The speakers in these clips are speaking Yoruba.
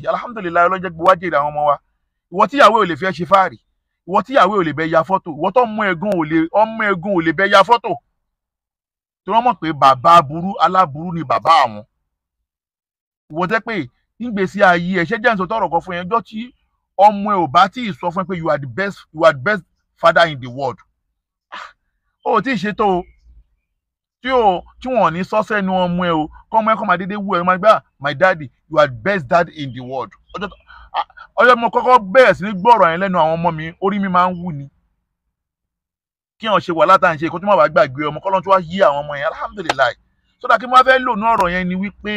Alhamdulillahi, ọlọ́jẹ́ gbowó jèrè àwọn ọmọ wa. Ìwọ tíyàwó ò lè fẹ́ ṣe fáàrí, ìwọ tíyàwó ò lè bẹ ya fọ́tò, ìwọ tó mú ẹ̀gún ò lè ọmọ ẹ̀gún ò lè bẹ ya fọ́tò, tí wọ́n mọ̀ pé bàbá burú aláburú ni bàbá àwọn. Ìwọ tẹ́ pé nígbèsí ayé ẹ̀ ṣẹ́ jẹ́ ǹsọ tọrọ kan fún yẹn, ọjọ́ tí ọmọ ẹ ò bá tí ì sọ fún ẹ pé you are the best, you are the best father in the world, ó tí ì ṣètò o. Tí o tí wọn ò ní sọ sẹ́nu ọmọ ẹ o, kọ́ ọmọ ẹ kọ́ máa dédé wú ẹ, máa gbá my daddy, you are the best dad in the world. Ọjọ́ mo kọ́kọ́ bẹ̀rẹ̀ sí ní gbọ́rọ̀ yẹn lẹ́nu àwọn ọmọ mi, orí mi máa ń wú ni. Kí wọn ṣe wàhálà tá à ń ṣe kó tó má bàa gbàgbé ọmọ, kọ́ lọ́n tó wá yí àwọn ọmọ yẹn, alhamdulillahi. Sódà kí wọ́n fẹ́ lò ní ọ̀rọ̀ yẹn ni wípé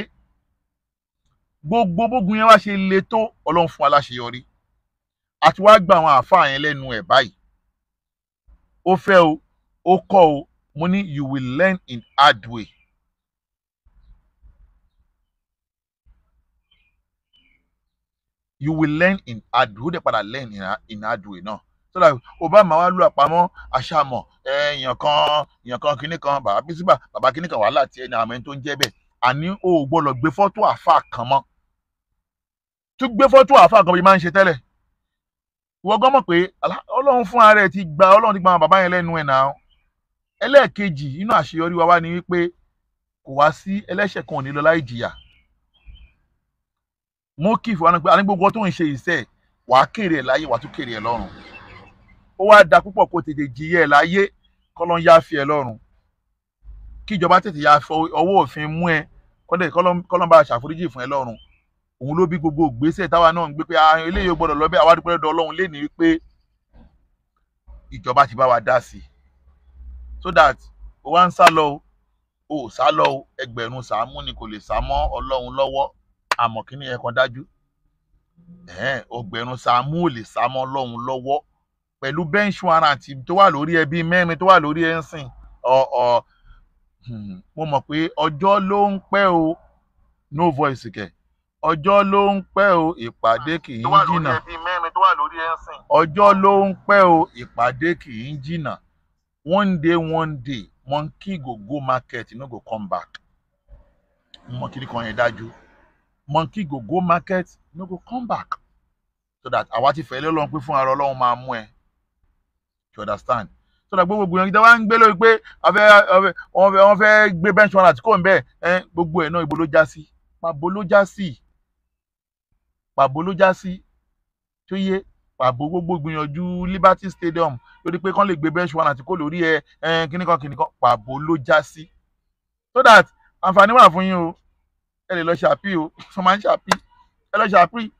gbogbo bógun yẹn wá ṣe le tó, Ọlọ́run fún wa láṣeyọrí. Àti wá gba àwọn àáfàá yẹn lẹ́nu ẹ̀ báyìí. Ó fẹ́ o, ó kọ́ o, mo ní you will learn in hard way. You will learn in hard way. Ó dẹ̀ padà learn in hard way náà. So that Obama wá lù àpamọ́ àṣàmọ̀ èèyàn kan kinní kan, bàbá bísíbà, bàbá kinní kan, wàhálà tiẹ̀ ní àwọn ẹni tó ń jẹ́ bẹ́ẹ̀. Àní o ò gbọ́dọ̀ gbé fọ́tò àáfàá kan mọ́. Tún gbé fọ́tò àáfàá kan bí máa ń ṣe tẹ́lẹ̀. Ìwọ gan mọ̀ pé Ọlọ́run fún ara ẹ̀ ti gba, Ọlọ́run ti gba àwọn bàbá yẹn lẹ́nu ẹ̀ náà. Ẹlẹ́ẹ̀kejì inú àṣeyọrí wa wá ni wípé kò wá sí ẹlẹ́ṣẹ̀ kan ò ní lọ láì jìyà. Mo kì í fún wa pé àní gbogbo tó ń ṣe ìṣe wàá kéré ẹ̀ láyé, wàá tún kéré ẹ̀ lọ́run. Ó wá da púpọ̀ kó tètè jìyà ẹ̀ láyé, kọ́lọ́n yá fi ẹ̀ lọ́run. Kí ìjọba tètè yá ọwọ́ òfin mú ẹ, kọ́lọ́n bá ṣàforíjì fún ẹ lọ́run. Òun ló bí gbogbo ìgbésẹ̀ táwa náà ń gbé pé eléyìí ò gbọ́dọ̀ lọ bẹ́ẹ̀. Àwa dúpẹ́ lọ́dọ̀ Ọlọ́run lé ní wípé ìjọba ti bá wa dá sí i. So that o wá ń sá lọ o, ò sá lọ o, ẹgbẹ̀rún sàámú ni kò lè sá mọ́ Ọlọ́run lọ́wọ́. Àmọ́ kíní yẹn kan dájú, ọgbẹ̀rún sàámú ò lè sá mọ́ Ọlọ́run lọ́wọ́. Pẹ̀lú bench warrant tó wà lórí ẹbí mẹ́rin tó wà lórí ẹ̀ ń sìn, mo mọ̀ pé ọjọ́ ló ń pẹ́ o, no voice kẹ̀. Ọjọ́ ló ń pẹ́ o, ìpàdé kì í jìnnà. Ọjọ́ ló ń pẹ́ o, ìpàdé kì í jìnnà. One day, one day, monkey go go market, no go come back. Mo kiri kan yẹn dájú. Monkey go go market, no go come back. So that àwa ti fẹ́ lé Ọlọ́run pé fún ara Ọlọ́run máa mú ẹ. You understand? So that gbogbo gbìyànjú wa ń gbé lórí pé wọ́n fẹ́ gbé bench warrant kò ń bẹ́ẹ̀, gbogbo ẹ̀ náà ibo ló já sí? Pàbó ló já sí. Pàbó ló já sí. Tó yé, pàbó gbogbo gbìyànjú Liberty Stadium lórí pé kán lè gbé bench warrant kó lórí ẹ, kíníkan kíníkan, pàbó ló já sí. So that àǹfààní wà fún yín o, ẹ lè lọ ṣàpì o, sọ máa ń ṣàpì, ẹ lọ ṣàpì.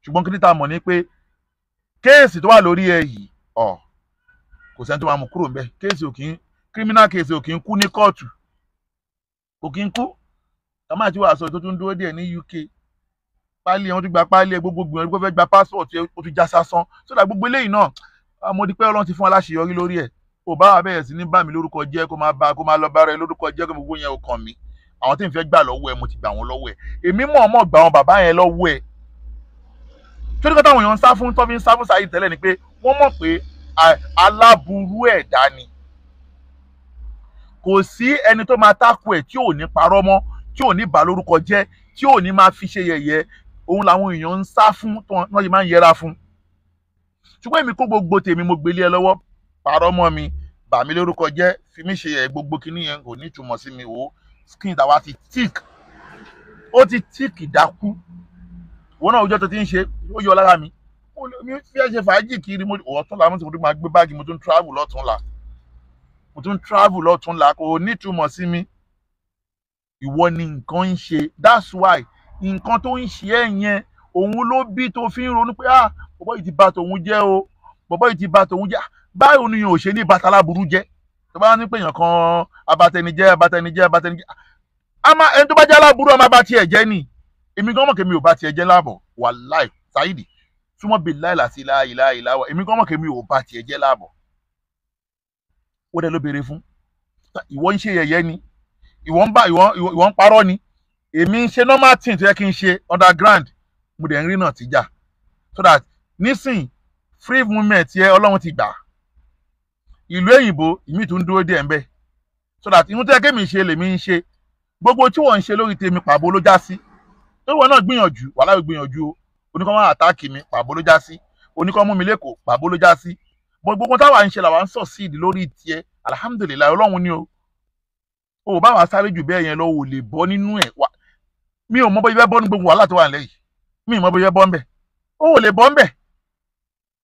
Ṣùgbọ́n kí ni tá a mọ̀ ni pé kéèsì tó wà lórí ẹ yìí, kò sẹ́ni tó máa mú kúrò ńbẹ̀. Kéèsì ò kì í, criminal case ò kì í kú ní kóòtù, kò kì í kú. Kàmá àti wàásù tó tún dúró díẹ̀ ní UK, páálí ẹ̀ wọ́n tún gba páálí ẹ̀, gbogbo gbìyànjú pé fẹ́ gba passport ẹ̀, ó tún já sásán. So that gbogbo eléyìí náà, mo di pé Ọlọ́run ti fún wa láṣeyọrí lórí ẹ̀. Ò bá wa bẹ̀rẹ̀ sí ní bà mí lórúkọ jẹ́, kó máa bá, kó máa lọ bára ẹ lórúkọ jẹ́, kó gbogbo yẹn ò kàn mí. Àwọn tí n fẹ́ gbà lọ́wọ́ ẹ, mo ti gbà wọ́n lọ́wọ́ ẹ. Èmi mọ̀ọ́mọ̀ gbà wọn bàbá yẹn lọ́wọ́ ẹ. Torí kọ́ táwọn èèyàn ń sá fún, tó fi ń sá fún Saheed tẹ́lẹ̀ ni pé wọ́n mọ̀ pé aláburú ẹ̀dá ni. Kò sí ẹni tó máa tákù ẹ̀ tí ò ní parọ́ mọ́, tí ò ní bà lórúkọ jẹ́, tí ò ní máa fi ṣe yẹ̀yẹ́. Òun làwọn èèyàn ń sá fún, tí wọ́n ṣe máa ń yẹra fún. Ṣùgbọ́n èmi kó gbogbo tèmi, mo gbélé ẹ lọ́wọ́, parọ́ mọ́ mi, bà mí lórúkọ jẹ́, fi mí ṣe yẹ̀yẹ́, gbogbo kinní yẹn kò ní ìtumọ̀ sí mi. Wò ó, skin tàwa ti thick, ó ti thick dákú. Wọ́n náà ọjọ́ tó ti ń ṣe, ó yọ lára mi. Mi fi ẹ ṣe fàájì kiri, mo ọ̀tún la, mo tún máa gbé báàgì, mo tún travel lọ́tún la. Mo tún travel lọ́tún la, kò ní ìtumọ̀ sí mi. Ìwọ ni nǹkan ń ṣe. That's why nǹkan tó ń ṣe ẹ́ yẹn, òun ló bí tó fi ń ronú pé bọ̀bọ́ yìí ti bà tòun jẹ́ o, bọ̀bọ́ yìí ti bà tòun jẹ́. Báwo ni ò ṣe ní bàtà láburú jẹ́? Tó bá ní pé èèyàn kan abatẹnijẹ́, abatẹnijẹ́, abatẹnijẹ́, ẹni tó bá jẹ́ aláburú, a máa bá tiẹ̀ jẹ́ ni. Èmi gan mọ̀ kí mi ò bá tiẹ̀ jẹ́ láàbọ̀. Wàláì, Saheed, súnmọ́ bí láìláì sí láìláì láwà. Èmi gan mọ̀ kí mi ò bá tiẹ̀ jẹ́ láàbọ̀. Ó dẹ̀ ló béèrè fún. Ìwọ ń ṣe yẹ̀yẹ́ ni, ìwọ ń bá, ìwọ ń parọ́ ni. Èmi ń ṣe normal thing tó yẹ kí n ṣe underground, mo dẹ̀ ń rí náà tíjà. So that nísìn free movement yẹ Ọlọ́run ti gbà. Ìlú òyìnbó ìmí tún dúró díẹ̀ ńbẹ̀. So that ihun tó yẹ kémi ṣe lèmi ń ṣe. Gbogbo tí wọ́n ń ṣe lórí tèmi pàbó ló já sí. Torí wọn náà gbìyànjú, wàhálà yóò gbìyànjú o. Oníkan máa àtáàkì mi, pàbó ló já sí. Oníkan mú mi lẹ́kọ̀ọ́, pàbó ló já sí. Bọ́ gbogbo táwa ń ṣe làwa ń succeed lórí tiẹ̀. Alhamdulilayi, Ọlọ́run ni o. O bá wa sáré jù bẹ́ẹ̀ yẹn lọ, ò lè bọ́ nínú ẹ̀. Mi ò mọ bó ibẹ̀ bọ́ ní gbogbo wàhálà tó wà nílẹ̀ yìí. Mi ò mọ bó ibẹ̀ bọ́ ń bẹ̀. O ò lè bọ́ ń bẹ̀.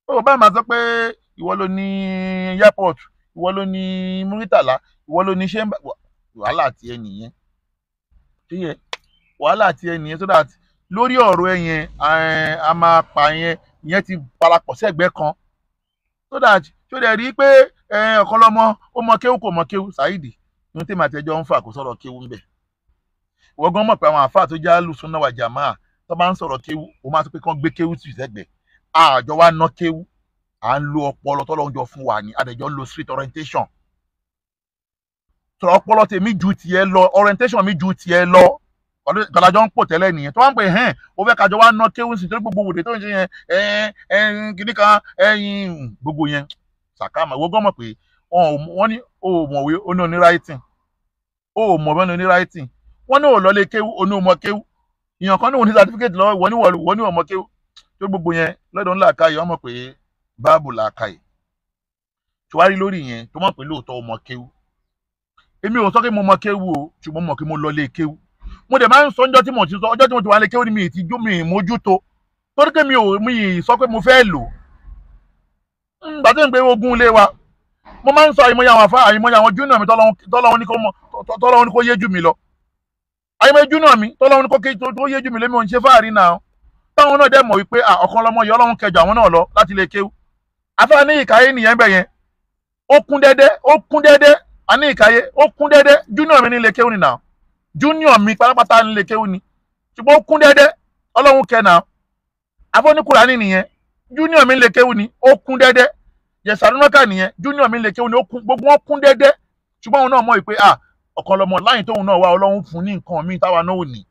O bá máa sọ pé ìwọ ló ní airport, ìwọ ló ní Muritala, ìwọ ló ní ṣé wàhálà tiẹ̀ nìyẹn. Ṣé wàhálà tiẹ̀ nìyẹn? So that lórí ọ̀rọ̀ ẹ yẹn, a máa pa yẹn, ìyẹn ti parapọ̀ sẹ́gbẹ́ kan. So that ṣó dẹ̀ rí pé ọ̀kan lọ́mọ ó mọ kéwú kò mọ kéwú. Saheed, ní tèmi àtẹjọ́ ń fà kó sọ̀rọ̀ kéwú ń bẹ̀. Ìwọ gan mọ̀ pé àwọn àáfàá tó já lùsùn náà wà jàmáà tó bá ń sọ̀rọ̀ kéwú, ó máa sọ pé kán gbé kéwú tì sẹ́gbẹ̀ẹ́. Àjọ wa ná kéwú, à ń lo ọpọlọ tọ́lọ́run jọ fún wa ni, àdẹ̀jọ́ ń lo street orientation. Sọ̀rọ̀ ọpọlọ tèmi ju tiẹ̀ lọ, orientation mi ju tiẹ̀ lọ. Gbàdájọ́ ń pò tẹ́lẹ̀ nìyẹn tó wá ń pè hẹ́n, ó fẹ́ kájọ wá ná kéwú sí, torí gbogbo wòde tó ń ṣe yẹn, kìíní kan ẹ̀yìn gbogbo yẹn sàkámà. Ìwọ gan mọ̀ pé wọ́n ní o ò mọ̀wé, ó ní oní writing, o ò mọ̀wé, ó ní oní writing. Wọ́n ní ò lọ lé kéwú, ó ní o mọ kéwú. Ìyàn kan ní òun ní certificate lọ́wọ́, ìwọ ní wọ́n ní ọmọ kéwú. Tó gbogbo yẹn lọ́dọ̀ ńlá àkàyè, wọ́n mọ̀ pé báàbù làákàyè. Tó wá rí lórí yẹn tó mọ̀ pé lóòótọ́ o mọ kéwú. Èmi ò sọ pé mo mọ kéwú o, ṣùgbọ́n mo mọ̀ pé mo lọ lé kéwú. Mo dẹ̀ máa ń sọ ọjọ́ tí mo ti sọ, ọjọ́ tí mo ti wà lé kéwú ni mi ti jó mi mójútó, torí pé mi ò mi sọ pé mo fẹ́ lò. Gbà tí n pé ogun ilé wa, mo máa ń sọ àìmọye àwọn afá, àìmọye àwọn júnà mi tọ́lọ́hún ní kó yé jù mí lọ. Àìmọye júnà mi tọ́lọ́hún ní kó yé jù mí lé, mi ò ń ṣe fáàrí náà. Táwọn náà dẹ̀ mọ̀ wípé ọ̀kan lọ́mọ yìí Ọlọ́run kẹjọ àwọn náà lọ láti lè kéwú. Afá ní ìkàyé nìyẹn bẹ̀ yẹn, ó kún dẹ́dẹ́, ó kún dẹ́dẹ́. A ní ìkàyé, ó kún dẹ́dẹ́. Júnà mi ní lè kéwú nìyà, júnior mi pátápátá ní lè kéwú ni, ṣùgbọ́n ó kún dẹ́dẹ́, Ọlọ́run kẹ náà. Afọ́ ní Kùránì nìyẹn, júnior mi lè kéwú ni, ó kún dẹ́dẹ́. Yẹ̀sàdúnmọ́kà nìyẹn, júnior mi lè kéwú ni, ó kún, gbogbo wọn kún dẹ́dẹ́. Ṣùgbọ́n òun náà mọ̀ pé ọ̀kan lọ́mọ láyìn tóun náà wá, Ọlọ́run fún ní nǹkan míì táwa náà ò ní.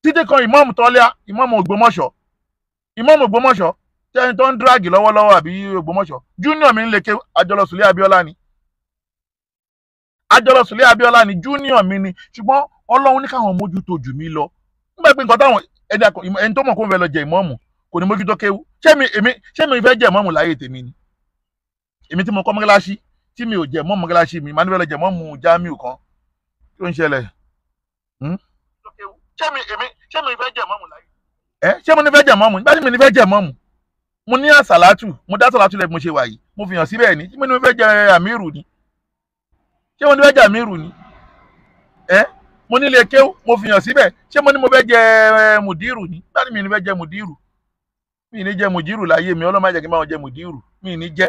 Títí kan ìmọ̀ọ́mù tọ́lá, ìmọ̀ọ́mù Ògbómọ̀ṣọ́, ìmọ̀ọ́mù Ògbómọ̀ṣọ́ tẹ́ni tó ń díràgì lọ́wọ́lọ́wọ́ àbí Ògbómọ̀ṣọ́, júnior mi lè kéwú, àjọlọ Sùlẹ̀ Abíọ́lá ni, àjọlọ Sùlẹ̀ Abíọ́lá ni, júnior mi ni. Ṣùgbọ́n Ọlọ́run ní káwọn mójútó jù mí lọ. Nígbà pé nǹkan táwọn ẹni tó mọ̀ kó ń fẹ́ lọ jẹ ìmọ̀ọ́mù kò ní mójútó kéwú. Ṣé mi fẹ́ jẹ ìmọ̀ọ́mù láyé tèmi ni? Èmi tí mo kọ́ mọ́gíláṣí tí mi ò jẹ mọ́ọ̀mù mọ́gíláṣí mi, màá ní fẹ́ lọ jẹ mọ́ọ̀mù Jamiu kan. Kí ló ń ṣẹlẹ̀? Ṣé mi fẹ́ jẹ mọ́ọ̀mù láyé? Ṣé mo ní fẹ́ jẹ mọ́ọ̀mù? Nígbà tí mi ní fẹ́ jẹ mọ́ọ̀mù, mo ní àsàlátù, mo dá àsàlátù lẹ̀ bí mo ṣe wà yìí, mo fi hàn síbẹ̀ ni. Ṣé mo ní fẹ́ jẹ àmírù ni? Ṣé mo ní fẹ́ jẹ àmírù ni? Mo ní lè kéwú, mo fi hàn síbẹ̀. Ṣé mo ní mo fẹ́ jẹ mùdírù ni? Nígbà tí mi ní fẹ́ jẹ mùdírù, mi ní jẹ mùdírù láyé mi, Ọlọ́run má jẹ́ kí n bá wọn jẹ mùdírù. Mi ní jẹ,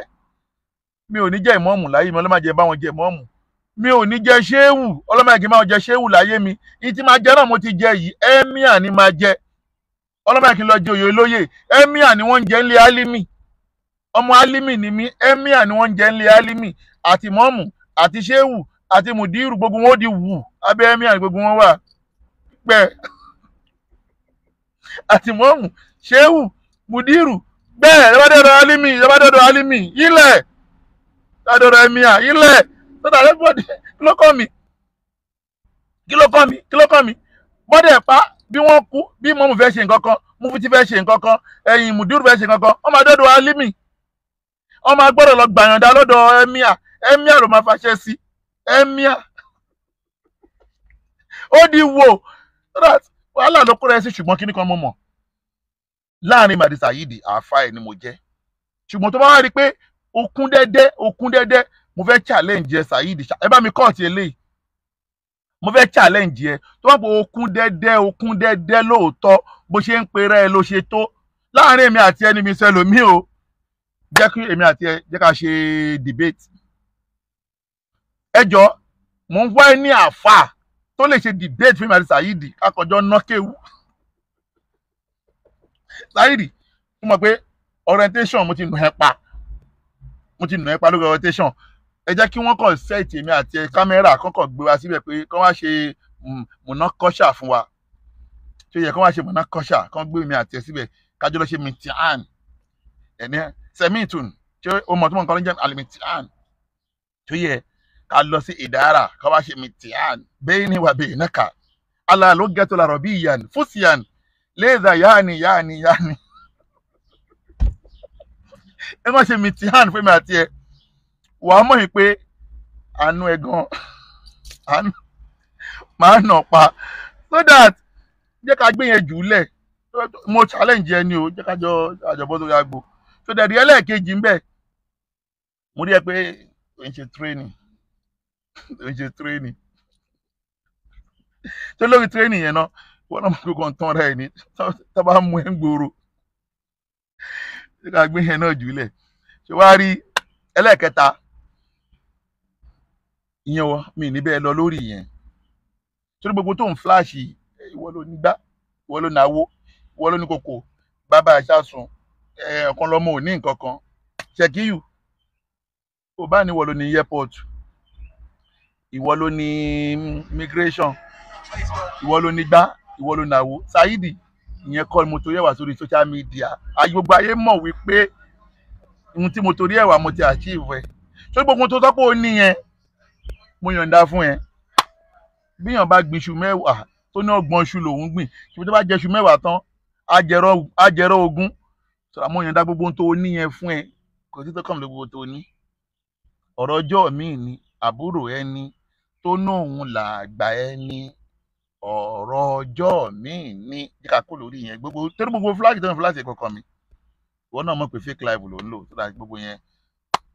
mi ò ní jẹ ìmọ̀ọ́mù láyé mi, Ọlọ́run má jẹ́ bá wọn jẹ ìmọ̀ọ́mù. Mi ò ní jẹ ṣéwù, Ọlọ́run má jẹ́ kí n bá wọn jẹ ṣéwù láyé mi. Ìyí tí máa jẹ náà mo ti jẹ yìí, ẹ́míà ni máa jẹ. Ọlọ́run má jẹ́ kí n lọ jẹ òye olóyè. Ẹ́míà ni wọ́n ń jẹ ńlẹ̀ álímì. Ọmọ álímì ni mí, ẹ́míà ni wọ́n ń jẹ ńlẹ̀ álímì. Àti mọ́ọ̀mù, àti ṣéwù, àti mùdírù, gbogbo wọn ó di wù. Abẹ́ ẹ́míà ni gbogbo wọn wà. Pẹ́ àti mọ́ọ̀mù, ṣéwù, mùdírù, bẹ́ẹ̀ lọ́bàdọ̀dọ̀ álímì, lọ́bàdọ̀dọ̀ álímì, ilẹ̀ lọ́bàdọ̀dọ̀ ẹ́míà, ilẹ̀. So that everybody, kí ló kọ́ mi? Kí ló kọ́ mi? Kí ló kọ́ mi? Bọ́dẹ̀ pa bí wọ́n kú, bí mọ́mù fẹ́ ṣe nǹkan kan, mufti fẹ́ ṣe nǹkan kan, ẹ̀yìn mùdírù fẹ́ ṣe nǹkan kan, wọ́n máa dọ́dọ̀ álímì. Wọ́n máa gbọ́dọ̀ lọ gbàyànjá lọ́dọ̀ ẹ́míà. Ẹ́míà ló máa fàṣẹ sí. Ẹ́míà. Ó di wo. So that wàhálà ló kóra ẹ sí. Ṣùgbọ́n kíní kan mo mọ̀. Láàrin Màdì Saheed, àáfà ẹ̀ ni mo jẹ́. Ṣùgbọ́n tó bá wá rí i pé ó kún dẹ́dẹ́, ó kún dẹ́dẹ́, mo fẹ́ challenge ẹ Saheed, ẹ bá mi kọ́ọ̀tì eléyìí. Mo fẹ́ challenge ẹ. Tó bá pọ̀ ó kún dẹ́dẹ́, ó kún dẹ́dẹ́ lóòótọ́, bó ṣe ń perẹ́ ẹ ló ṣe tó. Láàrin èmi àti ẹni mi sẹlòmí o. Jẹ́ kí èmi àti ẹ jẹ́ ká ṣe debate. Ẹ jọ, mò ń wá ẹ ní àáfà tó lè ṣe debate fún mi àti Saheed kákọjọ́ ná kéwú. Saheed, mo mọ̀ pé orientation mo ti nù ẹ́ pa. Mo ti nù ẹ́ pa lórí orientation. Ẹ jẹ́ kí wọ́n kàn set èmi àti ẹ kámẹ́rà kọ́kọ́ gbé wa síbẹ̀ pé kán wá ṣe mọ̀nà kọ́ṣà fún wa. Ṣé ó yẹ kán wá ṣe mọ̀nà kọ́ṣà kán gbé èmi àti ẹ síbẹ̀ kájọ́ lọ ṣe mìtíhàn. Ẹ̀ní sẹ́mìtún, ṣé o mọ̀ tó mọ̀ nǹkan ló ń jẹ́ àlìmìtíhàn? Ṣé ó yẹ ká lọ sí ìdára ká wá ṣe mìtíhàn? Bẹ́ẹ̀ ni wà bẹ́ẹ̀ náà kà. Ala ló gẹ́tò làrọ̀ bí ìyàn fúsìyàn. Léèzà yáàni yáàni yáàni. Ẹ má ṣe mìtíhàn fún mi àti ẹ. Wàá mọ̀ yìí pé àánú ẹ gan àánú máa nà pa. So that jẹ́ ká gbé yẹn jù ú lẹ̀. Mo challenge ẹ ni o, jẹ́ ká jọ àjọbọ́ sórí agbo. So that ẹlẹ́ẹ̀kejì ń bẹ̀, mo rí ẹ pé ò ń ṣe training, ò ń ṣe training. Tó lórí training yẹn náà, wọ́n náà mọ̀ pé kàn tán ra ẹ̀ ní tá bá mú ẹ ń gbòòrò. Jẹ́ ká gbé yẹn náà jù ú lẹ̀. Ṣé wàá rí ẹlẹ́ẹ̀kẹta? Ìyẹn wọ mi ní bẹ́ẹ̀ lọ lórí yẹn. Torí gbogbo tó ń flash, ìwọ ló ní gbá, ìwọ ló náwó, ìwọ ló ní kòkò, bàbá àṣàsùn, ọ̀kan lọ́mọ ò ní nǹkan kan. Ṣèkíyù, ò bá ní ìwọ ló ní airport, ìwọ ló ní migration, ìwọ ló ní gbá, ìwọ ló náwó. Saheed, ìyẹn kọ́ ni mo torí ẹ̀ wá sórí social media. Ayé gbogbo ayé mọ̀ wípé ohun tí mo torí ẹ̀ wá mo ti achieve ẹ̀. Torí gbogbo ohun tó sọ pé ó ní yẹn, mo yọ̀ǹda fún ẹ. Bíyàn bá gbin iṣu mẹ́wàá tó ní ọgbọ̀n iṣu lòún gbìn, ṣùgbọ́n tó bá jẹ iṣu mẹ́wàá tán, á jẹrọ ogún. Sọ̀rọ̀ mo yọ̀ǹda gbogbo ohun tó ní yẹn fún ẹ. Kò sí tó kàn mí gbogbo tó ní. Ọ̀rọ̀ ọjọ́ mi ni àbúrò ẹni tó ná òun làgbà ẹni. Ọ̀rọ̀ ọjọ́ mi ni jẹ́ ká kó lórí yẹn. Gbogbo torí gbogbo fúláàgì tó ń fúláàgì kankan mi. Ìwọ náà mọ̀ pé fake life ló ń lò. So that gbogbo yẹn,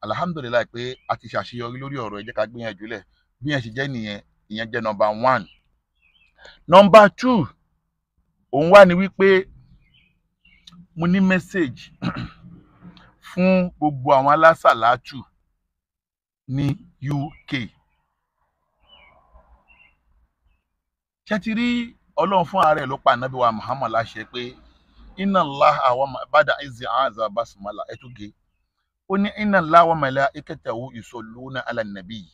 alhamdulilayi pé a ti ṣàṣeyọrí lórí ọ̀rọ̀ ẹ, jẹ́ ká gbé yẹn jùlẹ̀. Bí yẹn ṣe jẹ́ nìyẹn, ìyẹn jẹ́ number one. Number two, òun wá ní wípé mo ní message fún gbogbo àwọn alásàlátù ní UK. Ṣé ti rí Ọlọ́run fún ara ẹ̀ ló pa Ànábì wa Muhammad láṣẹ pé inna Allaha wa bada izi aza basmala ẹtúge. Ó ní inna Allaha wa malaikatahu yusalluna ala nabi.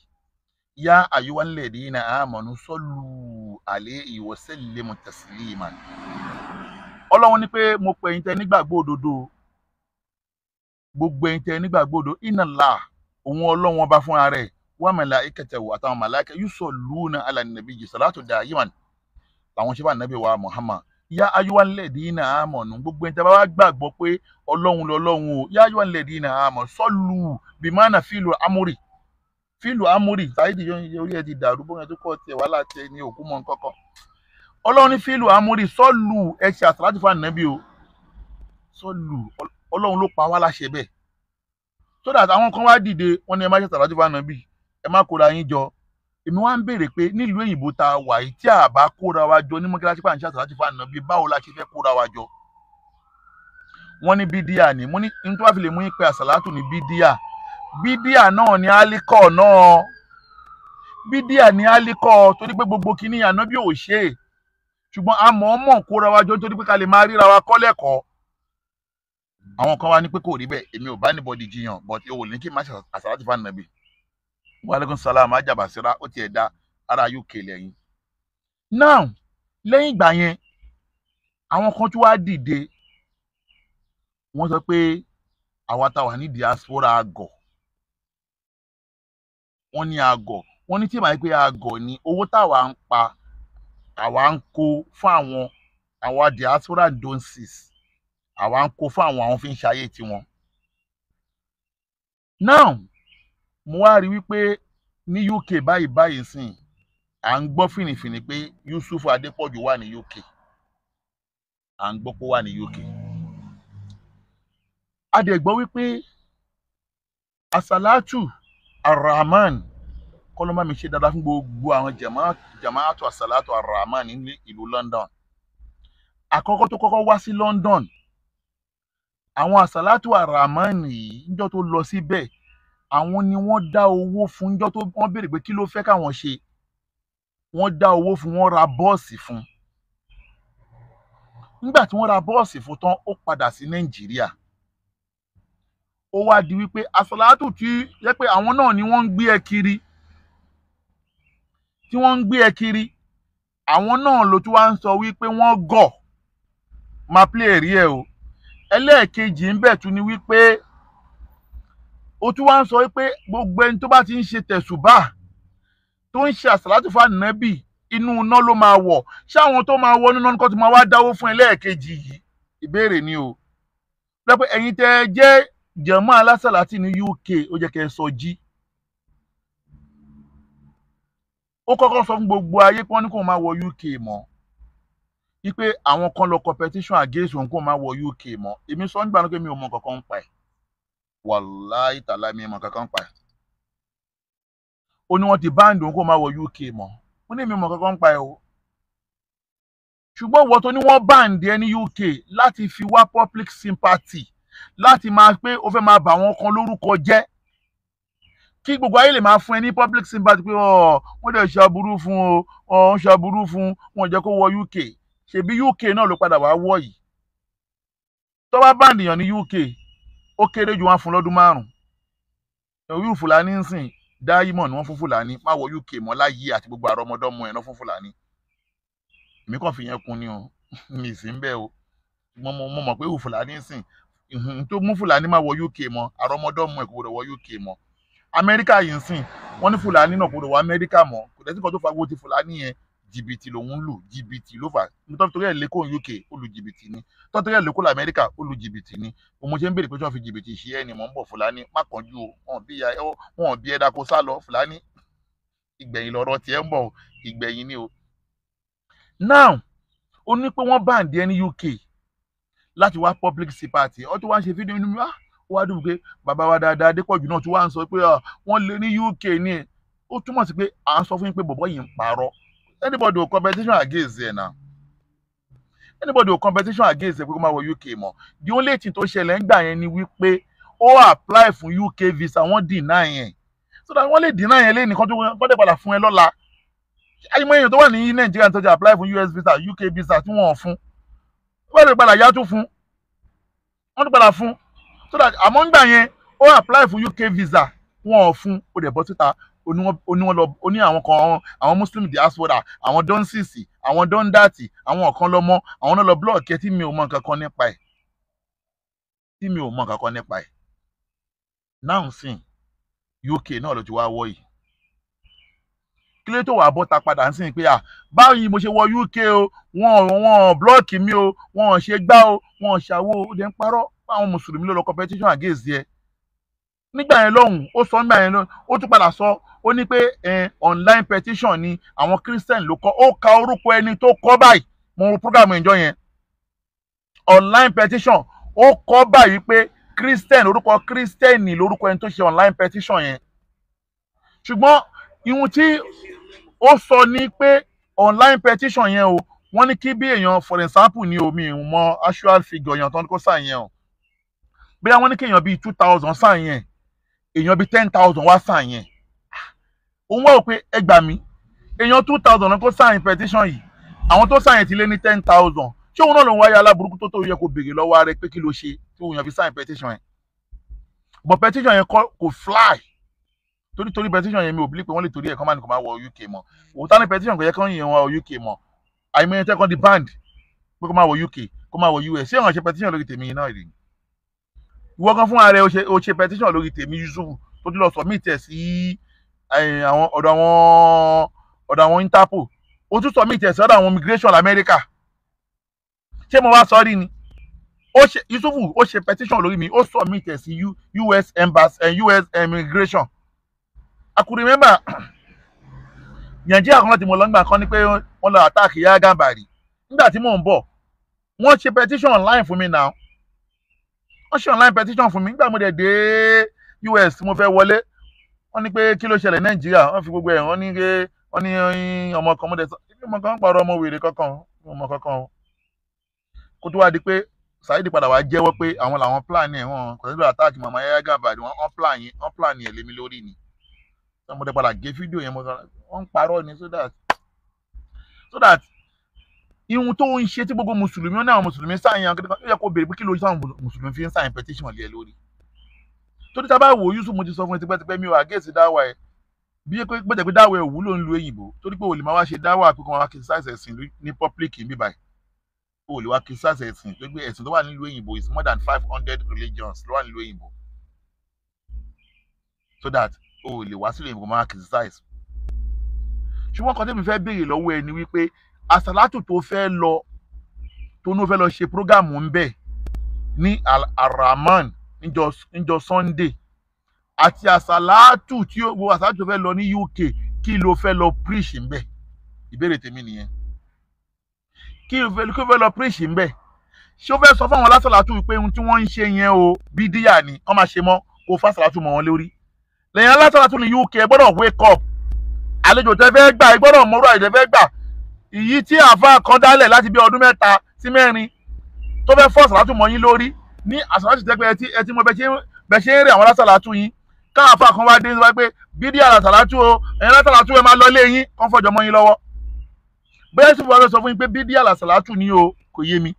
Ya ayyuhal ladina amanu sallu alayhi wa sallimu taslima. Ọlọ́run ní pé mo pè yín tẹ́ nígbàgbọ́ òdodo. Gbogbo ẹ̀yin tẹ́ nígbàgbọ́ òdodo, inna Allah, òun Ọlọ́run ọba fúnra rẹ̀, wa malaikatahu àtàwọn màláíkà yusalluna ala nabi salatu daiman. Làwọn ṣe bá Ànábì wa Muhammad. Ya ayyuhal ladina amanu, gbogbo ẹ̀yin tẹ́ bá wá gbàgbọ́ pé Ọlọ́run lọ́lọ́run o. Ya ayyuhal ladina amanu sallu bimana fi'lu amri. Fílù amúrì Saheed orí ẹ ti dàrú bóyá tó kọ́ tiẹ̀ wàhálà tiẹ̀ ní òkú mọ́ nǹkankan. Ọlọ́run ní fílù amúrì sọ́ọ̀lù ẹ ṣe àsàlátù fún Ànábì o. Sọ́ọ̀lù Ọlọ́run ló pa wá láṣẹ bẹ́ẹ̀. So that àwọn kan wá dìde wọ́n ní ẹ má ṣe àsàlátù fún Ànábì, ẹ má kóra yín jọ. Èmi wá ń béèrè pé nílùú òyìnbó tá a wà yìí tí a bá kóra wa jọ ní mọ́kíláṣí pàǹṣẹ àsàlátù fún Ànábì, báwo la ṣe fẹ́ kóra wa jọ? Wọ́n ní bídíà ni. Mo ní ní tó bá fi lè mú yín pé àsàlátù ní bídíà. Bídíà náà ni álíkọ̀ náà. Bídíà ni álíkọ̀ torí pé gbogbo kìíní Ànábì ò ṣe é. Ṣùgbọ́n a mọ̀ọ́mọ̀ kóra wa jọ nítorí pé ká lè máa ríra wa kọ́ lẹ́kọ̀ọ́. Àwọn kan wá ní pé kò rí bẹ́ẹ̀, èmi ò bá anybody jiyàn, but o ò ní kí n má ṣe àsàlátù fún Ànábì. Wa alaikum salam ajabasira, ó tiẹ̀ da ara UK lẹ́yìn. Now, lẹ́yìn ìgbà yẹn, àwọn kan tún wá dìde. Wọ́n sọ pé àwa tá wà ní diaspora àgọ̀. Wọ́n ní àgọ̀, wọ́n ní tí màá pé àgọ̀ ni owó táwa ń pa, àwa ń kó fún àwọn àwa diaspora don'ts, àwa ń kó fún àwọn fi ń ṣayé tiwọn. Now, mo wá rí wípé ní UK báyìí báyìí sìn, à ń gbọ́ fìrìfìrì pé Yusuf Adépọ̀jù wà ní UK. À ń gbọ́ pé ó wà ní UK. A dẹ̀ gbọ́ wípé Asalatu Arrahman kọ́lọ́ bá mi ṣe dáadáa fún gbogbo àwọn jamaatu Asalatu Arrahman ní ìlú London. Àkọ́kọ́ tó kọ́kọ́ wá sí London, àwọn Asalatu Arrahman yìí níjọ́ tó lọ síbẹ̀, àwọn ni wọ́n dá owó fún níjọ́ tó wọ́n béèrè pé kí ló fẹ́ káwọn ṣe. Wọ́n dá owó fún, wọ́n ra bọ́ọ̀sì fún. Nígbà tí wọ́n ra bọ́ọ̀sì fún tán, ó padà sí Nàìjíríà. Ó wá di wípé Asalatu tí yẹ pé àwọn náà ni wọ́n ń gbé ẹ kiri, tí wọ́n ń gbé ẹ kiri, àwọn náà ló tún wá ń sọ wípé wọ́n gọ̀. Máa play ẹ̀rí ẹ o. Ẹlẹ́ẹ̀kejì ń bẹ̀ tún ni wípé ó tún wá ń sọ wípé gbogbo ẹni tó bá ti ń ṣe tẹ̀sùbà tó ń ṣe àsàlátù fún Ànábì Inú iná ló máa wọ̀. Ṣé àwọn tó máa wọ inú iná nìkan tó máa wá dáwó fún ẹ lẹ́ẹ̀kejì yìí? Ìbéèrè ni o. Lọ́pẹ́ ẹ̀yin tẹ́ ẹ jẹ́ jẹ̀mọ́ alásàlátì ní UK, ó jẹ́ kẹ́ ẹ sọ jí. Ó kọ́kọ́ sọ fún gbogbo ayé pé wọ́n ní kó máa wọ UK mọ́, wípé àwọn kan lọ competition against òun kó máa wọ UK mọ́. Èmi sọ nígbà náà pé mi ò mọ kankan ń pa ẹ̀, wàláì tàlá, mi ò mọ kankan ń pa ẹ̀. Ó ní wọ́n ti ban òun kó máa wọ UK mọ́. Ó ní mi ò mọ kankan ń pa ẹ̀ o. Ṣùgbọ́n ìwọ tó ní wọ́n ban ẹ ní UK láti fi wá public sympathy, láti máa pé ó fẹ́ máa bà wọ́n kan lórúkọ jẹ́, kí gbogbo ayé lè máa fún ẹ ní public sympathy pé ọ wọ́n dẹ̀ ṣàbúrú fún o, ọ ń ṣàbúrú fún wọn, jẹ́ kó wọ UK. Ṣebí UK náà ló padà wá wọ̀ yìí. Tó bá ban èèyàn ní UK, ó kéré ju wọn fún lọ́dún 5. Irú Fúlàní ń sìn dáímọ̀ ni wọ́n fún Fúlàní, má wọ UK mọ́ láyé, àti gbogbo àrọ́mọdọ́mọ ẹ̀ náà fún Fúlàní. Èmi kàn fi yẹn kún ni o, mi sì ń bẹ́ o. Mo mọ̀ pé irú Fúlàní ń sìn tó mú Fúlàní má wọ UK mọ́, àrọ́mọdọ́mọ ẹ̀ kò gbọdọ̀ wọ UK mọ́. Amẹ́ríkà yìí ń sìn, wọ́n ní Fúlàní náà kò gbọdọ̀ wọ Amẹ́ríkà mọ́. Kò dẹ́sí kan tó fa gbogbo ti Fúlàní yẹn, jìbìtì lòun lù, jìbìtì ló fà. Nítorí ẹ̀ lẹ́kọ̀ọ́ UK, ó lu jìbìtì ni. Tọ́tọ́rí ẹ̀ lẹ́kọ̀ọ́ Amẹ́ríkà, ó lu jìbìtì ni. Mo ṣe ń béèrè pé tí wọ́n fi jìbìtì ṣe ẹ́ ni mò ń bọ̀. Fúlàní, má kánjú o, wọn bí ẹ̀dá kó sá lọ. Fúlàní, ìgbẹ̀yìn lọ̀rọ̀ tiẹ̀ ń bọ̀, ìgbẹ̀yìn ni o. Now, ó ní pé wọ́n ban ẹ ní UK láti wá public sympathy. Ó tún wá ń ṣe fídíò inú mi, ó wá dùn pé bàbá wa dáadáa Adépọ̀jù náà tún wá ń sọ pé wọ́n lé ní UK ní. Ó túmọ̀ sí pé à ń sọ fún yín pé bọ̀bọ́ yìí ń parọ́. Anybody will competition against ẹ now, anybody will competition against ẹ pé kó má wọ UK mọ́. The only thing tó ṣẹlẹ̀ ń gbà yẹn ni wípé ó apply fún UK visa, wọ́n deny yẹn, so that wọ́n lè deny yẹn lé nìkan tó wọ́n dẹ̀ padà fún ẹ lọ́la. Àyìnbó èèyàn tó wà ní Nàìjíríà tó ti apply fún US visa, UK visa tí wọ́n fún, wọ́n lè padà yá tún fún, wọ́n tún padà fún. So that àmọ́ ń gbà yẹn, ó apply fún UK visa, wọ́n fún, ó dẹ̀ bọ́ síta, ó ní àwọn kan, àwọn Muslim diaspora, àwọn donsisi, àwọn dondati, àwọn ọ̀kan lọ́mọ, àwọn náà lọ block ẹ, tí mi ò mọ nǹkan kan nípa ẹ̀, tí mi ò mọ nǹkan kan nípa ẹ̀. Now sin UK náà ló ti wá wọ́ yìí. Kí ló tó wà bọ́ta padà ń sìn pé à báyìí mo ṣe wọ UK o, wọ́n block mi o, wọ́n ṣe gbá o, wọ́n ṣàwo o, dẹ̀ ń parọ́ àwọn mùsùlùmí ló lọ competition against ẹ nígbà yẹn lọ́hùn. Ó sọ nígbà yẹn lọ́hùn, ó tún padà sọ, ó ní pé online petition ni, àwọn Christian ló kọ. Ó ka orúkọ ẹni tó kọ báyìí. Mo wo program ìjọ yẹn, online petition, ó kọ báyìí pé Christian, orúkọ Christian lórúkọ ẹni tó ṣe online petition yẹn. Ṣùgbọ́n ìhun tí ó sọ ní pé online petition yẹn o, wọ́n ní kí bí èèyàn, for example ní omi ìmọ̀ actual figure èèyàn tó ń kó sign yẹn o, bóyá wọ́n ní kí èèyàn bíi 2,000 sign yẹn, èèyàn bíi 10,000 wá sign yẹn. Òun wá wò pé ẹ gbà mí, èèyàn 2,000 kó sign petition yìí, àwọn tó sign ti lé ní 10,000. Ṣé òun náà lòun wáyé aláburúkú tó yẹ kó béèrè lọ́wọ́ rẹ̀ pé kí ló ṣe tí òun yàn fi sign petition yẹn? But petition yẹn kò fly, torí petition yẹn, mi ò believe pé wọ́n lè torí ẹ̀ kán máa ní kó máa wọ UK mọ́. Òótọ́ ní petition kò yẹ kán yẹn wọ UK mọ́. Àìmọye tẹ́kàn di banned pé kó máa wọ UK, kó máa wọ US. Ṣé àwọn ṣe petition lórí tèmi náà rí? Ìwọ kan fúnra rẹ̀ o ṣe petition lórí tèmi, Yusuf, tó tún lọ submit ẹ̀ sí àwọn ọ̀dọ̀ àwọn Interpol, o tún submit ẹ̀ sí ọ̀dọ̀ àwọn immigration America. Ṣé mo wá sọ rí ni? Ó ṣe, Yusuf, ó ṣe petition lórí mi, ó submit ẹ̀ sí US embassy, US immigration. I could remember Nàìjíríà kan láti mo lọ nígbà kan ní pé wọ́n lọ attack Yahya Gambari. Nígbà tí mò ń bọ̀, wọ́n ṣe petition online fún mi now, wọ́n ṣe online petition fún mi. Nígbà mo dẹ̀ dé US, mo fẹ́ wọlé, wọ́n ní pé kí ló ṣẹlẹ̀ Nàìjíríà. Wọ́n fi gbogbo ẹ̀, wọ́n ní pé wọ́n ní ọmọ kan. Mo dẹ̀ sọ ibi ọmọ kan ń pàrọ̀ ọmọ wèrè kankan, ọmọ kankan o. Kó tó wá di pé Saheed padà wá jẹ́wọ́ pé àwọn làwọn plan ẹ̀, wọ́n kò sí attack mama Yahya Gambari, wọ́n plan ẹ̀ lémi lórí ni. Mo dẹ̀ padà gé fídíò yẹn, mo sọ wọ́n ń parọ́ ni. So that ihun tó ń ṣe tí gbogbo mùsùlùmí ó ní àwọn mùsùlùmí sign yẹn, ó yẹ kó béèrè pé kí ló sáwọn mùsùlùmí fi ń sign petition lé ẹ lórí. Torí tá a bá wò, Yusuf, mo ti sọ fún ẹ tipẹ́tipẹ́, mi ò against dáwà ẹ, bí pé gbọ́dọ̀ pé dáwà ẹ wúlò ń lu òyìnbó, torí pé o lè máa wá ṣe dáwà pé kó máa wá criticize ẹ̀sìn ní public níbí báyìí. O lè wá criticize ẹ̀sìn tó gbé ẹ̀sìn tó wà nílùú òyìnbó is more than 500 religions ló wà nílùú òyìnbó, so that o lè wá sílùú òyìnbó máa criticize. Ṣùgbọ́n kan tẹ́mi fẹ́ béèrè lọ́wọ́ ẹ ni wípé àsàlátù tó fẹ́ lọ, tó ní ó fẹ́ lọ ṣe prógámù ń bẹ̀ ní Al-Rahman níjọ́ Sunday, àti àsàlátù tí ó gbogbo àsàlátù tó fẹ́ lọ ní UK, kí ló fẹ́ lọ preach ń bẹ̀? Ìbéèrè tèmi nìyẹn. Kí ló fẹ́ lọ preach ń bẹ̀? Ṣé ó fẹ́ sọ fún àwọn alásàlátù wípé ohun tí wọ́n ń ṣe yẹn o, bídíyà ni, kọ́ máa ṣe mọ́, kó fásàlátù mọ́ wọn lórí? Lẹ́yìn alásàlátù ní UK, ẹ gbọ́dọ̀ wake up. Àlejò tẹ́ fẹ́ gbà, ẹ gbọ́dọ̀ mọ́rú àlejò tẹ́ fẹ́ gbà. Ìyí tí àáfàá kan dálẹ̀ láti bí ọdún 3 sí 4 tó fẹ́ fọ́ àsàlátù mọ́ yín lórí ní àsàlátù tẹ́ pé ẹ ti mọ bẹ ṣe ń rí àwọn alásàlátù yín, káàfàá kan wá dé wá pé bídíà àsàlátù o, ẹ̀yin alásàlátù ẹ máa lọ lé yín, kán fọjọ́ mọ́ yín lọ́wọ́. Bẹ́ẹ̀ sì wọ́n sọ fún yín pé bídíà àsàlátù ni o, kò yé mi.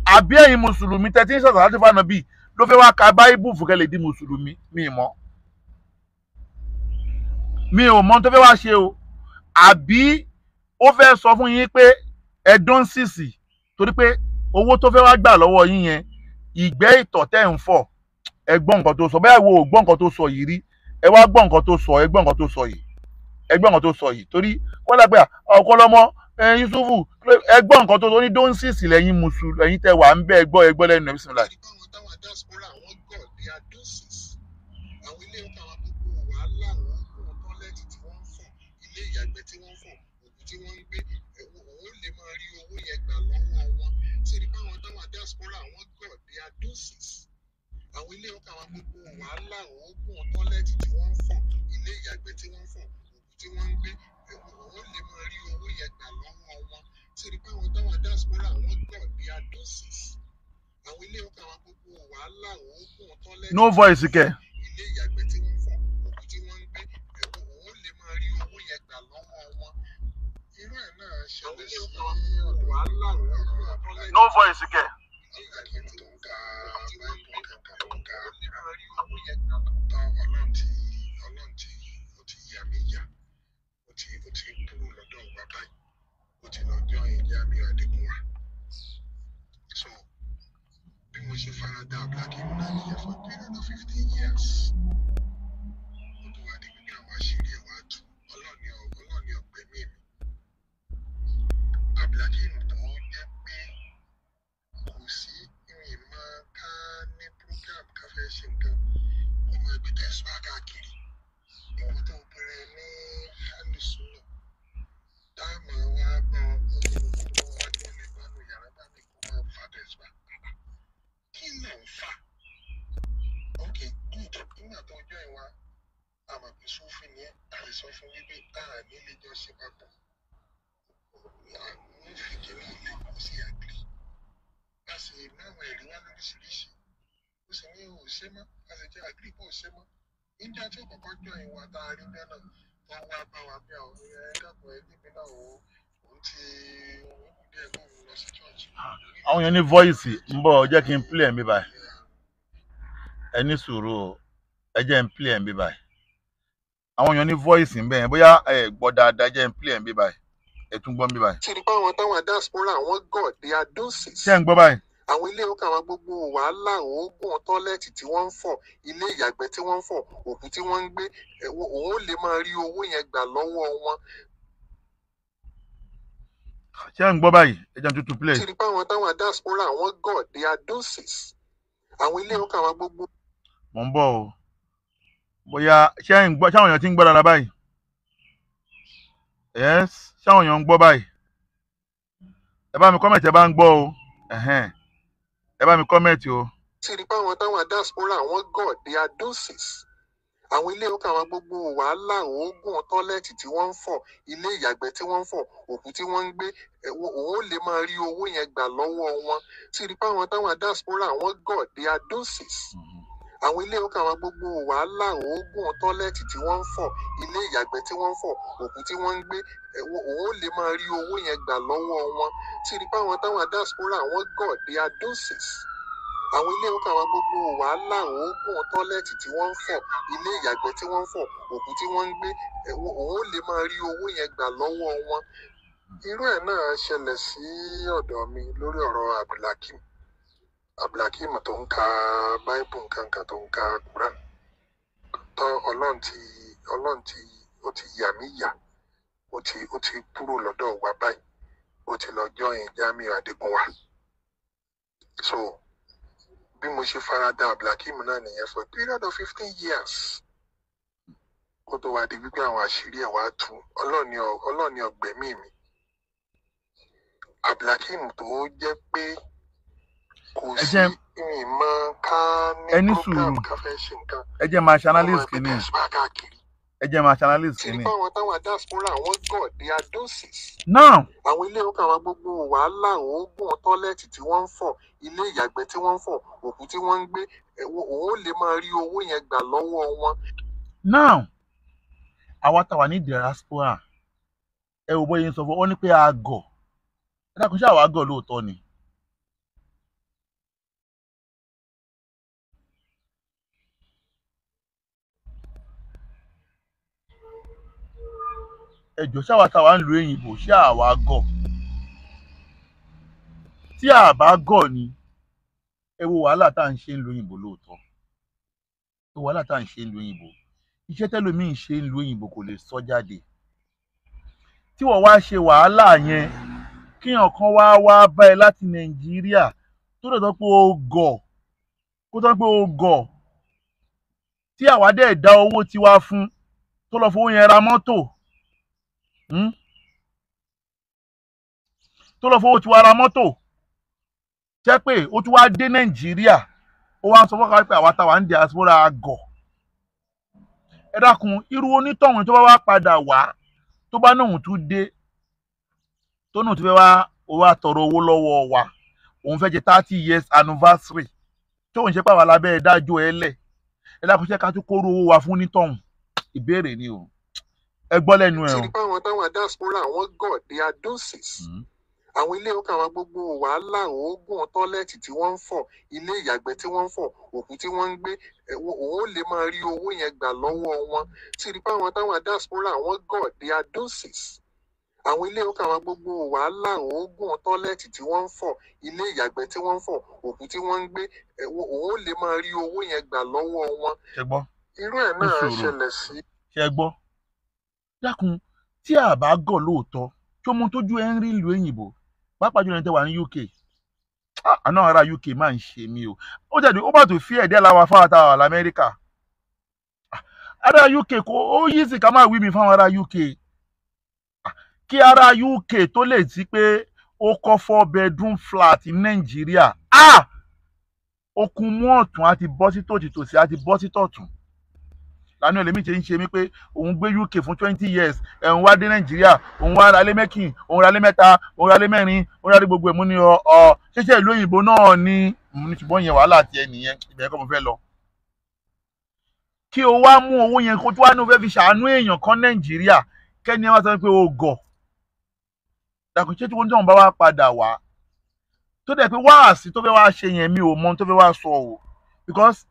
Àbí ẹ̀yin mùsùlùmí tẹ́ tí ń sàsàlátù fànàbí ló fẹ́ wá ka báíbù fún kẹ́ lè di mùsùlùmí? Mi mọ̀, mi ò mọ̀ tó fẹ́ wá ṣe o. Àbí ó fẹ́ sọ fún yín pé ẹ dán sísì torí pé owó tó fẹ́ wá gbà lọ́wọ́ yín yẹn, ìgbẹ́ ìtọ̀ tẹ́ ń fọ̀. Ẹ gbọ́ nǹkan tó sọ, bẹ́ẹ̀ wo ò gbọ́ nǹkan tó sọ yìí rí, ẹ wá gbọ́ nǹkan tó sọ, ẹ gbọ́ nǹkan tó sọ yìí, ẹ gbọ́ nǹkan tó sọ yìí, torí wọ́n dàgbà ọ̀kọ́lọ́mọ Yusufu, ẹ gbọ́ nǹkan tó sọ ní dóńsìsì lẹ́yìn mùsùlùmí, ẹ̀yin tẹ́ wà ń bẹ́, ẹ gbọ́, ẹ gbọ́ lẹ́nu ẹ̀ bísímìlà. Àwọn ilé ọkọ̀ àwọn gbogbo wàhálà oògùn tọ́lẹ́tì tí wọ́n ń fọ̀, ilé ìyàgbẹ́ tí wọ́n ń fọ̀, òkú tí wọ́n ń gbé, òun lè máa rí owó yẹn gbà lọ́wọ́ wọn. Tí rí pé àwọn táwọn diaspora àwọn gọ̀ bí adósis. Àwọn ilé ọkọ̀ àwọn gbogbo wàhálà oògùn tọ́lẹ́tì. No voice kẹ. Ilé ìyàgbẹ́ tí wọ́n ń fọ̀, òkú tí wọ́n ń gbé, òun lè máa rí owó yẹn gbà lọ́wọ́ wọn. Irú ẹ̀ náà ṣẹlẹ̀ sí wàhálà oògùn tọ́lẹ́tì. No voice kẹ. Ọlọ́run ti yà mí yà, ó ti kúrò lọ́dọ̀ wa báyìí, ó ti lọ jọ Jamiu Adégúnwà. So bí mo ṣe fara da Abdulhakeem náà nìyẹn for 315 years. Ó tó wá di pé àwọn àṣírí ẹ̀ wá tú. Ọlọ́ọ̀ni ọ̀gbẹ́ mi mi. Abdulhakeem tó jẹ́ pé kò sí ìrìn máa ká ní program ká fẹ́ ṣe nǹkan, kó máa gbé tẹ̀síwá káàkiri. Ìwọ́n tó ń pèrè ní alùsùnà táàmù wa bá ọmọ wa tó lè bá nu yàrá bá mi kó máa fa tẹ̀síwá. Kí ló ń fà? Ok, good. Nígbà tó jọ ìwà àmọ̀ pé sófin ni a lè sọ fún wípé a ní lè jọ ṣe papọ̀. Àwọn fi kìíní ilé kò sí àgbè. A sì máwọn ẹ̀rí wá lóríṣiríṣi. Ó sì ní ò ṣe mọ́, a sì jẹ́ àgbè kò ṣe mọ́. Níjà tí ó kọ́kọ́ jọ ìwà tá a rí bẹ́ẹ̀ náà tó wá bá wa bí àwọn ẹ̀ẹ́dàpọ̀ ẹbí mi náà òun ti òun kù díẹ̀ kó òun lọ sí church. Àwọn èèyàn ní voice ń bọ̀, jẹ́ kí n play ẹ̀ ń bí báyìí. Ẹ ní sùúrù o, ẹ jẹ́ n play ẹ̀ ń bí báyìí. Àwọn èèyàn ní voice ń bẹ̀ yẹn, bóyá ẹ gbọ́ dáadáa, jẹ́ n play ẹ̀ ń bí báyìí. Ẹ tún gbọ́ ń bí báyìí. Ṣé nípa àwọn táwọn diaspora àwọn gọ̀ they are doses. Ṣé ẹ ń gbọ́ báyìí? Àwọn ilé ọkọ̀ àwọn gbogbo wàhálà oògùn tọ́lẹ́tì tí wọ́n ń fọ̀, ilé ìyàgbẹ́ tí wọ́n ń fọ̀, òkú tí wọ́n ń gbé, òun lè máa rí owó yẹn gbà lọ́wọ́ wọn. Ṣé ẹ ń gbọ́ báyìí? Ẹ jẹ́ n tuntun play. Ṣé nípa àwọn táwọn diaspora àwọn gọ̀ they are doses. Àwọn ilé ọkọ̀ àwọn gbogbo. Mò ń bọ̀ o. Bóyá ṣé ẹ ń gbọ́, ṣáwọn èèyàn ti ń gbọ́ dáadáa báyìí? Yes, ṣáwọn èèyàn ń gbọ́ báyìí? Ẹ bá mi comment ẹ bá ń gbọ́ o. Ẹ̀hẹ́n. Ẹ bá mi kọ́mẹ̀tì o. Ṣé nípa àwọn táwọn diaspora àwọn gọ̀ they are doses. Àwọn ilé ọkọ̀ àwọn gbogbo wàhálà oògùn tọ́lẹ́tì tí wọ́n ń fọ̀, ilé ìyàgbẹ́ tí wọ́n ń fọ̀, òkú tí wọ́n ń gbé, òun lè máa rí owó yẹn gbà lọ́wọ́ wọn. Ṣé nípa àwọn táwọn diaspora àwọn gọ̀ they are doses. Àwọn ilé ọkọ̀ àwọn gbogbo wàhálà oògùn tọ́lẹ́tì tí wọ́n ń fọ̀, ilé ìyàgbẹ́ tí wọ́n ń fọ̀, òkú tí wọ́n ń gbé, òun lè máa rí owó yẹn gbà lọ́wọ́ wọn. Ṣé nípa àwọn táwọn diaspora àwọn gọ̀ they are doses. Àwọn ilé ọkọ̀ àwọn gbogbo wàhálà oògùn tọ́lẹ́tì tí wọ́n ń fọ̀, ilé ìyàgbẹ́ tí wọ́n ń fọ̀, òkú tí wọ́n ń gbé, òun lè máa rí owó yẹn gbà lọ́wọ́ wọn. Irú ẹ̀ náà ṣẹlẹ̀ sí ọ̀dọ̀ mi lórí ọ̀rọ̀ Abdulhakeem. Abdulhakeem tó ń ka Báíbù nǹkankan tó ń ka Quran. Tọ́ Ọlọ́run ti ó ti yà mí yà, ó Ó ti kúrò lọ́dọ̀ wa báyìí, ó ti lọ join Jamiu Adégúnwà. So bí mo ṣe farada Abdulhakeem náà nìyẹn for a period of 15 years, kó tó wá di wípé àwọn àṣírí ẹ̀ wá tú. Ọlọ́ọ̀ni ọ̀gbẹ́mí mi, Abdulhakeem tó jẹ́ pé kò Ẹ sí mi mọ ká ní Ẹ ní program sùúrù. ká fẹ́ ṣe nǹkan, Ẹ jẹ́ máa ṣe wọ́n analyse máa gbé kìíní. tẹ̀síwá káàkiri. Ẹ jẹ́ máa ṣe analyse Tí kìíní. báwọn táwọn diaspora, àwọn gọ̀, they are doses. Now Àwọn ilé ọkọ̀, àwọn gbogbo wàhálà oògùn toilet tí wọ́n ń fọ̀, ilé ìyàgbẹ́ tí wọ́n ń fọ̀, òkú tí wọ́n ń gbé, òun ó lè máa rí owó yẹn gbà lọ́wọ́ wọn. Now, àwa tá wà ní diaspora, ẹ wò bóyá ń sọ fún ọ ní pé a gọ̀. Ẹ dákun, ṣé àwa gọ̀ lóòótọ́ ni? Ẹ jọ̀ọ́, ṣé àwa tá wà ń lu òyìnbó, ṣé àwa gọ̀? Tí a bá gọ̀ ni, ẹ wo wàhálà tá à ń ṣe ń lu òyìnbó lóòótọ́. Ẹ wo wàhálà tá à ń ṣe ń lu òyìnbó. Iṣẹ́ tẹ́lòmíì ń ṣe ń lu òyìnbó kò lè sọ jáde. Tí wọ́n wá ṣe wàhálà yẹn, kíyàn kan wá wá bá ẹ láti Nàìjíríà tó dẹ̀ sọ pé o gọ̀, kó sọ pé o gọ̀, tí àwa dẹ̀ dá owó tiwa fún, tó lọ fowó yẹn ra mọ́tò, Tó lọ fowó tiwa ra mọ́tò, jẹ́ pé ó tún wá dé Nàìjíríà, ó wá ń sọ fún wa pé àwa táwa ń diaspora gọ̀. Ẹ dákun, irú onítọ̀hún tó bá wá padà wá, tó bá náà tún dé, tó náà tún fẹ́ wá, ó wá tọrọ owó lọ́wọ́ wa, òun fẹ́ jẹ 30 years anniversary tó ń ṣe pàwọn alábẹ́ ẹ̀dájọ́ ẹ lẹ̀. Ẹ dákun, ṣé ká tún kóró owó wa fún onítọ̀hún? Ìbéèrè ni o. Ẹ gbọ́ lẹ́nu ẹ Tí o. báwọn táwọn diaspora, àwọn gọ̀, they are doses. Àwọn ilé ọkọ̀, àwọn gbogbo wàhálà oògùn toilet tí wọ́n ń fọ̀, ilé ìyàgbẹ́ tí wọ́n ń fọ̀, òkú tí wọ́n ń gbé, òun ó lè máa rí owó yẹn gbà lọ́wọ́ wọn. Tí báwọn táwọn diaspora, àwọn gọ̀, they are doses. Àwọn ilé ọkọ̀, àwọn gbogbo wàhálà oògùn toilet tí wọ́n ń fọ̀, ilé ìyàgbẹ́ tí wọ́n ń fọ̀, òkú tí wọ́n ń gbé, òun ó lè máa rí owó yẹn gbà lọ́wọ́ wọn. Ṣe gbọ́? Irú ẹ̀ Ní náà sùúrù. ṣẹlẹ̀ sí Ṣe gbọ́? Dákun, tí a bá gọ̀ lóòótọ́, tí ó mú tójú ẹ ń rí ìlú òyìnbó, pàápàá jùlọ ní tẹ́ wà ní UK. Ah, àná ará UK máa ń ṣe mí o. Ó jáde, ó bá tó fi ẹ̀dẹ́ làwọn afáwọn táwọn wà lamẹ́ríkà. Ah, ará UK kò ó yí sí ká máa wí mi fáwọn ará UK. Ah, kí ará UK tó lè sí pé ó kọ́ 4 bedroom flat ní Nàìjíríà, ah, okun mú ọ̀tún á ti bọ́ sí tòtì, tòsí á ti bọ́ sí tọ̀tún. Lánàá ẹlẹ́mìí ṣe ń ṣe mí pé òun gbé UK fún 20 years, ẹ̀hún wá dé Nàìjíríà, òun wá ra lé mẹ́kìn, òun ra lé mẹ́ta, òun ra lé mẹ́rin, òun ra lé gbogbo ẹ̀. Mú ní ọ ọ ṣẹṣẹ ìlú òyìnbó náà ni mo ní, ṣùgbọ́n yẹn wàhálà tiẹ̀ nìyẹn, ibẹ̀ kọ́ mo fẹ́ lọ. Kí o wá mú owó yẹn kó tó wá ní o fẹ́ fi ṣàánú èèyàn kan Nàìjíríà, kẹ́ni ẹ wá sọ pé o gọ̀. Dàkún, ṣé tí wọ́n tó ń bá wá padà wá, tó dẹ̀ pé wáàsí tó fẹ́ wá ṣe yẹn, mi ò mọ ohun tó fẹ́ wá sọ o, because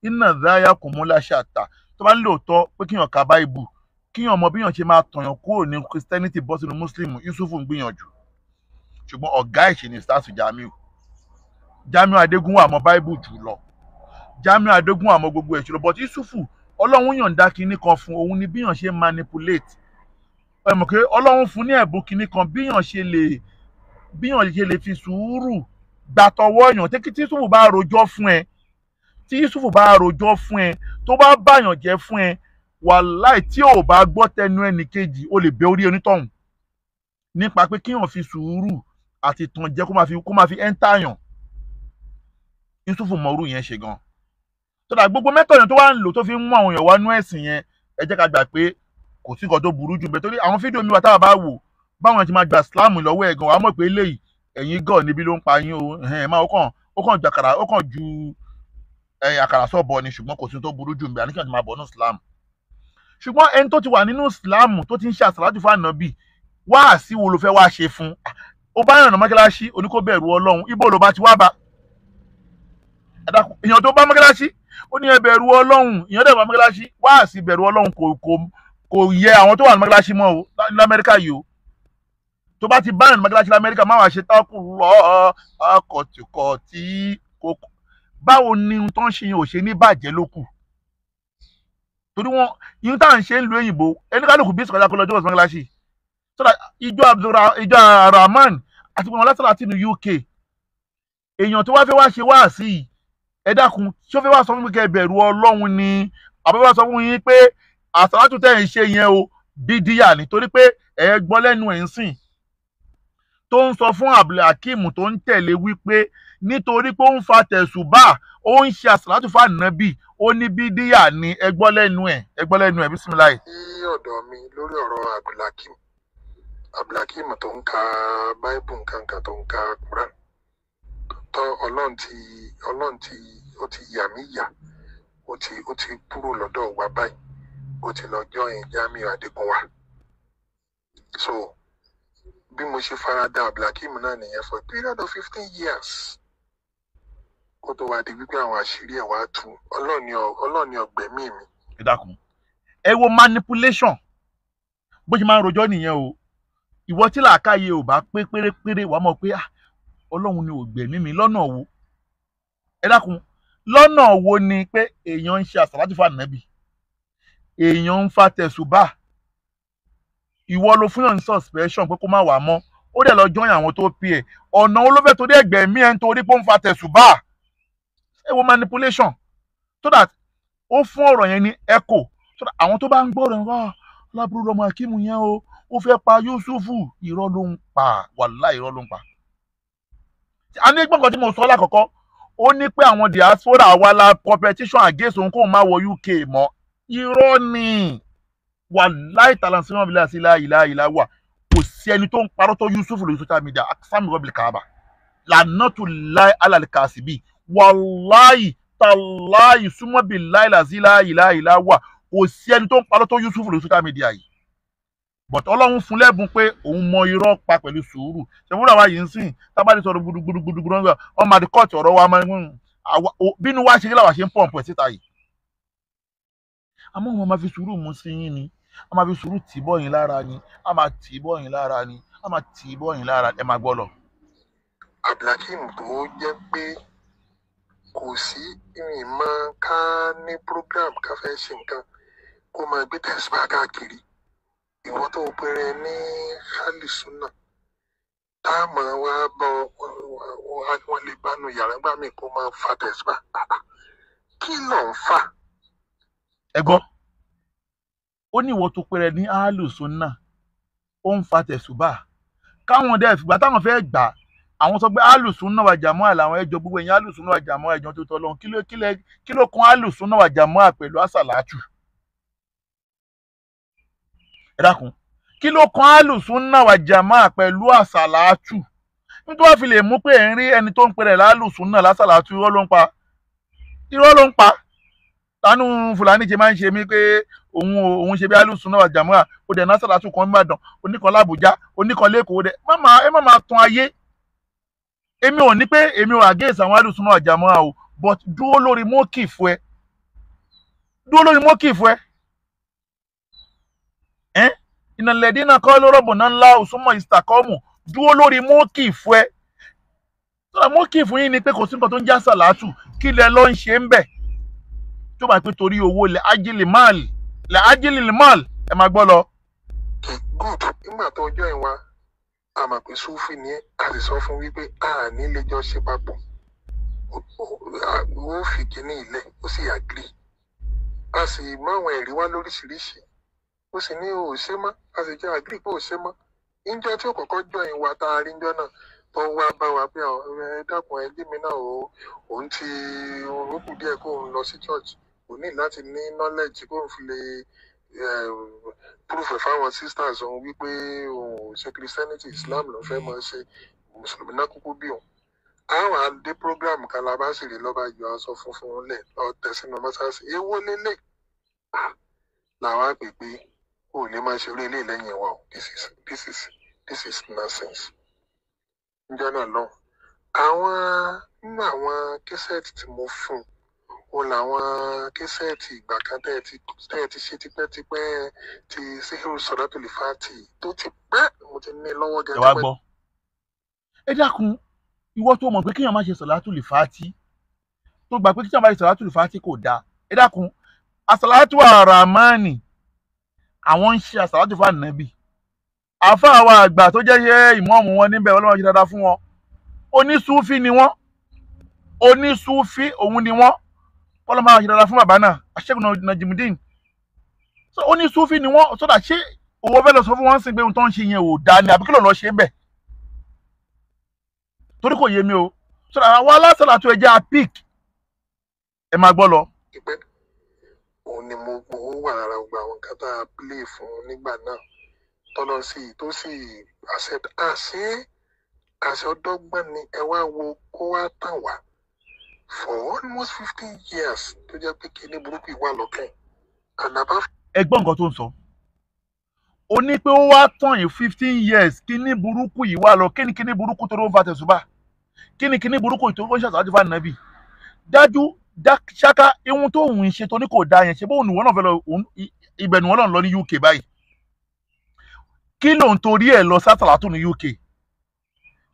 iná dáyà kò mú láṣà ta. Tó bá nílò tọ́ pé kíyàn ka báìbù, kíyàn mọ bíyàn ṣe máa tọ̀yàn kúrò ní Christianity bọ́ sínú Muslim, Yusufu ń gbìyànjú, ṣùgbọ́n ọ̀gá ìṣe ni Stars Jamiu. Jamiu Adégúnwà mọ báìbù jù lọ, Jamiu Adégúnwà mọ gbogbo ẹ̀ jù lọ, but Yusufu, Ọlọ́run yọ̀ǹda kinní kan fún òun ni bíyàn ṣe manipulate. Ẹ mọ̀ pé Ọlọ́run fún ní ẹ̀bùn kinní kan, bíyàn ṣe lè fi sùúrù gbàtọwọ́ èèyàn. Tí Yusufu bá rojọ́ fún ẹ, tí Yusufu bá rojọ́ fún ẹ, tó bá bàyàn jẹ́ fún ẹ, wàláì, tí ò bá gbọ́ tẹnu ẹnì kejì, o lè bẹ orí onítọ̀hún nípa pé kíyàn fi sùúrù àti tàn jẹ́ kó máa fi ẹ́ńtà yàn. Yusufu mọ̀ọ́rù yẹn ṣe gan tó dà. Gbogbo method yẹn tó wà ń lò tó fi ń mú àwọn èèyàn wá nú ẹ̀sìn yẹn, ẹ jẹ́ ká gbà pé kò sí nǹkan tó burú jù bẹ́ẹ̀, torí àwọn fídíò mi wà táwa bá wò báwọn ti máa gba Islam lọ́wọ́ ẹ̀ gan, wàá mọ̀ pé eléyìí, ẹ̀yin gọ̀ níbi ló ń pa yín o. Ẹ̀hẹ́n, máa ó kàn ju àkàrà, ó kàn ju àkàrà sọ̀bọ ni, ṣùgbọ́n kò sí tó burú jù bẹ́ẹ̀ àníkàn ti máa bọ̀ nínú Islam. Ṣùgbọ́n ẹni tó ti wà nínú Islam, tó ti ń ṣe àsàlátù fún ànábì, wáàsí wo ló fẹ́ wá ṣe fún? Ó bá yànnà mọ́ṣáláṣí, oníkó bẹ̀rù Ọlọ́run, ibo ló bá ti wá bá? Ẹ dákun, èèyàn tó bá mọ́ṣáláṣí, ó ní ẹ bẹ̀rù Ọlọ́run, èèyàn dẹ̀ bá mọ́ṣáláṣí, wáàsí bẹ̀rù Ọlọ́run kò yẹ àwọn tó wà ní mọ́ṣáláṣí mọ́ o lamẹ́ríkà yìí o. Tó bá ti bá yànnà mọ́ṣáláṣí lamẹ́ríkà, má wàá ṣe tákù lọ akọ̀tìkọ̀tì kò. Báwo ni ohun tó ń ṣe yẹn ò ṣe ní bàjẹ́ ló kù? Torí wọn ihun tá à ń ṣe ń lu òyìnbó, ẹni kálukú bí sọ̀kọ̀dá kó lọ jókòó sí mọ́ṣáláṣí. So that ìjọ ìjọ Rahman àti gbogbo àwọn lásàlátù ní UK, èèyàn tó wá fẹ́ wá ṣe wá sí i, ẹ dákun, ṣó fẹ́ wá sọ fún mi kẹ́ ẹ bẹ̀rù Ọlọ́run ni, àbí wá sọ fún yín pé àsàlátù tẹ̀ ń ṣe yẹn o bídíyà ni? Torí pé ẹ gbọ́ lẹ́nu ẹ̀ ń sìn tó ń sọ fún Abdulhakeem tó ń tẹ̀lé wípé nítorí pé ó ń fa tẹ̀sùbà, ó ń ṣe àsàlátù fún ànábì, ó ní bídíyà ni. Ẹ gbọ́ lẹ́nu ẹ̀, ẹ gbọ́ lẹ́nu ẹ̀, bísímiláì. Sí ọ̀dọ̀ mi lórí ọ̀rọ̀ Abdulhakeem, Abdulhakeem tó ń ka báíbù nǹkan kan, tó ń ka Quran tó, Ọlọ́run ti ó ti yà mí yà, ó ti kúrò lọ́dọ̀ wa báyìí, ó ti lọ join Jamiu Adégúnwà. So bí mo ṣe fara da Abdulhakeem náà nìyẹn for a period of 15 years, kó tó wá di wípé àwọn àṣírí ẹ̀ wá tú. Ọlọ́run ni ọ̀gbẹ́mí mi. Ẹ dákun, ẹ wo manipulation bó ṣe máa ń rojọ́ nìyẹn o. Ìwọ tí làákàyè ò bá pé pérépéré, wàá mọ̀ pé ah, Ọlọ́run ni ò gbẹ̀mí mi. Lọ́nà wo? Ẹ dákun, lọ́nà wo ni pé èèyàn ń ṣe àsàlátù fún ànábì, èèyàn ń fa tẹ̀sùbà, ìwọ ló fún yàn ní suspension pé kó má wà mọ́, ó dẹ̀ lọ join àwọn tó pè ẹ̀? Ọ̀nà wo ló fẹ́ torí ẹgbẹ̀mí ẹ̀ ń torí pé ó ń fa tẹ̀sùbà? Ẹ wo manipulation, so that ó fún ọ̀rọ̀ yẹn ní echo, so that àwọn tó bá ń gbọ́ ọ̀rọ̀ yẹn wá lábúrú lọmọ Akeem yẹn o, ó fẹ́ pa Yusufu. Irọ́ ló ń pa, wàláhì, irọ́ ló ń pa. A ní gbọ̀ngàn tí mo sọ lákọ̀ọ́kọ́, ó ní pé àwọn diaspora wa la competition against òun kóun má wọ UK mọ́. Irọ́ ni, wàláhì tàlànsímọ́ bíi láti ilá ìlà ìlà wà. Kò sí ẹni tó ń parọ́ tó Yusuf lórí social media. Sami rọ́bìlì kaaba lànàtú láì alàlìkàsíbì, wàláhì tàláhì súnmọ́ bíi láì làzí láì ìlà ìlà wà. Kò sí ẹni tó ń parọ́ tó Yusuf lórí social media yìí, but Ọlọ́run fún lẹ́bùn pé òun mọ irọ́ pa pẹ̀lú sùúrù. Ṣèwúrọ̀ àwa yìí ń sìn tábàdì sọ̀rọ̀ gbùdùgbùdùgbùdù, wọn máa di kóòtù ọ̀rọ̀ wa máa ń bínú wá ṣe kí làwa ṣe ń pọ̀npọ̀ ẹ̀ síta yìí. Àmọ́ wọn máa fi sùúrù mú sí yín ni, a máa fi sùúrù tì bọ́ yín lára ni, a máa tì bọ́ yín lára ni, a máa tì bọ́ yín lára. Ẹ máa gbọ́ lọ. Abdulhakeem tó jẹ́ pé kò sí ìmọ̀ ká ní program, ká fẹ́ ṣe nǹkan, kó máa gbé tẹ̀síbá káàkiri. Ìwọ tó péré ní halisuna, tá a máa wá bọ wọn lè bánu yàrá gbà mí kó máa fa tẹ̀síbá, kí ló ń fà? Ẹ gbọ́, ó ní ìwọ tó péré ní alùsùnà, ó ń fa tẹ̀sùbà káwọn dẹ́ fìgbà táwọn fẹ́ gbà. Àwọn sọ pé alùsùnà wà jàmọ́ àlàwọn ẹjọ́ gbogbo ẹ̀yìn alùsùnà wà jàmọ́ ẹjọ́ tó tọ́ lọ́hùn. Kí ló kan alùsùnà wà jàmọ́ pẹ̀lú àsàlátù? Ẹ dákun, kí ló kan alùsùnà wà jàmọ́ pẹ̀lú àsàlátù? Nítorí wàá fi lè mú pé ẹ̀ ń rí ẹni tó ń pèrè lálùsùnà lásàlátù, irọ́ ló ń pa, irọ́ ló ń pa. Tánú Fúlàní ṣe máa ń ṣe mí pé òun ṣe bí alùsùnà wà jàmọ́, ó dẹ̀ násàlátù kan nìbàdàn, oníkan làbújá, oníkan lẹ́kọ̀ọ́, ó dẹ̀ má máa ẹ má máa tan ayé. Èmi ò ní pé èmi ò against àwọn alùsùnà wà jàmọ́ o, but dúró lórí mọ́kìfù ẹ, dúró lórí mọ́kìfù ẹ. Ẹ́ ìnàlẹ́dínà kọ́ ló rọ̀bùn náà ńlá òsúnmọ̀ ìsìtàkọ́mù. Dúró lórí mọ́kìfù ẹ. Sọ́dọ̀ mọ́kìfù yín ni pé kò sí nǹkan tó ń já sàlátù. Kí lẹ lọ́ ń ṣe ń bẹ̀ tó bá pé torí owó lẹ ájílì máàlì, lẹ ájílì máàlì? Ẹ máa gbọ́ lọ. Good, nígbà tó ọjọ́ ìwà a mọ̀ pé Súfì ni ẹ́, a sì sọ fún wípé a ní lè jọ ṣe papọ̀, ó fi kíní ilẹ̀, ó sì agree, a sì mú àwọn ẹ̀rí wá lóríṣiríṣi, ó sì ní ò ṣe mọ́, a sì jẹ́ agree pé ò ṣe mọ́. Níjọ́ tí ó kọ́kọ́ join wa tá a rí níjọ́ náà tó wá bá wa pé ẹ dákun, ẹ jí mi náà o, òun ti òun kù díẹ̀ kó òun lọ sí church, òun ní láti ní knowledge kó òun fi lè proof ẹ̀ fáwọn sisters òun wípé òun ò ṣe Christianity, Islam ló fẹ́ máa ṣe, mùsùlùmí náà kúkú bí òun. Àwọn àdé program kan la bá sì rí lọ́ba yọ aṣọ funfun lẹ̀ lọ tẹ̀ sínú mọ́ṣáláṣí. Èwo lélẹ̀ làwọn á pè pé o ò ní máa ṣe orí ilé lẹ́yìn wa o, this is nonsense. Níjọ́ náà lọ àwọn nínú àwọn kẹsẹ̀tì tí mo fún un làwọn kẹsẹ̀tì ìgbà kan tẹ́ ẹ ti ṣe tipẹ́tipẹ́ ti Sihiru Sọ̀dátùlì Fati tó ti pẹ́, mo ti ní lọ́wọ́ Ẹ wá gẹ́gẹ́. Gbọ́, ẹ dákun, ìwọ tó mọ̀ pé kéèyàn má ṣe sọ̀látùlì fàátì, tó gbà pé kéèyàn má ṣe sọ̀látùlì fàátì kò dáa, ẹ dákun, àsàlátù àràmánì, àwọn ń ṣe àsàlátù fún ànábì. Àáfàá wa àgbà tó jẹ́ ṣe ìmọ̀ọ́mù wọn níbẹ̀, Ọlọ́run ṣe dáadáa fún wọn. Onísúfí ni wọ́n, onísúfí òun ni wọ́n. Ọlọ́run máa ṣe dáadáa fún bàbá náà, Aṣẹ́gun Najimudeen. So onísúfí ni wọ́n. Sódà ṣé owó fẹ́ lọ sọ fún wọn sí pé ohun tó ń ṣe yẹn ò dáa ni, àbí kí ló lọ ṣe ń bẹ̀? Torí kò yé mi o. Sódà àwọn alásàlà tó ẹ jẹ́ apik, ẹ máa gbọ́ lọ. Òun ni mo wà lára gbogbo àwọn nǹkan tá a play fún nígbà náà, tọ́lọ́ sí i tó sì accept. Àṣẹ ọdọ́gbọ́n ni ẹ wá wo kó wá tàn wá for almost 15 years tó jẹ́ pé kíní burúkú wà lọ́kàn. Ẹ gbọ́ nǹkan tó ń sọ. Ó ní pé ó wá tàn yín 15 years, kíní burúkú yìí wà lọ. Kíní kíní burúkú tó ló ń fa tẹ̀sùbà, kíní kíní burúkú tó ń ṣàṣàjù fún ànábì. Dájú ṣáká ihun tó ń ṣe tó ní kò dáa yẹn, ṣe bóun nìwọ́n náà fẹ́ lọ ibẹ̀ nìwọ́n náà lọ ní UK báyìí. Kí ló ń torí ẹ̀ lọ sátàlátù ní UK?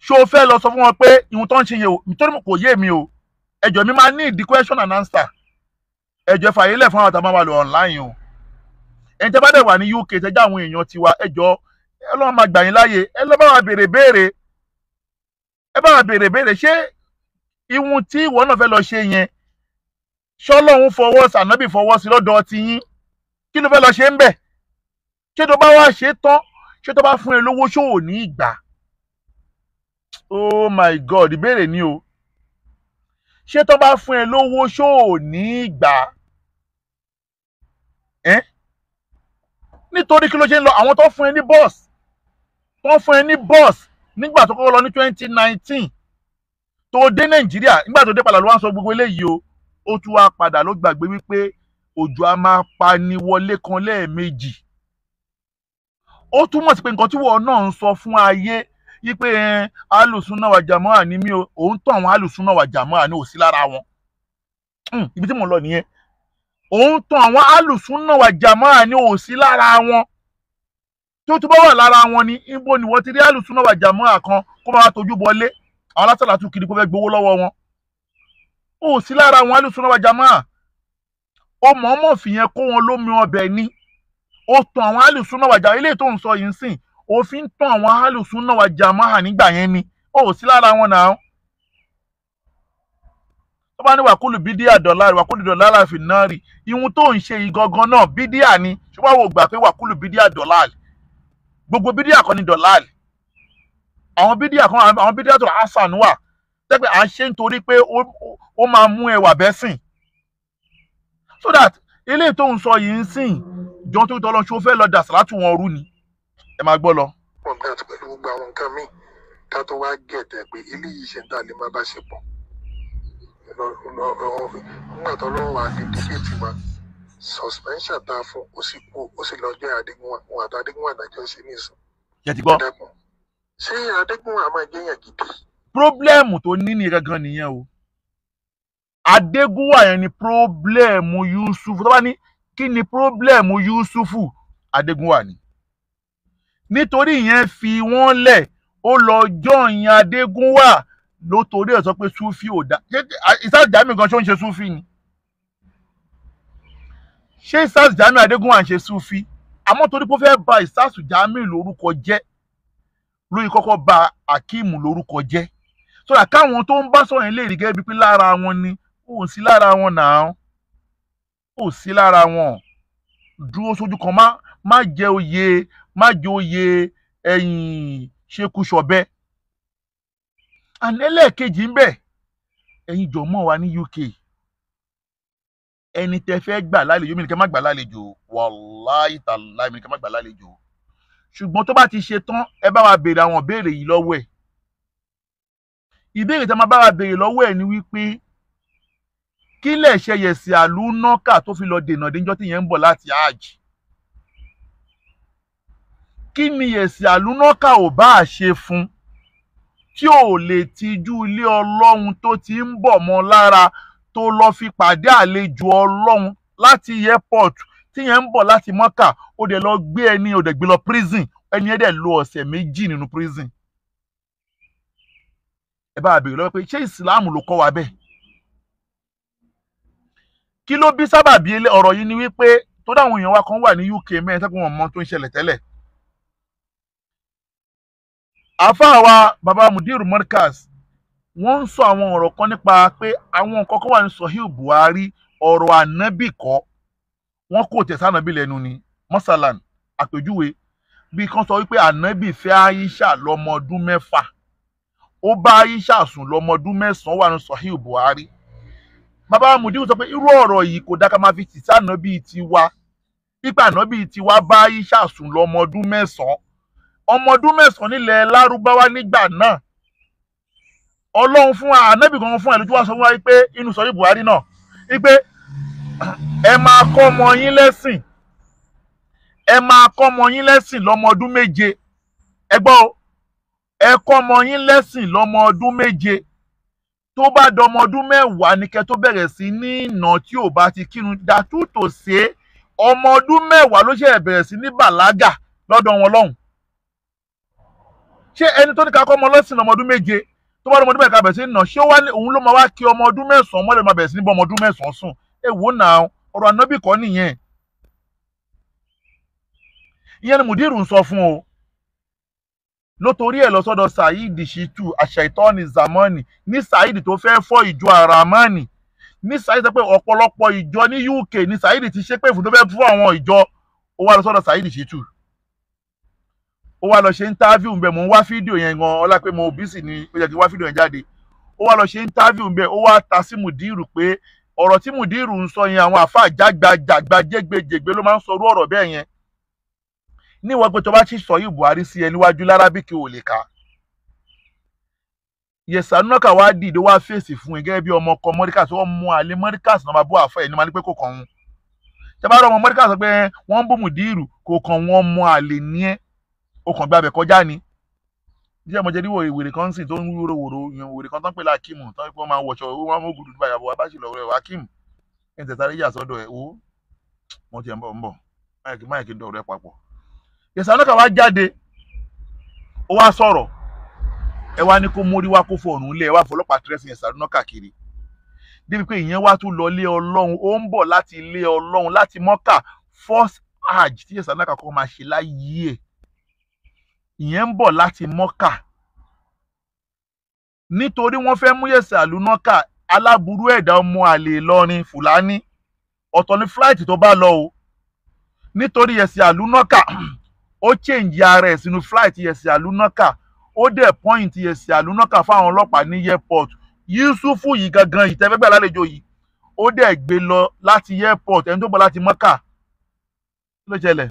Ṣé o fẹ́ lọ sọ fún wọn pé ihun tó ń ṣe yẹn o, nítorí kò yé mi o. Ẹjọ́ mi máa ní ìdí question and answer. Ẹjọ́ fàyè lẹ̀ fún àwọn àtàwọn máa lò online o. Ẹni tẹ́ bá dẹ̀ wà ní UK tẹ́jà àwọn èèyàn tiwa, ẹjọ́ Ọlọ́run máa gbà yín láàyè, ẹ lọ bá wa béèrè béèrè, ẹ bá wa béèrè béèrè. Ṣé ihun tí ìwọ náà fẹ́ lọ ṣe yẹn, ṣọlọ́run fọwọ́ sí, ànábì fọwọ́ sí lọ́dọ̀ ti yín? Kí ló fẹ́ lọ ṣe ń bẹ̀? Ṣé tó bá wá ṣe tán, ṣé tó bá fún ẹ lówó, ṣó ò ní ìgbà? Oh my God, ìbéèrè ni o. Ṣé tó bá fún ẹ lówó, ṣó ò ní ìgbà? Ẹ́ nítorí kí ló ṣe ń lọ? Àwọn tó fún ẹ ní bọ́ọ̀sì, tó fún ẹ ní bọ́ọ̀sì nígbà tó kọ́kọ́ lọ ní 2019 tó dé Nàìjíríà, nígbà tó dé padà ló wá ń sọ gbogbo eléyìí o. Ó tún wá padà ló gbàgbé wípé òjò a máa pa ni wọlé kan lẹ́ẹ̀mejì. Ó túmọ̀ sí pé nǹkan tí wọ́n náà ń sọ fún ayé wípé alùsùnà wà jàmọ́ àní mi o, òun tán àwọn alùsùnà wà jàmọ́ àní ò sí lára wọn. Ibi tí mò ń lọ nìyẹn. Òun tán àwọn alùsùnà wà jàmọ́ àní ò sí lára wọn. Tí ó tún bá wà lára wọn ni, ibo ni wọ́n ti rí alùsùnà wà jàmọ́ àkan kó máa tójú bọlé àwọn alásàlátù kiri kó fẹ́ gbowó lọ́wọ́ wọn. Ó sí lára àwọn alùsùnà wà jàmọ́. Ó mọ̀ọ́mọ̀ fìyẹn kó wọn lómi ọbẹ̀ ni. Ó tan àwọn alùsùnà wà jàmọ́, eléyìí tó ń sọ yìí ń sìn, òfin tán àwọn alùsùnà wà jàmọ́ nígbà yẹn ni. Ó sí lára wọn náà. Tó bá ní wàkúlù bídíà dọ̀là, wàkúlù dọ̀là láfi náà rí ihun tó ń ṣe yìí gangan náà bídíà ni. Ṣùgbọ́n àwọn ò gbà pé wàkúlù bídíà dọ̀là, gbogbo bídíà kan ni dọ̀là. Àwọn bídíà kan, àwọn bídíà tó hasan wà tẹ́pẹ́ à ń ṣe nítorí pé ó máa mú ẹwà bẹ́sìn. So that eléyìí tó ń sọ yìí ń sìn, jọ tó tọ́ lọ, ṣó fẹ́ lọ dà sàlátù wọn rú ni? Ẹ máa gbọ́ lọ. From that pẹ̀lú gbogbo àwọn nǹkan míì ká tó wá gẹ̀tẹ̀ pé eléyìí ṣe ń tà lè má bá ṣe pọ̀. Nígbà tó lọ́wọ́ wa ní debate wa, suspension tá a fún, ó sì kú, ó sì lọ jẹ́ Adégúnwà, òun àti Adégúnwà dájọ́ ṣe ní ìsìn. Ṣé ti gbọ́? Ṣé Adégúnwà máa jẹ́yàn gidi? Pírọ́blẹ́mù tó ní ní gangan nìyẹn o. Adégúnwà yẹn ni pírọ́blẹ́mù Yusufu. Tó bá ní kí ni pírọ́blẹ́mù Yusufu, Adégúnwà ni. Nítorí ìyẹn fi wọ́n lẹ̀, ó lọ jọ̀yìn Adégúnwà ló torí ẹ̀ sọ pé Sufi ò dá. Ṣé Isaac Jami gan ṣó ń ṣe Sufi ni? Ṣé Isaac Jami Adégúnwà ń ṣe Sufi? Àmọ́ torí pé ó fẹ́ ba Isaac Jami lórúkọ jẹ́ lóyún, kọ́kọ́ ba Akeem lórúkọ jẹ́, sọ́dà káwọn tó ń bá sọ̀rọ̀ yẹn lè rí gẹ́gẹ́ bíi pé lára wọn ni. Ó sí lára wọn náà, ó sí lára wọn. Dúró sójú kan, má jẹ oyè, má jẹ oyè ẹ̀yìn ṣekúṣọbẹ. Ànẹ́lẹ̀kejì ń bẹ̀, ẹ̀yin jọ̀mọ́ wa ní UK, ẹni tẹ́ fẹ́ gbà lálejò, mi ní kẹ́ má gbà lálejò, wàláhì tàláhì mi ní kẹ́ má gbà lálejò. Ṣùgbọ́n tó bá ti ṣe tán, ẹ bá wa béèrè àwọn ìbéèrè yìí lọ́wọ́ ẹ̀. Ìbéèrè tí a máa bá wa béèrè lọ́wọ́ ẹ̀ ni wípé kí lẹ̀ ṣe yẹ̀sì àlùnákà tó fi lọ dènà déjọ́ tí yẹn ń bọ̀ láti hajj? Kí ni yẹ̀sì àlùnákà ò bá ṣe fún tí ò lè tijú ilé Ọlọ́run tó ti ń bọ̀ mọ́ lára tó lọ fi pàdé àlejò Ọlọ́run láti airport tí yẹn ń bọ̀ láti Mọ́kà, ó dẹ̀ lọ gbé ẹni, ó dẹ̀ gbé lọ prison, ẹni ẹ̀ dẹ̀ lò ọ̀sẹ̀ 2 nínú prison. Ẹ bá béèrè lọ́wọ́ pé ṣé ìsìláàmù ló kọ́ wa bẹ́ẹ̀? Kí ló bí sábàbí ọ̀rọ̀ yìí ni wípé tó dáwọn èèyàn wa kan wà ní UK mẹ́rin tẹ́kun wọn mọ tó ń ṣẹlẹ̀ tẹ́lẹ̀. Àfáà wa baba Mudir Markaz wọ́n ń sọ àwọn ọ̀rọ̀ kan nípa pé àwọn nǹkan kan wà ní Sahih Buhari, ọ̀rọ̀ ànábì kọ́, wọ́n kò tẹ̀ sànábì lẹ́nu ni. Mọ́sálàn àpèjúwe bí kan sọ wípé ànábì fẹ́ Aisha lọ́mọ ọdún 6, ó bá Aisha sùn lọ́mọ ọdún 9, wà ní Sahih Buhari. Bàbá Mudir sọ pé irú ọ̀rọ̀ yìí kò dá ká máa fi tì sànábì tiwa, pípa ànábì tiwa bá Aisha sùn lọ́mọ ọdún 9, ọmọ ọdún 9 nílẹ̀ Lárúbáwá nígbà náà. Ọlọ́run fún wa, ànábì kan fún ẹ̀ lójú wa sọ fún wa pé inú Sahih Buhari náà wípé ẹ máa kọ́ ọmọ yín lẹ́sìn, ẹ máa kọ́ ọmọ yín lẹ́sìn lọ́mọ ọdún 7. Ẹ gbọ́ o, ẹ kọ́ ọmọ yín lẹ́sìn lọ́mọ ọdún 7, tó bá dọmọ ọdún 10 ní kẹ́ tó bẹ̀rẹ̀ sí ní ìnà tí ò bá ti kírun. Dàtú tò ṣe ọmọ ọdún 10 ló ṣe bẹ̀rẹ̀ sí ní bàlágà lọ́dọ̀ wọn lọ́hùn. Ṣé ẹni tó ní ká kọ́ ọmọ lẹ́sìn lọ́mọ ọdún 7 tó bá dọmọ ọdún 10 ká bẹ̀rẹ̀ sí ní nà, ṣé òun ló máa wá kí ọmọ ọdún 9 mọ́lẹ̀ máa bẹ̀rẹ̀ sí ní bọ́ ọmọ ọdún 9 sùn? Ẹ wò náà, ọ̀rọ̀ ànábì kọ́ nìyẹn. Ìyẹn ni Mudiru ń sọ fún o. Lótorí ẹ̀ lọ sọ́dọ̀ Saheed Shittu Àṣàìtọ́ni Zamani ní Saheed tó fẹ́ fọ́ ìjọ Aramani, ní Saheed sọ pé ọ̀pọ̀lọpọ̀ ìjọ ní UK ní Saheed ti ṣépè fún tó fẹ́ fún àwọn ìjọ. Ó wá lọ sọ́dọ̀ Saheed Shittu, ó wá lọ ṣe interview ń bẹ. Mò ń wá fídíò yẹn gan, ọlá pé mo bísí ni ó yẹ kí n wá fídíò yẹn jáde. Ó wá lọ ṣe interview ń bẹ, ó wá ta sí Mudiru pé ọ̀rọ̀ tí Mudiru ń sọ yẹn àwọn àáfàá jágbajàgba jégbejègbè ló máa ń sọrú ọ̀rọ̀ bẹ́ẹ̀ yẹn. Níwọ̀n pé tó bá ṣì sọ yìí Buhari sí ẹ níwájú lárábíkì ò lè kà. Yẹ̀sánúkà wá dìde wá fèsì fún ẹ gẹ́gẹ́ bí ọmọ ọkọ Mọ́ríkàsì, wọ́n mú àlè Mọ́ríkàsì náà máa bú àfẹ́ ẹ̀ ní máa ní pé kò kàn wọ́n. Ṣé bá rọ ọmọ Mọ́ríkàsì sọ pé wọ́n ń bú Mudiru, kò kàn wọ́n, mú àlè ní ẹ́, ó kàn gbàbẹ̀ kọjá ni. Díẹ̀ mo jẹ́ níwò ìwèrè kan sìn tó ń wúro wòrò, ìwèrè kan tó ń pè lákìmù tó ń pè wọ́n máa wọṣọ, wọ́n máa gùdù nígbà yàgò abáṣe lọ́wọ́ ẹ̀ Hakeem ẹ̀ ń tẹ̀sáré yà sọ́dọ̀ ẹ̀ o, mo ti ẹ̀ ń bọ̀ ń bọ̀ máyì kí n dọ̀rọ̀ ẹ̀ papọ̀. Yẹ̀sánúkà wá jáde, ó wá sọ̀rọ̀, ẹ wá ní kó mórí wá kó fọ̀rùn lé, ẹ wá fọlọ́pàá tírẹ́sì Yẹ̀sánúkà kiri. Débi pé ìyẹn wá tún lọ lé Ọlọ́run, ó ń bọ̀ láti ilé Ọlọ́run láti Mọ́kà, first hajj tí Yẹ̀sánúkà kọ́ máa ṣe láyé ẹ̀. Ìyẹn ń bọ̀ láti Mọ́kà nítorí wọ́n fẹ́ mú Yẹ̀sánúkà aláburú ẹ̀dá ọmọ àlè Ìlọrin Fúlàní, ọ̀tọ̀ ní flight tó bá lọ o. Nítorí Yẹ̀sánúkà ó change ara ẹ̀ sínú flight Yẹ̀sánúkà, ó dẹ̀ point Yẹ̀sánúkà fáwọn ọlọ́pàá ní airport. Yusufu yìí gangan ìtẹ́fẹ́gbẹ́ lálejò yìí ó dẹ̀ gbé lọ láti airport, ẹni tó bọ̀ láti Mọ́kà. Kí ló ṣẹlẹ̀?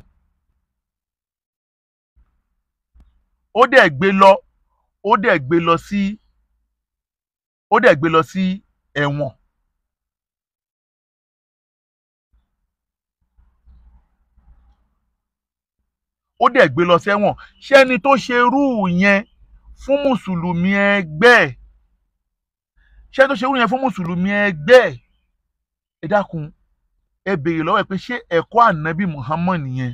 Ó dẹ̀ gbé lọ, ó dẹ̀ gbé lọ sí, ó dẹ̀ gbé lọ sí ẹ̀wọ̀n. Ó dẹ̀ gbé lọ sẹ́wọ̀n. Ṣẹ́ni tó ṣe irú yẹn fún mùsùlùmí ẹgbẹ́ ẹ̀, ṣẹ́ni tó ṣe irú yẹn fún mùsùlùmí ẹgbẹ́ ẹ̀, ẹ dákun ẹ béèrè lọ́wọ́ ẹ pé ṣé ẹ̀kọ́ ànábì Muhammad nìyẹn?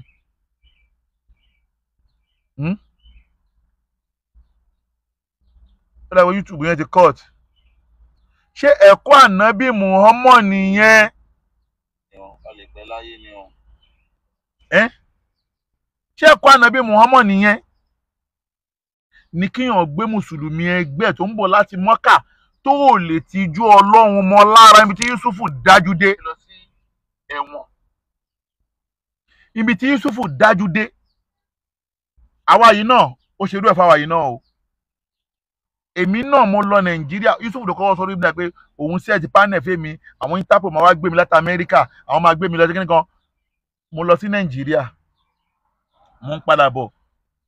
Ó dàgbà YouTube yẹn ti cut. Ṣé ẹ̀kọ́ ànábì Muhammad nìyẹn? Ṣé ẹ̀kọ́ ànábì Muhammad nìyẹn? Ní kíyàn gbé mùsùlùmí ẹgbẹ́ tó ń bọ̀ láti Mọ́kà tó ò lè tijú Ọlọ́run mọ́ lára, ibi tí Yusufu dájú dé lọ sí ẹ̀wọ̀n, ibi tí Yusufu dájú dé. Àwa yìí náà ó ṣerú ẹ̀ fáwa yìí náà o. Èmi náà mo lọ Nàìjíríà, Yusufu tó kọ́kọ́ sọ lórí ìbílẹ̀ pé òun sẹ́ẹ̀tì panel fẹ́mi, àwọn Interpol máa wá gbé mi láti Amẹ́ríkà, àwọn máa gbé mi lọ sí kíní kan. Mo lọ sí Nàìjíríà, mo ń padà bọ̀,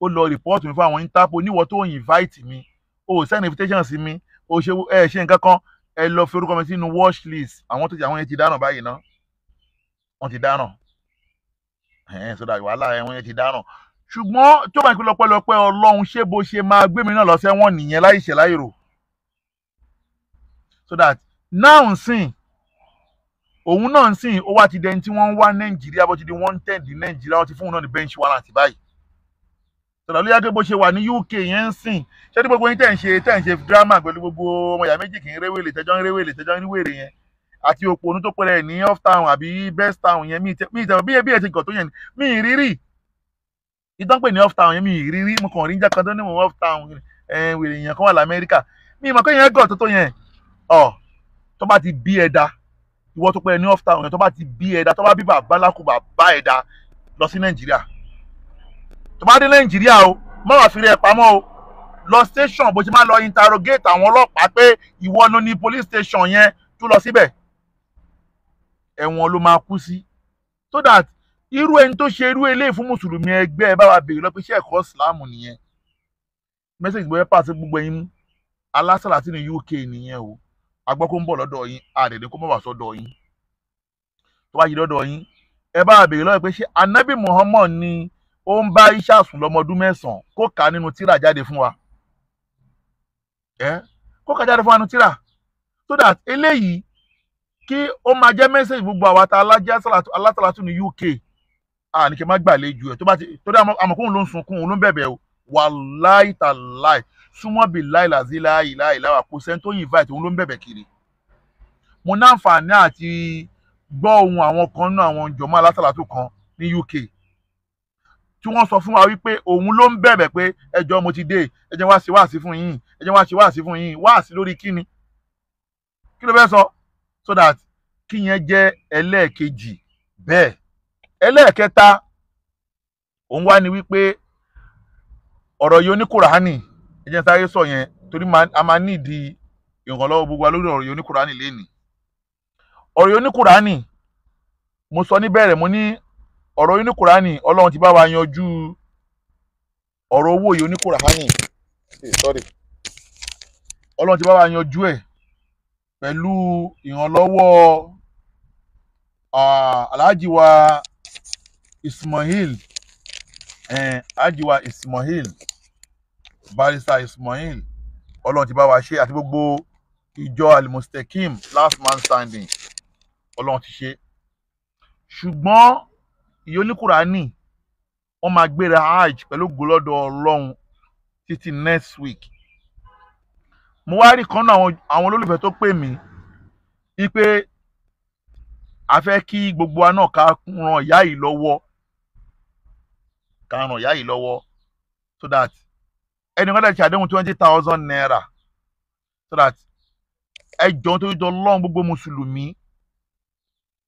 ó lọ rìpọ́ọ̀tù mi fún àwọn Interpol, níwọ̀ tó invite mi, ó send invitation sí mi, ó ṣe ẹ ṣe nǹkan kan, ẹ lọ fi orúkọ mi sínú watch list. Àwọn tó ti àwọn yẹn ti dáràn báyìí ná, wọ́n ti dáràn, ẹ̀ẹ́n sọ́dà wàhálà ẹ̀wọ̀n yẹn ti dáràn. Ṣùgbọ́n tó bá ń pè lọ́pẹ́lọpẹ́ Ọlọ́run, ṣé bó ṣe máa gbé mi náà lọ sẹ́wọ̀n nìyẹn láì ṣe láì rò. So that now nsìn òun náà nsìn ó wá ti dẹni tí wọ́n ń wá Nàìjíríà, bó ti di wanted ní Nàìjíríà, wọ́n ti fún òun náà ní bench warrant báyìí. Sọ̀rọ̀ ló yá pé bó ṣe wà ní UK yẹn ń sìn, ṣé ní gbogbo yín tẹ̀ ń ṣe drama pẹ̀lú gbogbo ọmọ ìyá méjì kì í réwèlè tẹ́jọ́ ń réwèlè tẹ́jọ́ ń réwèrè yẹn, àti òpònú tó pẹ̀lẹ́ ní off town àbí best town yẹn, mí ìtẹ̀ bí ẹ ti gọ̀ tó yẹn mí ìrírí. Ìtàn pè ní off town yẹn mi ìrírí, mo kàn rí níjà kan tó ní mo off town, wèrè èèyàn kan wà l'Amẹ́ríkà, mi ìmọ̀ pé yẹn gọ̀ tó tó yẹn. Ọ̀ tó bá ti bí ẹ̀dá, ìwọ tó pẹ́ ní off town yẹn, tó bá ti bí ẹ̀dá, tó bá bí bàbá lákùbà bá ẹ̀dá lọ sí Nàìjíríà. Tó bá dé Nàìjíríà o, má wàá fi rí ẹ pamọ́ o, lọ station bó ṣe máa lọ interrogate àwọn ọlọ́pàá pé ìwọ ló ní police station yẹn, tó lọ síbẹ̀, ẹ̀wọ̀n ló máa kú sí. So that irú ẹni tó ṣe irú eléyìí fún mùsùlùmí ẹgbẹ́ ẹ bá wa béèrè lọ pé ṣé ẹ̀kọ́ ìsìláàmù nìyẹn. Message bóyá pàṣẹ gbogbo ẹ̀yin alásàlátì ní UK nìyẹn o. Agbọ́ kó ń bọ̀ lọ́dọ̀ yín, àdẹ̀dẹ̀ kó mọ̀ wá sọ́dọ̀ yín. Tó bá yí lọ́dọ̀ yín, ẹ bá wa béèrè lọ́dọ̀ pé ṣé Anabi Muhammad ni ó ń bá Aisha sùn lọ́mọdún 9, kó kà á nínú tírà jáde fún wa. Ẹ kó kà á jáde fún wa nínú tírà. So that eléyìí kí ó máa jẹ́ message gbogbo àwa tá alásàlátì ní UK. A ní kí n má gbàlejò ẹ̀ tó bá ti torí àmọ̀kóhùn ló ń sunkún, òun ló ń bẹ̀bẹ̀ o. Wàláì tàláì súnmọ́ bí láì làzí láì láì láwà, kò sẹ́ni tó invite, òun ló ń bẹ̀bẹ̀ kiri. Mo ní àǹfààní àti gbọ́ ohun àwọn kan nínú àwọn jọ̀mọ́ alásàlátù kan ní UK tí wọ́n sọ fún wa wípé òun ló ń bẹ̀bẹ̀ pé ẹjọ́ mo ti dé, ẹ jẹ́ wá ṣe wáàsí fún yín, ẹ jẹ́ wá ṣe wáàsí fún yín. Wáàsí lórí kíni? Kí ló fẹ́ sọ? So that kí yẹn jẹ́ ẹlẹ́ẹ̀kejì bẹ́ẹ̀. Ẹlẹ́ẹ̀kẹta òun wá ní wípé ọ̀rọ̀ yìí oníkùránì, ẹ jẹ́ sáré sọ yẹn torí a máa nídìí ìrànlọ́wọ́ gbogbo wa lórí ọ̀rọ̀ yìí oníkùránì lénìí. Ọ̀rọ̀ yìí oníkùránì, mo sọ níbẹ̀rẹ̀, mo ní ọ̀rọ̀ yìí oníkùránì, Ọlọ́run ti bá wa yanjú ọ̀rọ̀ owó yìí oníkùránì. Sorry, Ọlọ́run ti bá wa yanjú ẹ̀ pẹ̀lú ìrànlọ́wọ́ Alhaji wa Ismail, Alhaji wa Ismail, Barrister Ismail, Ọlọ́run ti bá wa ṣe, àti gbogbo ìjọ Al-Mustakim last man standing, Ọlọ́run ti ṣe. Ṣùgbọ́n ìyó ní Kùránì, wọ́n máa gbéra hajj pẹ̀lú gbólọ́dọ̀ Ọlọ́run títí next week. Mo wá rí kan náà àwọn olólùfẹ́ tó pè mí wípé a fẹ́ kí gbogbo wa náà ká ran ìyá yìí lọ́wọ́, ká ran ìyá yìí lọ́wọ́, so that ẹnì kan lè ṣe àdéhùn 20,000 naira, so that ẹ jọ̀ọ́ nítorí Ọlọ́run gbogbo mùsùlùmí,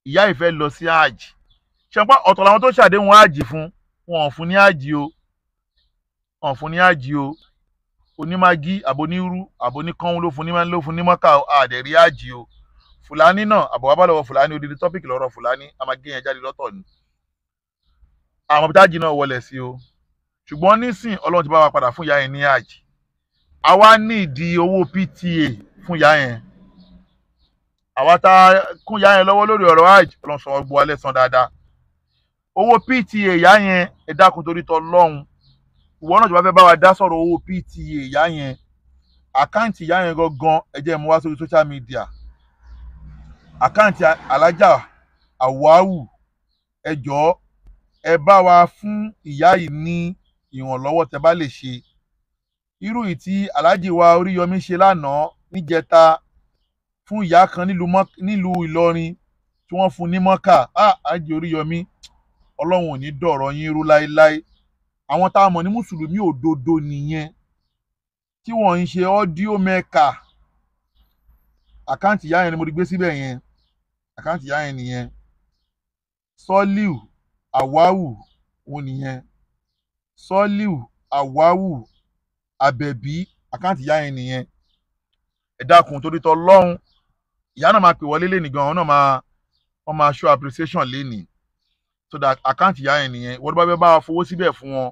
ìyá yìí fẹ́ lọ sí hajj. Ṣe pé ọ̀tọ̀ làwọn tó ṣàdéhùn hajj fún, wọn ò fún ní hajj o, wọn ò fún ní hajj o. Onímagí àbonírú àboníkánwó ló fún ní ló fún ní mọ́kà, àdẹ̀rí hajj o. Fúlàní náà àbọ̀wá bá lọ́wọ́ Fúlàní, odidi tọ́pìkì lọ́rọ̀ Fúlàní, a máa gé yẹn jáde lọ́tọ̀ ni. Àwọn bítájì náà wọlé sí o. Ṣùgbọ́n nísìn Ọlọ́run ti bá wa padà fún ìyá yẹn ní hajj. Àwa ní ìdí owó PTA fún ìyá yẹn. Àwa tá kún ìyá yẹn lọ́wọ́ lórí ọ̀rọ̀ hajj, Ọlọ́run sọ gbogbo alẹ́ san dáadáa. Owó PTA ìyá yẹn, ẹ dákun torí t'Ọlọ́run. Ìwọ náà tó bá fẹ́ bá wa dá sọ̀rọ̀ owó PTA ìyá yẹn, àkáǹtì ìyá yẹn gangan ẹ jẹ́ mú wá sórí social media. Àkáǹtì Alájà Àwáwù, ẹ jọ̀ọ́ ẹ bá wa fún ìyá yìí ní ìrànlọ́wọ́ tẹ́ bá lè ṣe. Irú yìí tí Aláàjì wa Oríyọmí ṣe lánàá níjẹta fún ìyá kan nílùú Ìlọrin tí wọ́n fún ní Mọ́kà. Aláàjì Oríyọmí, Ọlọ́run ò ní dọ̀rọ̀ yín rú láéláé. Àwọn tá a mọ̀ ní mùsùlùmí òdodo nìyẹn tí wọ́n ń ṣe ọ́díò mẹ́ka. Àkáǹtì ìyá yẹn ni mo ti gbé síbẹ̀ yẹn, àkáǹtì ìyá yẹn nìyẹn. Sọ́líù Àwáwù òun nìyẹn, Sọ́líù Àwáwù Àbẹ̀bí, àkáǹtì ìyá yẹn nìyẹn. Ẹ dákun torí t'Ọlọ́run, ìyá náà máa pè wọlé lénìí gan, àwọn náà máa wọ́n máa show appreciation lénìí. So that àkáǹtì ìyá yẹn nìyẹn. Wọ́n bá fẹ́ bá wa fowó síbẹ̀ fún wọn,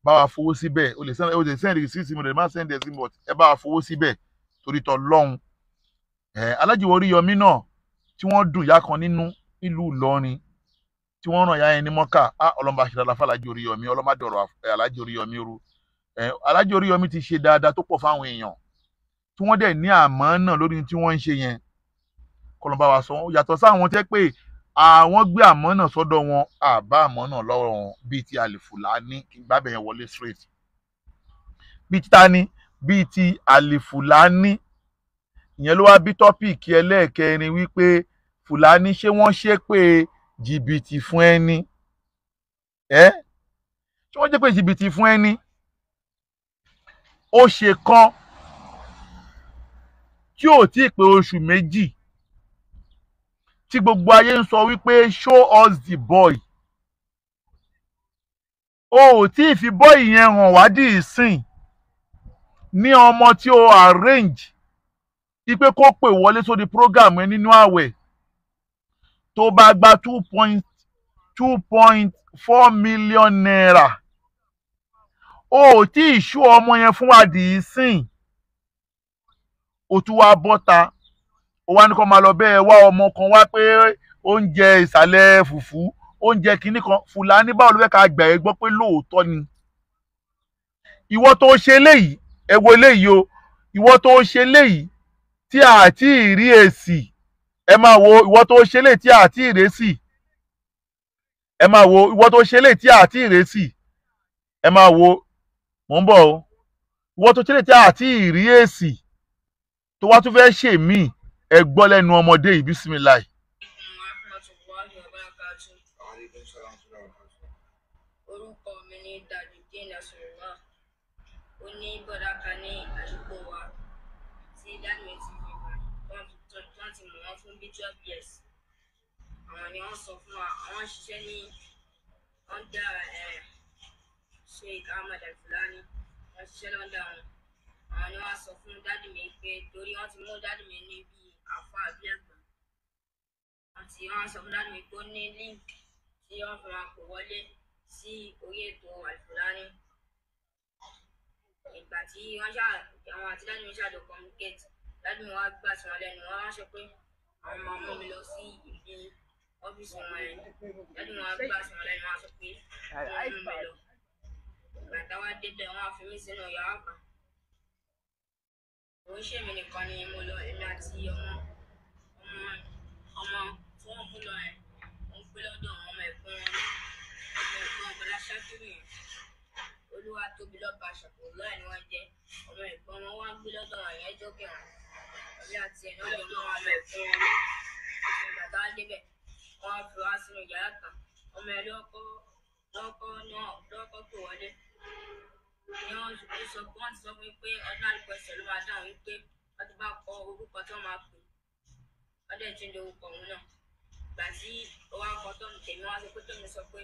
bá wa fowó síbẹ̀. O lè send, o lè send receipt mi, o lè má send ẹ̀ sí mi, but ẹ bá wa fowó síbẹ̀ torí t'Ọlọ́run. Aláàjì Oríyọmí náà tí wọ́n dùn ìyá kan nínú nílùú Ìlọrin tí wọ́n ràn ìyá yẹn ní Mọ́kà. Ọlọ́run bá ṣe dáadáa fún Aláàjì Oríyọmí, Ọlọ́run má dọ̀rọ̀ Aláàjì Oríyọmí rú. Aláàjì Oríyọmí ti ṣe dáadáa tó pọ̀ fáwọn èèyàn tí wọ́n dẹ̀ ní àmọ́ náà lórí tí wọ́n ń ṣe yẹn. Kọ́lọ́n bá wa sọ yàtọ̀ sáwọn tẹ́ pé àwọn gbé àmọ́ náà sọ́dọ̀ wọn, àbá àmọ́ náà lọ́wọ́ wọn, bíi ti Àlìfùlání, kí n gbábẹ̀ yẹn wọlé straight. Bíi ti tani, bíi ti Àlìfùlání. Ìyẹn ló wá bí tọ́pìkì ẹlẹ́ẹ̀kẹrin wípé Fúlàní ṣé wọ́n ṣépè jìbìtì fún ẹni? Ṣé Tí wọ́n jẹ́ pé jìbìtì fún ẹni ó ṣe kan tí ò tí ì pé oṣù 2 tí gbogbo ayé ń sọ wípé show us the boy. O ò tí ì fi boy yẹn hàn wá dì í sìn ní ọmọ tí o arrange ipe kó pè wọlé sórí program ẹ nínú àwẹ̀ tó bá gba 2.4 million naira. O ò tí ì ṣú ọmọ yẹn fún wa dì í sìn. O tún wá bọ́ta, o wá ní kó máa lọ bẹ́ẹ̀ wá ọmọ kan wá pé oúnjẹ ìsàlẹ̀ fùfú, oúnjẹ kìíní kan. Fúlàní, báwo ló fẹ́ ká gbà ẹ́ gbọ́ pé lóòótọ́ ni ìwọ tó ṣe léyìí? Ẹ wo léyìí o, ìwọ tó ṣe léyìí tí a ti rí èsì. Ẹ máa wo ìwọ tó ṣe léyìí tí a ti rí èsì. Ẹ máa wo ìwọ tó ṣe léyìí tí a ti rí èsì. Ẹ máa wo, mò ń bọ̀ o. Ìwọ tó ṣe léyìí tí a ti rí èsì tó wá tún fẹ́ ṣe míì, ẹ gbọ́ lẹ́nu ọmọdé yìí. Bísímìláì. Orúkọ mi ní Tajudeen Nasrullah. Ó ní bọ́dà kan ní àdúgbò wa tí daddy mi ti fi mọ̀, wọ́n ti mọ̀ wọ́n fún bíi 12 years. Àwọn ni wọ́n sọ fún wa, àwọn ń ṣiṣẹ́ ní under Sheikh Ahmed Al-Fulani, wọ́n ṣiṣẹ́ lọ́ndà wọn. Àwọn ni wọ́n sọ fún daddy mi pé torí wọ́n ti mú daddy mi ní bíi àáfàá bíi ẹ̀gbọ́n àti wọ́n sọ fún daddy mi pé ó ní link tí wọ́n fi máa pè wọlé sí orí ètò Al-Fulani. Ìgbà tí wọ́n ṣá, àwọn àti daddy mi ṣàjọ communicate, daddy mi wá gbà sí wọn lẹ́nu, wọ́n wá sọ pé àwọn máa mú mi lọ sí ibi ọ́fíìsì wọn yẹn. Daddy mi wá gbà sí wọn lẹ́nu, wọ́n sọ pé wọ́n mú mi lọ. Ìgbà táwa débẹ̀, wọ́n á fi mí sínú yàrá kan. Kò ń ṣèmi nìkan ni mo lọ, èmi àti ọmọ tí wọ́n mú lọ yẹn, ó ń gbé lọ́dọ̀ àwọn ọmọ ẹ̀gbọ́n wọn ní ọmọ ẹ̀gbọ́n Bọ́lá Ṣákírù yẹn. Olúwa tóbi lọ́ba ṣàkóso ni wọ́n jẹ́. Ọmọ ẹ̀gbọ́n wọn wá ń gbé lọ́dọ̀ àwọn yẹn jókè wọn. Èmi àti ẹ̀ náà jọ mọ́ wa lọ ẹ̀gbọ́n wọn ní. Ìgbà táwa débẹ̀, wọ́n á fi wá sínú yàrá kan. Ọmọ ẹ̀ lọ́kọ́ lọ́kọ́ náà lọ́kọ́ pè wọlé. Ni wọ́n sọ, wọ́n ti sọ fún mi pé ordinary question ló máa dáhùn, wípé wọ́n ti bá kọ orúkọ tí wọ́n máa pè. Wọ́n dẹ̀ tún lé orúkọ òun náà. Ìgbà tí ó wá kọ tọ́nu tèmi, wọ́n á sọ pé tèmi sọ pé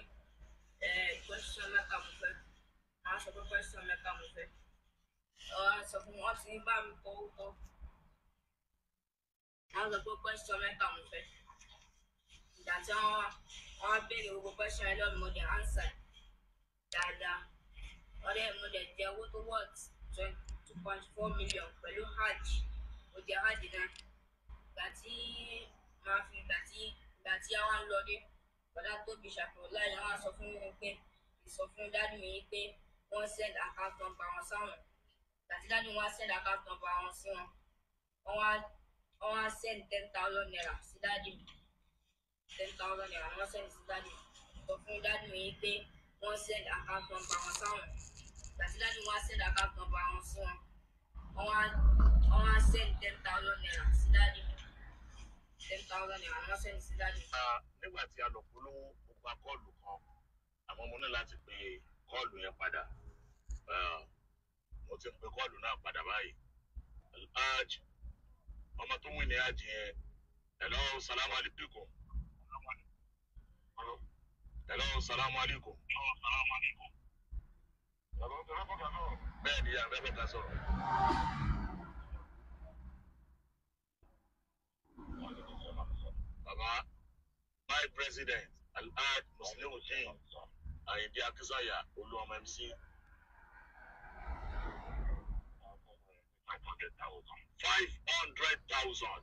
question mẹ́ta mo fẹ́. Wọ́n á sọ pé question mẹ́ta mo fẹ́. Wọ́n á sọ fún, wọ́n ti bá mi kọ orúkọ. Wọ́n á sọ pé question mẹ́ta mo fẹ́. Ìgbà tí wọ́n á béèrè gbogbo question yẹn lọ́wọ́ mi, mo dẹ̀ answer dáadáa. Wọ́n dẹ̀, mo dẹ̀ jẹ owó tó worth 2.4 million pẹ̀lú hajj. Mo jẹ hajj náà. Ìgbà tí màá fi ìgbà tí àwa ń lọlé, bọ̀dá Tóbi Ṣàfùláì yẹn wá sọ fún mi pé sọ fún daddy mi pé wọ́n send account number wọn sáwọn. Ìgbà tí daddy mi wá send account number wọn sí wọn, wọ́n wá send ₦10,000 sí daddy mi. ₦10,000 wọ́n send sí daddy mi. Sọ fún daddy mi pé wọ́n send account number wọn sáwọn. Ìgbà tí daddy mi wá send account number wọn sí wọn, wọ́n wá send ₦10,000 sí daddy mi. ₦10,000 wọ́n send sí daddy mi. Nígbà tí a lọ polówó, mo gba call kan, àmọ́ mo ní láti pe call yẹn padà. Mo ti ń pe call náà padà báyìí. Alhaj ọmọ tó wí ní hajj yẹn. Hello, salamu alaykum. Hello, salamu alaykum. Bẹ́ẹ̀ ni, àbẹ́ bẹ́ẹ̀ ká sọ̀rọ̀. Baba my president, Alhaj Musliudeen Ayinde Akínsàyà, Olúọmọ MC. 500,000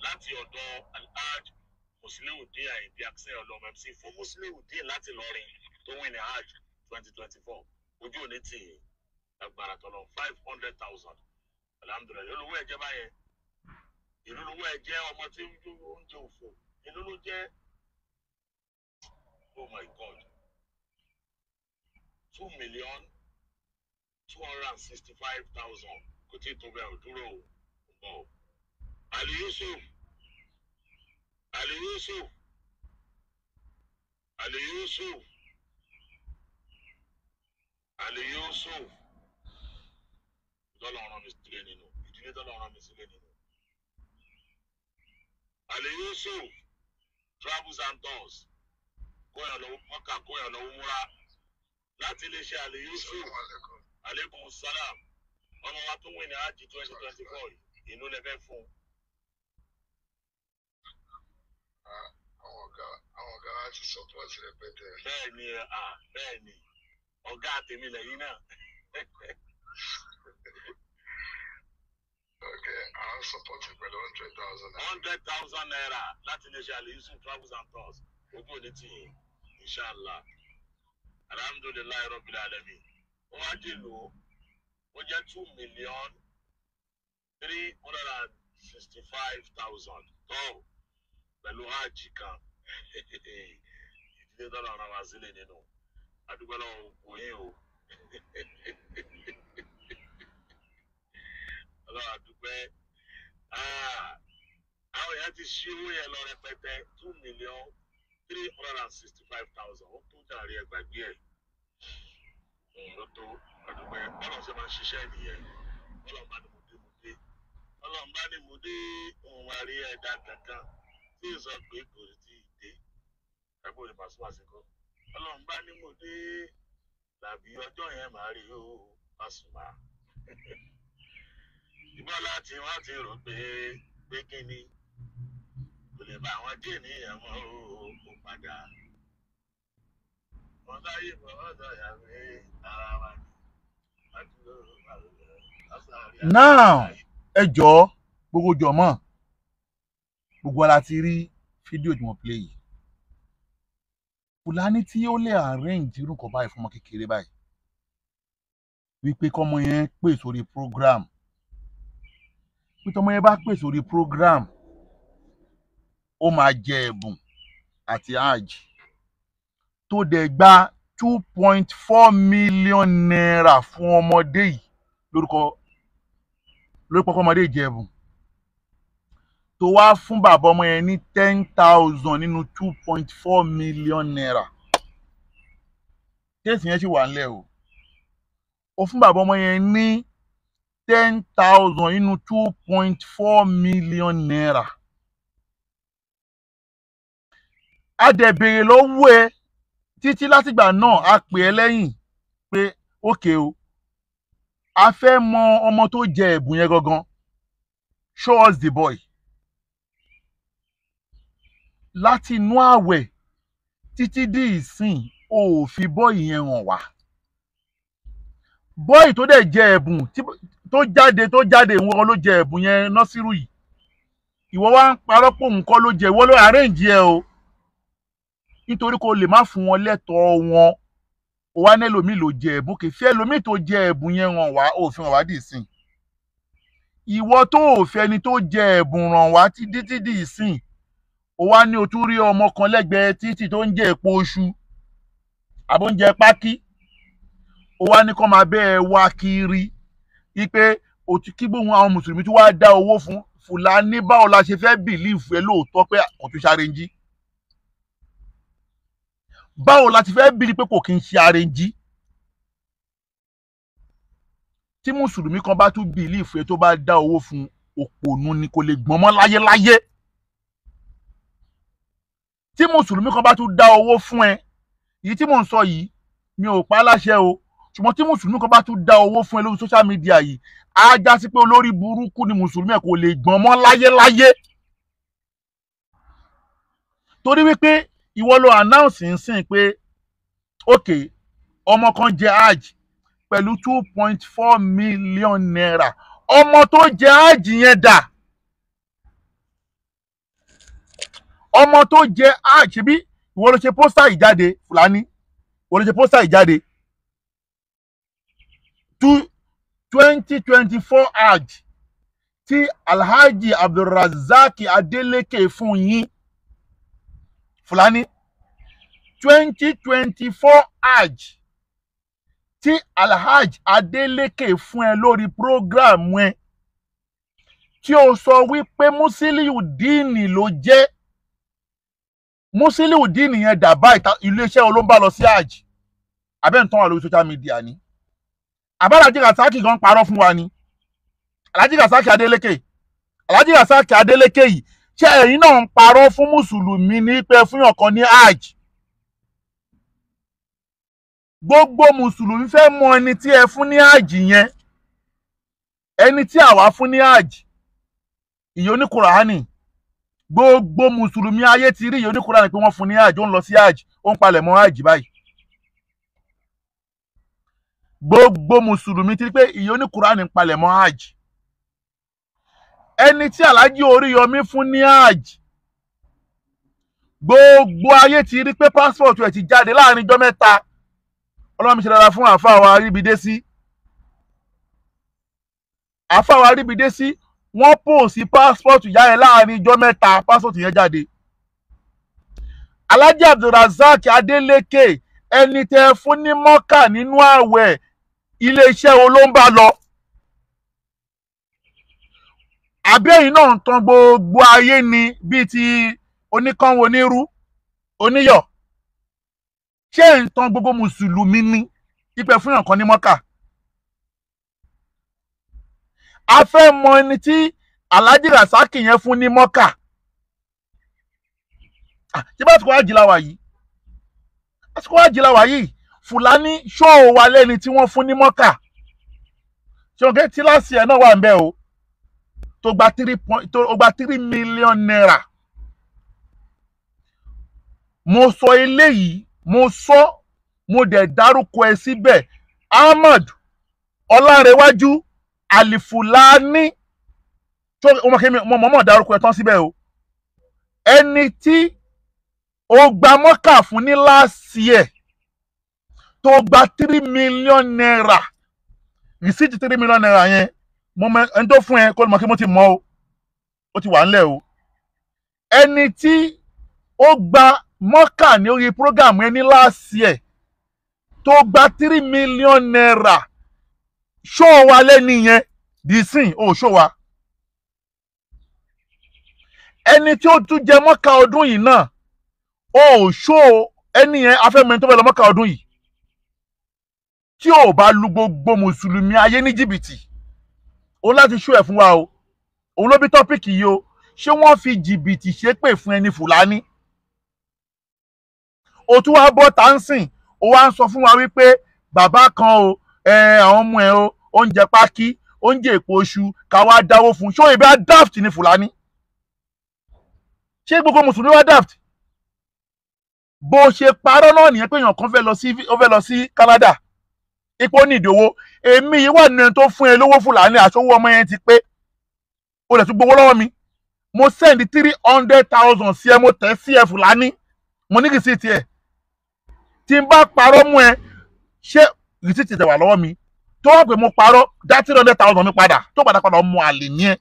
láti ọ̀dọ̀ Alhaj Musliudeen Ayinde Akínsàyà, Olúọmọ MC, fún Musliudeen láti Ìlọrin tó win ní hajj 2024. Ojú òní tì í agbára tọ́lọ̀. 500,000, alhamdulillahi. Olówó ẹ̀jẹ̀ báyẹn, ìlú lówó ẹ̀jẹ̀, ọmọ tí ń jó oúnjẹ òfò, ìlú ló jẹ́. Oh my God, 2,265,000. Kò tí ì tó bẹ́ẹ̀ ò dúró o, ń bọ̀ o. Ali Yusuf, Ali Yusuf, Ali Yusuf. Ali Yusuf tọ́lọ̀ rán mi sílẹ̀ nínú ìdílé tọ́lọ̀ rán mi sílẹ̀ nínú. Ali Yusuf Travels and Tours kóyàn lọ Mọ́kà kóyàn lọ múra láti iléeṣẹ́ Ali Yusuf. Aleykum salam. Ọmọ wa tó win ní Hajj 2024 ìlú lẹ́fẹ́ fún. Àwọn ọ̀gá wa ti support rẹpẹtẹ. Bẹ́ẹ̀ni, bẹ́ẹ̀ni, ọ̀gá tèmi lẹ́yìn náà. Okay, à ń support pẹ̀lú 100,000 naira. 100,000 naira láti iléeṣẹ́ Ali Yusuf Travels and Tours. Ojú òní tì yín, inshallah. Alhamdulillahi rabbil alamin. Ó wá jèlò, ó jẹ́ 2,365,000 tó pẹ̀lú hajj kan. Ìdílé tọ́lọ̀ rán wa sílẹ̀ nínú àdúgbò lọ́wọ́ òkú yín o. Ọlọ́run àdúpẹ́. Àwọn èèyàn ti ṣí owó yẹn lọ rẹpẹtẹ, 2,365,000. Ó tó jàre, ẹgbàgbé ẹ̀ ó tó. Àdúpẹ́. Ọlọ́run ṣe máa ń ṣiṣẹ́ nìyẹn. Ọlọ́run bá ní mo dé, mo dé. Ọlọ́run bá ní mo dé, òun wá rí ẹ̀dá kankan tí ì sọ pé kò tí ì dé. Ẹgbẹ́ òní Pasuma sí kọ́. Ọlọ́run bá ní mo dé làbí ọjọ́ yẹn máa rí o Pasuma. Ìbọ́lá tí wọ́n ti rò pé pé kí ni kò lè bá àwọn jẹ́ ènìyàn mọ́ o kò padà. Wọ́n sáyé bọ̀ wọ́n sọ̀yà pé ara wa ni. Now ẹ jọ̀ọ́ gbogbo jọ̀mọ́, gbogbo ara ti rí fídíò tí wọ́n play yìí. Fúlàní tí ó lè arrange irú nǹkan báyìí fún ọmọ kékeré báyìí, wípé kọ́mọ yẹn pè sórí program, pé tọ́mọ yẹn bá pè sórí program ó máa jẹ ẹ̀bùn àti hajj, tó dẹ̀ gba 2.4 million naira fún ọmọdé yìí lórúkọ lórúkọ ọmọdé yìí jẹ ẹ̀bùn, tó wá fún bàbá ọmọ yẹn ní 10,000 nínú 2.4 million naira. Kéèsì yẹn sì wà ńlẹ̀ o. Ó fún bàbá ọmọ yẹn ní 10,000 nínú 2.4 million naira. A dẹ̀ béèrè lọ́wọ́ ẹ títí látìgbà náà, a pè ẹ́ lẹ́yìn pé ókè o, a fẹ́ mọ ọmọ tó jẹ ẹ̀bùn yẹn gangan, show us the boy. Láti inú àwẹ̀ títí di ìsìn, o ò fi bọ́ọ̀yì yẹn hàn wá. Bọ́ọ̀yì tó dẹ̀ jẹ ẹ̀bùn tó jáde ìwọ ló jẹ ẹ̀bùn yẹn Nọ́sírù yìí. Ìwọ wá ń parọ́ pé òun kọ́ ló jẹ, ìwọ ló arrange ẹ o, nítorí kó lè má fún wọn lẹ́tọ̀ọ́ wọn. O wá nẹ́lòmíì ló jẹ ẹ̀bùn, kì í fi ẹlòmíì tó jẹ ẹ̀bùn yẹn hàn wá, o fi hàn wá dì ìsìn. Ìwọ tó ò fẹ́ ni tó jẹ ẹ̀bùn ràn wá títí di ìsìn, o wá ní o tún rí ọmọ kan lẹ́gbẹ̀ẹ́ títì tó ń jẹ èpo oṣù àbó ń jẹ pákí, o wá ní kó máa bẹ́ ẹ wá kiri wípé o ti kí gbóhùn àwọn mùsùlùmí tí wàá dá owó fún Fúlàní. Báwo la ṣe fẹ́ bìlíìfù ẹ lóòótọ́ pé kò tún ṣàrẹ́njí? Báwo la ti fẹ́ bìlí pé kò kí ń ṣe àrẹ́njí? Tí mùsùlùmí kan bá tún bìlíìfù ẹ tó bá dá owó fún, òpònú ni, kò lè gbọ́n mọ́ láyéláyé. Tí mùsùlùmí kan bá tún dá owó fún ẹ, èyí tí mò ń sọ yìí mi ò pa á láṣẹ o, ṣùgbọ́n tí mùsùlùmí kan bá tún dá owó fún ẹ lórí social media yìí, á já sí pé olórí burúkú ni mùsùlùmí ẹ, kò lè gbọ́n mọ́ láyéláyé. Torí wípé ìwọ ló announce nsìn pé ok, ọmọ kan jẹ hajj pẹ̀lú 2.4 million naira. Ọmọ tó jẹ hajj yẹn dà? Ọmọ tó jẹ hajj, ṣebí ìwọ ló ṣe pósítà ìjáde Fúlàní, ìwọ ló ṣe pósítà ìjáde 2024 hajj tí Alhaji Abdulrazak Adeleke fún yín Fúlàní, 2024 hajj tí Alhaji Adeleke fún ẹ lórí prógráàmù ẹ, tí o sọ wípé Musiliu Dini ló jẹ́. Musiliu Dini yẹn dà báyìí, iléeṣẹ́ olóńgbà lọ sí hajj abẹ́ ń tán wà lórí social media ni. Àbálájí Rasaki gan parọ́ fún wa ni. Alhaji Rasaki Adeleke, Alhaji Rasaki Adeleke yìí, ṣé ẹ̀yin náà ń parọ́ fún mùsùlùmí ní pé fún yàn kan ní hajj? Gbogbo mùsùlùmí fẹ́ mọ ẹni tí ẹ fún ní hajj yẹn, ẹni tí àwa fún ní hajj, ìyó ní Kùránì. Gbogbo mùsùlùmí ayé ti rí ìyó ní Kùránì pé wọ́n fún ní hajj, ó ń lọ sí hajj, ó ń palẹ̀ mọ́ hajj báyìí. Gbogbo mùsùlùmí ti rí pé ìyó ní Kùránì ń palẹ̀ mọ́ hajj. Ẹni tí Alhaji Oríyọmí fún ní hajj, gbogbo ayé ti rí pé passport ẹ̀ ti jáde láàrin ijọ́ mẹ́ta. Ọlọ́run mi ṣe dára fún àáfàá wa Aríbidésí. Àáfàá wa Aríbidésí, wọ́n pòsí passport ìyá ẹ̀ láàrin ijọ́ mẹ́ta, passport yẹn jáde. Alhaji Abdulrasaq Adeleke, ẹni tẹ́ fún ní mọ́kà nínú ààwẹ̀, iléeṣẹ́ wo ló ń bá lọ? Àbí ẹ̀yin náà ń tan gbogbo ayé ni bíi ti oníkanwó onírú oníyọ̀? Ṣé ẹ̀ ń tan gbogbo mùsùlùmí ni ìpẹ́ fún yàn kan ní mọ́kà? A fẹ́ mọ ẹni tí Alhaji Rasaki yẹn fún ní mọ́kà. Ṣé bá àsìkò àjìlá wà yìí? Àsìkò àjìlá wà yìí, Fúlàní ṣóò wa lẹ́ni tí wọ́n fún ní mọ́kà. Ṣé o gé tíláàsì ẹ̀ náà wà ń bẹ̀ o? Tó gba 3 million naira. Mo sọ eléyìí, mo sọ, mo dẹ̀ dárúkọ ẹ síbẹ̀. Ahmad Ọlárẹ̀wájú Alifulani, tó o mọ̀ kí mo mọ̀ọ́mọ̀ dárúkọ ẹ tán síbẹ̀ o. Ẹni tí ó gba mọ́kà fún ní last year tó gba 3 million naira, receipt 3 million naira yẹn, mo mọ ẹni tó fún ẹ kó lè mọ̀ kí mo ti mọ̀ o, ó ti wà ńlẹ̀ o. Ẹni tí ó gba mọ́kà ní orí program yẹn ní last year tó gba 3 million naira, ṣó wa lẹ́ni yẹn dìísìn ó ṣó wa. Ẹni tí ó tún jẹ mọ́kà ọdún yìí náà, ó ṣó ẹni yẹn. Afẹ́mọ ẹni tó fẹ́ lọ mọ́kà ọdún yìí tí ò bá lu gbogbo mùsùlùmí ayé ní jìbìtì, ó láti ṣó ẹ̀ fún wa o. Òun ló bí tọ́pìkì yìí o. Ṣé wọ́n fi jìbìtì ṣépè fún ẹni Fúlàní? O tún wá bọ́ tánsìn, o wá ń sọ fún wa wípé bàbá kan o, àwọn ọmọ ẹ o, oúnjẹ pákí, oúnjẹ èpo oṣù, ká wá dáwó fún. Ṣó ìbá daft ní Fúlàní? Ṣé gbogbo mùsùlùmí wá daft? Bó ṣe parọ́ náà nìyẹn pé èèyàn kan fẹ́ lọ sí Canada, ipò ní ìdòwò. Èmi yìí wà nínú ẹni tó fún ẹ lówó Fúlàní, àṣọwó ọmọ yẹn ti pé, o lè tún gbowó lọ́wọ́ mi. Mo send 300,000 sí ẹ, mo tẹ̀ sí ẹ Fúlàní, mo ní rìsíìtì ẹ. Tí n bá parọ́ mú ẹ, ṣé rìsíìtì tẹ̀ wà lọ́wọ́ mi? Tó wà pé mo parọ́, dá 300,000 mi padà, tó padà padà mú àlè ní ẹ.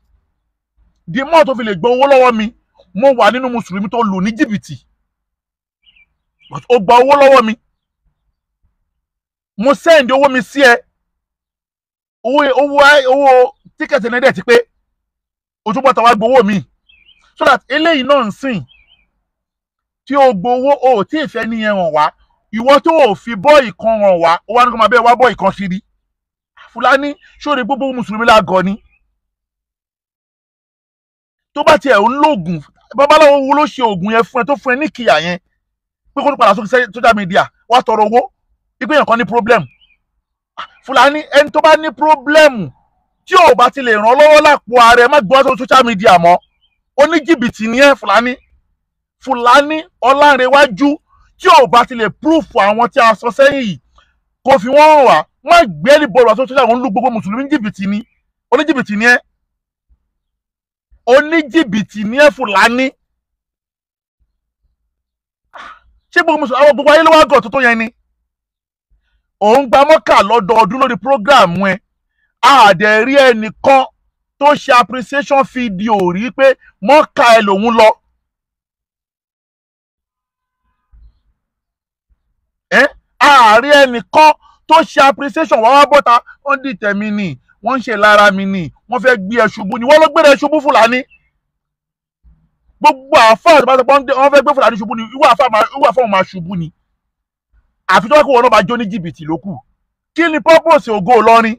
Di mọ́ tó fi lè gbowó lọ́wọ́ mi, mo wà nínú mùsùlùmí tó lù ní jìbìtì. Ó gba owó lọ́wọ́ mi, mo send owó mi sí ẹ, owó tíkẹ̀tì náà dẹ̀ ti pé, ojúbọ̀tà wa gbowó mi. So that eléyìí náà ń sìn tí o gbowó, o ò tí ì fẹ́ níyẹn hàn wá. Ìwọ tó o fi bọ́ọ̀ì kan hàn wá, ó wá ní kó máa bẹ́ẹ̀ wá bọ́ọ̀ì kan kiri. Fúlàní, ṣóre gbogbo mùsùlùmí lágọ̀ ni? Tó bá tiẹ̀ ń lóògùn, babaláwo wo ló ṣe oògùn yẹn fún ẹ tó fún ẹ ní ìkìyà yẹn pé kó tó padà sórí social media wá tọrọ owó ipe èèyàn kan ní problem? Fúlàní, ẹni tó bá ní problem tí ò bá ti lè ràn lọ́wọ́ lápò ara ẹ, má gbọ́ sórí social media mọ́. Oníjìbìtì ni ẹ Fúlàní. Fúlàní Ọlárẹ̀wájú, tí ò bá ti lè proof àwọn tí a sọ sẹ́yìn yìí, kò fi wọ́n hàn wá, má gbé ní bọ́ọ̀lù àti social media. Ń lu gbogbo mùsùlùmí jìbìtì ni, oníjìbìtì ni ẹ, oníjìbìtì ni ẹ Fúlàní. Ṣé gbogbo mùsùlùmí àwọn gbogbo ayé ló wá gọ̀ tó tó yẹn ni? Òun gba mọ́kà lọ́dọọdún lórí program ẹ, àdẹ̀ rí ẹnìkan tó ṣe appreciation video rí pé mọ́kà ẹ lòun lọ. Ààrẹ ẹnìkan tó ṣe appreciation wá wá bọ́ta, wọ́n dìtẹ̀ mi ni, wọ́n ń ṣe lára mi ni, wọ́n fẹ́ gbé ẹ ṣubú ni, wọ́n ló gbé ẹ ṣubú Fúlàní. Gbogbo àfáà tó bá sọ pé wọ́n fẹ́ gbé Fúlàní ṣubú ni, ìwọ àfáà máa ṣubú ni. Àfi tó wá kó wọn náà bá jó ní jìbìtì ló kù. Kí ni purpose Ògo Ìlọrin?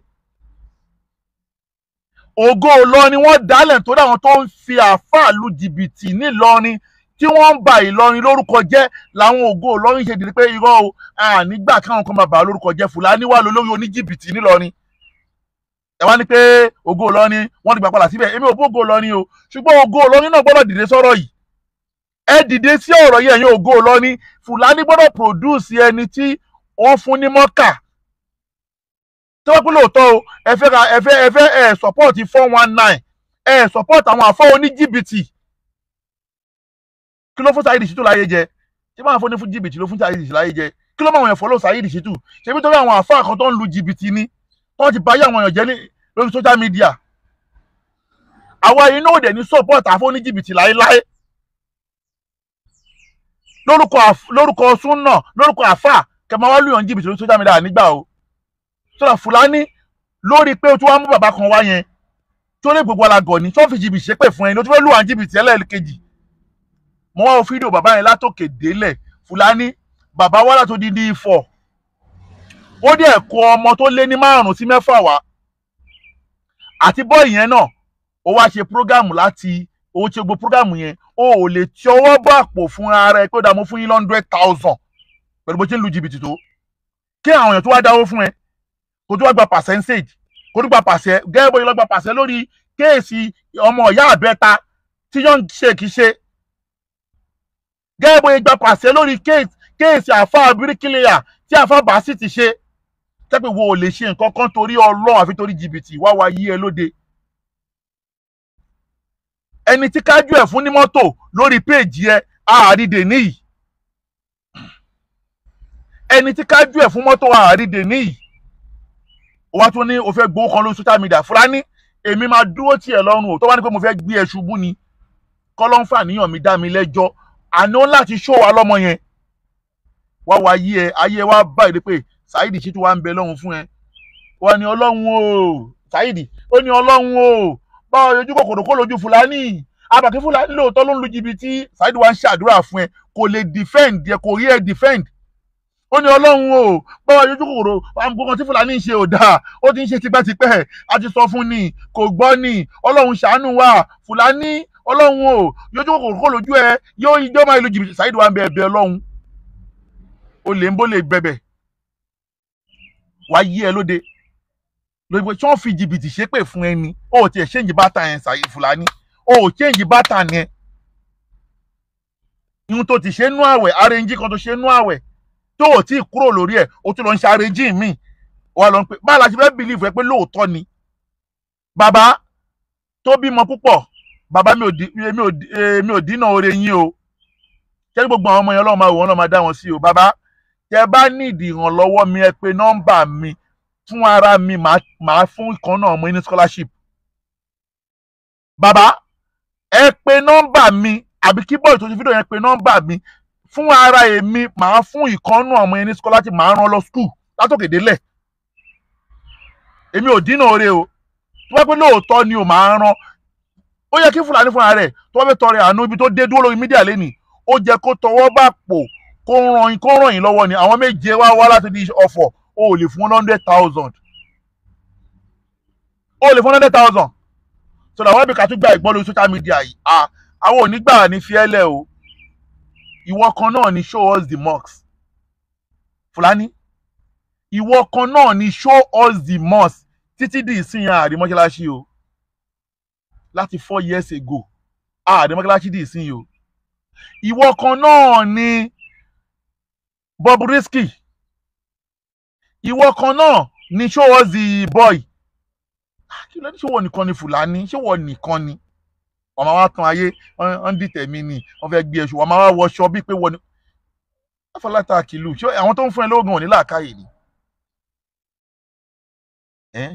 Ògo Ìlọrin wọ́n dálẹ̀ torí àwọn tó ń fi àáfàá lu jìbìtì nílọrin tí wọ́n ń ba Ìlọrin lórúkọ jẹ́ làwọn Ògo Ìlọrin ṣe dìde pé irọ́ o, ànígbà káwọn kan máa bà á lórúkọ jẹ́. Fúlàní wà lólórí oníjìbìtì nílọrin. Ẹ wá ní pé Ògo Ìlọrin wọ́n ti gbà padà síbẹ̀. Èmi ò bó Ògo Ìlọrin o, ṣùgbọ́n Ògo Ìlọrin náà gbọ́dọ̀ dìde sọ̀rọ̀ yìí. Ẹ dìde sí ọ̀rọ̀ yìí, ẹ̀yin Ògo Ìlọrin. Fúlàní gbọ́dọ̀ produce ẹni tí wọ́n fún ní mọ́kà. Tó bá pẹ́ lóòótọ́ o, ẹ fẹ́ ra ẹ fẹ́ ẹ fẹ́ ẹ support 419, ẹ support àwọn àfọ́ oníjìbìtì. Kí ló fún Saheed Shittu láyé jẹ? Ṣé máa fún ní fún jìbìtì ló fún Saheed Shittu láyé jẹ? Kí ló máa wọ̀nyẹn follow Saheed Shittu? Ṣé bí torí àwọn àfáà kan tó ń lu jìbìtì ni tó ti báyé àwọn èèyàn jẹ́ ní lórí social media? Àwa inú òde ní support àfọ́ oníjìbìtì láéláé. Lórúkọ súnà, lórúkọ àfáà, kẹmọ wá lùyàn jìbìtì lórí social media nígbà o. Sọ̀rọ̀ Fúlàní lórí pé o tún wá mú bàbá kan wá yẹn tó lè gbogbo alágọ̀ ni tó fi jìbìtì ṣépè fún ẹni tó tún fẹ́ lùwà jìbìtì ẹlẹ́ẹ̀kejì. Mo wá wo fídíò bàbá yẹn látòkè délẹ̀. Fúlàní bàbá wá látò dídí Ifọ̀, ó dẹ̀ kó ọmọ tó lé ní 5 sí 6 wá àti bọ́ọ̀ yẹn náà. Ó wá ṣe prógámù láti ó ṣe gbogbo prógámù yẹn, ó ò lè tí ọwọ́ bá àpò fúnra rẹ̀ pé ó dà mọ́ fún yín 100,000 pẹ̀lú bó ṣe ń lu jìbìtì tó. Kí àwọn èèyàn tó wá dáwó fún ẹ kó tó wá gba percentage, kó tó gba pàṣẹ gẹ́gẹ́ bó ṣe lọ gba pàṣẹ lórí kéèsì ọmọ ìyá àbẹ́ta tí Young Sheikh ṣe, gẹ́gẹ́ bó ṣe gba pàṣẹ lórí kéèsì àfa bíríkìlìyà tí àfa bàásì ti ṣe. Tẹ́pẹ́ wo ò lè ṣe nǹkan kan torí Ọlọ́run àfi torí jìbìtì wá wá yí ẹ lóde. Ẹni tí kájú ẹ̀ fún ní mọ́tò lórí péèjì ẹ àárídè níyì. Ẹni tí kájú ẹ̀ fún mọ́tò àárídè níyì. Ó wá tún ní o fẹ́ gbowó kan lórí social media. Fúlàní èmi máa dúró tì ẹ́ lọ́rùn o. Tó bá ní pé mo fẹ́ gbé ẹ ṣubú ni, kọ́lọ́ ń fà níyàn mi dá mi lẹ́jọ́. Àná láti ṣó wa lọ́mọ yẹn wá wá yí ẹ ayé wa báyìí pé Saheed Shittu wa ń bẹ lọ́hùn fún ẹ. Wà ní Ọlọ́run o, Saheed ó ní Ọlọ́run o, báwo ojú kòkòrò kó lójú Fúlàní àbàkí Fúlàní lóòótọ́ ló ń lu jìbìtì. Saheed wa ń ṣàdúrà fún ẹ, kò lè defend ẹ, kò rí ẹ defend. Ó ní Ọlọ́run o, báwo ojú kòkòrò àwọn tí Fúlàní ń ṣe ò dáa, ó ti ń ṣe tipẹ́tipẹ́, a ti sọ fún ni kò gbọ́ ni, Ọlọ́run ṣàánú wa Fúlàní, Ọlọ́run o, ojú kòkòrò kó lójú ẹ yóò ijó máa lu jìbìtì. Saheed wa ń bẹ ẹ̀bẹ̀ Ọlọ́run, ó lè ń bó lè gbẹbẹ wá yí ẹ lóde lórí pé tí wọ́n fi jìbìtì ṣépè fún ẹni. Ó tiẹ̀ ṣéǹjì bàtà yẹn Saheed Fúlàní, ó ṣéǹjì bàtà yẹn. Ihun tó ti ṣe nú àwẹ̀, arẹ́njì kan tó ṣe nú àwẹ̀ tó ò tí ì kúrò lórí ẹ̀, ó tún lọ ń ṣe arẹ́njì míì. Wà lọ ń pè báà la ṣe fẹ́ bìlífù ẹ pé lóòótọ́ ni bàbá tó bímọ púpọ̀. Bàbá mi ò dínà oore yín o, ṣé gbogbo àwọn ọmọ yẹn Ọlọ́run máa wò wọ́n, Ọlọ́run máa dá wọn sí o. Bàbá tẹ bá nídìí ìrànlọ́wọ́ mi, ẹ pè nọ́mbà mi fún ara mi, màá fún ìkan náà ọmọ ní scholarship. Bàbá ẹ pè nọ́mbà mi, àbí kí bọ́ọ̀lù tó ti fídíò yẹn pè nọ́mbà mi fún ara èmi, màá fún ìkan náà ọmọ ní scholarship, màá rán lọ school látòkè délẹ̀. Èmi ò dínà oore o, tó bá pẹ́ lóòótọ́ ni o màá rán. Ó yẹ kí Fúlàní fúnra rẹ̀ tó bá fẹ́ tọrẹ àánú ibi tó dé dúró lórí mídíà lẹ́nìí, ó jẹ́ kó tọwọ́ bá pò kó ràn yín lọ́wọ́ ni. Àwọn méje wá wá láti di Ọ̀fọ̀, o ò lè fún 100,000, o ò lè fún 100,000. Sọ̀rọ̀ àwọn ibìkan tún gba ìgbọ́n lórí social media yìí, àwọn onígbà ní fiẹ́lẹ̀ o. Ìwọ kan náà ni show us the mosque, Fúlàní. Ìwọ kan náà ni show us the mosque títí di ìsìn ààrẹ mọ́ṣáláṣí o. Láti 4 years ago ààrẹ mọ́ṣáláṣí di ìsìn o. Ìwọ kan náà ni Bobrisky. Ìwọ kan náà ni show us the boy. Kí ló dé? Ṣé wọ́n nìkan ni Fúlàní? Ṣé wọ́n nìkan ni? Wọ́n máa wá tan ayé, wọ́n ń dìtẹ̀ mí ni, wọ́n fẹ́ gbé ẹṣu, wọ́n máa wá wọṣọ bíi pé wọ́n ni. Afọláta kìlú, ṣé àwọn tó ń fún ẹ lóògùn ò ní làákàyè ni?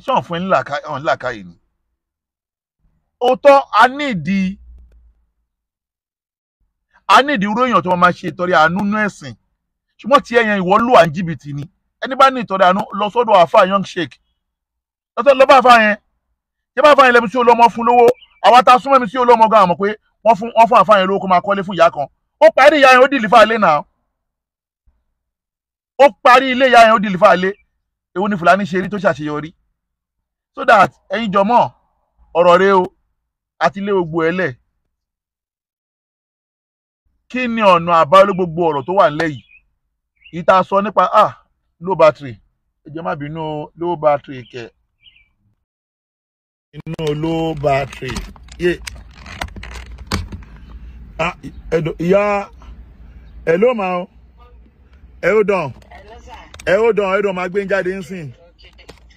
Ṣé wọ́n fún ẹ ní làákàyè ni? Òótọ́, a ní ìdí irú èèyàn tó máa ṣe ìtọrẹ àánú nú ẹ̀sìn. Ṣùgbọ́n tí ẹ̀yàn ìwọ lù à ń jìbìtì ni. Ẹni bá ní ìtọrẹ àánú lọ sọ́dọ̀ àáfàá Young Sheikh. Lọ bá àáfàá yẹn. Ṣé bá àáfàá yẹn lẹ́nu sí olómọ fún lówó? Àwa tá a súnmọ́ mi sí olómọ gan àmọ̀ pé wọ́n fún àáfàá yẹn lówó kó máa kọ́lé fún ìyá kan. Ó parí ìyá yẹn, ó dìlífà ilé náà. Ó parí ilé ìyá yẹn, ó dìlífà ilé. Èwo ni Fúlàní ṣe rí tó ṣàṣeyọrí? So that ẹ̀yin jọmọ́ ọ̀rọ̀ rẹ o, àti ilé gbogbo ẹ lẹ̀. Kí ni ọ̀nà àbáyọ lé gbogbo ọ̀rọ̀ tó wà nílẹ̀ yìí? Ìta sọ nípa low battery, ẹ jẹ́ má bínú o, low battery kẹ̀ inú low battery yé ìyá ẹ ló máa o, ẹ ó dàn, ẹ ó dàn, ẹ dàn máa gbé ń jáde ńsìn,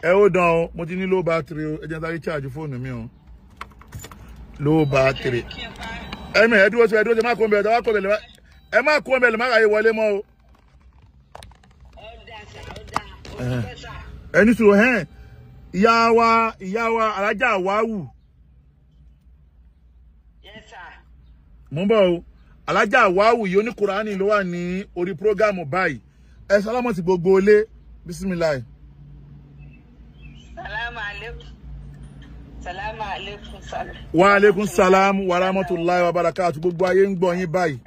ẹ ó dàn o, mo ti ní low battery o, ẹ jẹ́ n sáré charge fóònù mi o, low battery. Ẹ̀mí ẹ dúró sí, ẹ dúró sí, ẹ má kó ń bẹ̀rẹ̀, ẹ má kó ń bẹ̀rẹ̀, ẹ má kó ń bẹ̀rẹ̀, má ráyè wọlé mọ́ o. Ẹni sùúrù hẹ́n, ìyá wa Alájà Wáwù. Mo ń bọ̀ o, Alájà Wáwù yìí oníkùránì ló wà ní orí prógámù báyìí. Ẹ sálámọ̀ sí gbogbo ilé, bísímìláì. Salamu alaikum. Salamu alaikum. Wa alaikum salam wa rahmatullahi wa barakatuh. Gbogbo ayé ń gbọ́ yín báyìí.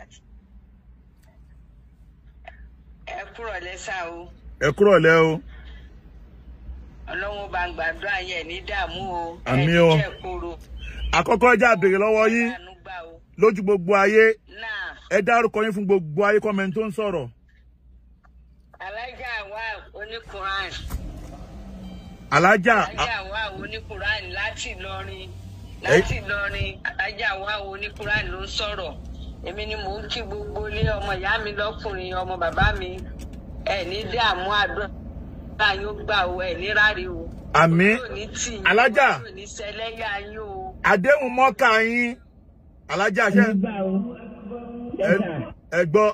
Ẹ kúrọ̀lẹ́ sá o. Ẹ kúrọ̀lẹ́ o. Ọlọ́run bá ń gbàdúrà yẹn ní dààmú o. Àmín o. Ẹ jẹ́ kóró. Àkọ́kọ́ ẹja béèrè lọ́wọ́ yín lójú gbogbo ayé. Ẹ dárúkọ yín fún gbogbo ayé kọ́mẹ́ntì tó ń sọ̀rọ̀. Alájà wa oníkùrán. Alájà wa oníkùrán láti Ìlọrin. Láti Ìlọrin, Alájà wa oníkùrán ló ń sọ̀rọ̀. Èmi ni mò ń kí gbogbo ilé, ọmọ ìyá mi lọ́kùnrin, ọmọ bàbá mi. Ẹ ní dààmú, àdúrà yóò gbà o, ẹ ní ráre o. Àmín. Alájà àdéhùn mọ́kà yín, Alájà ṣe ẹ gbọ́,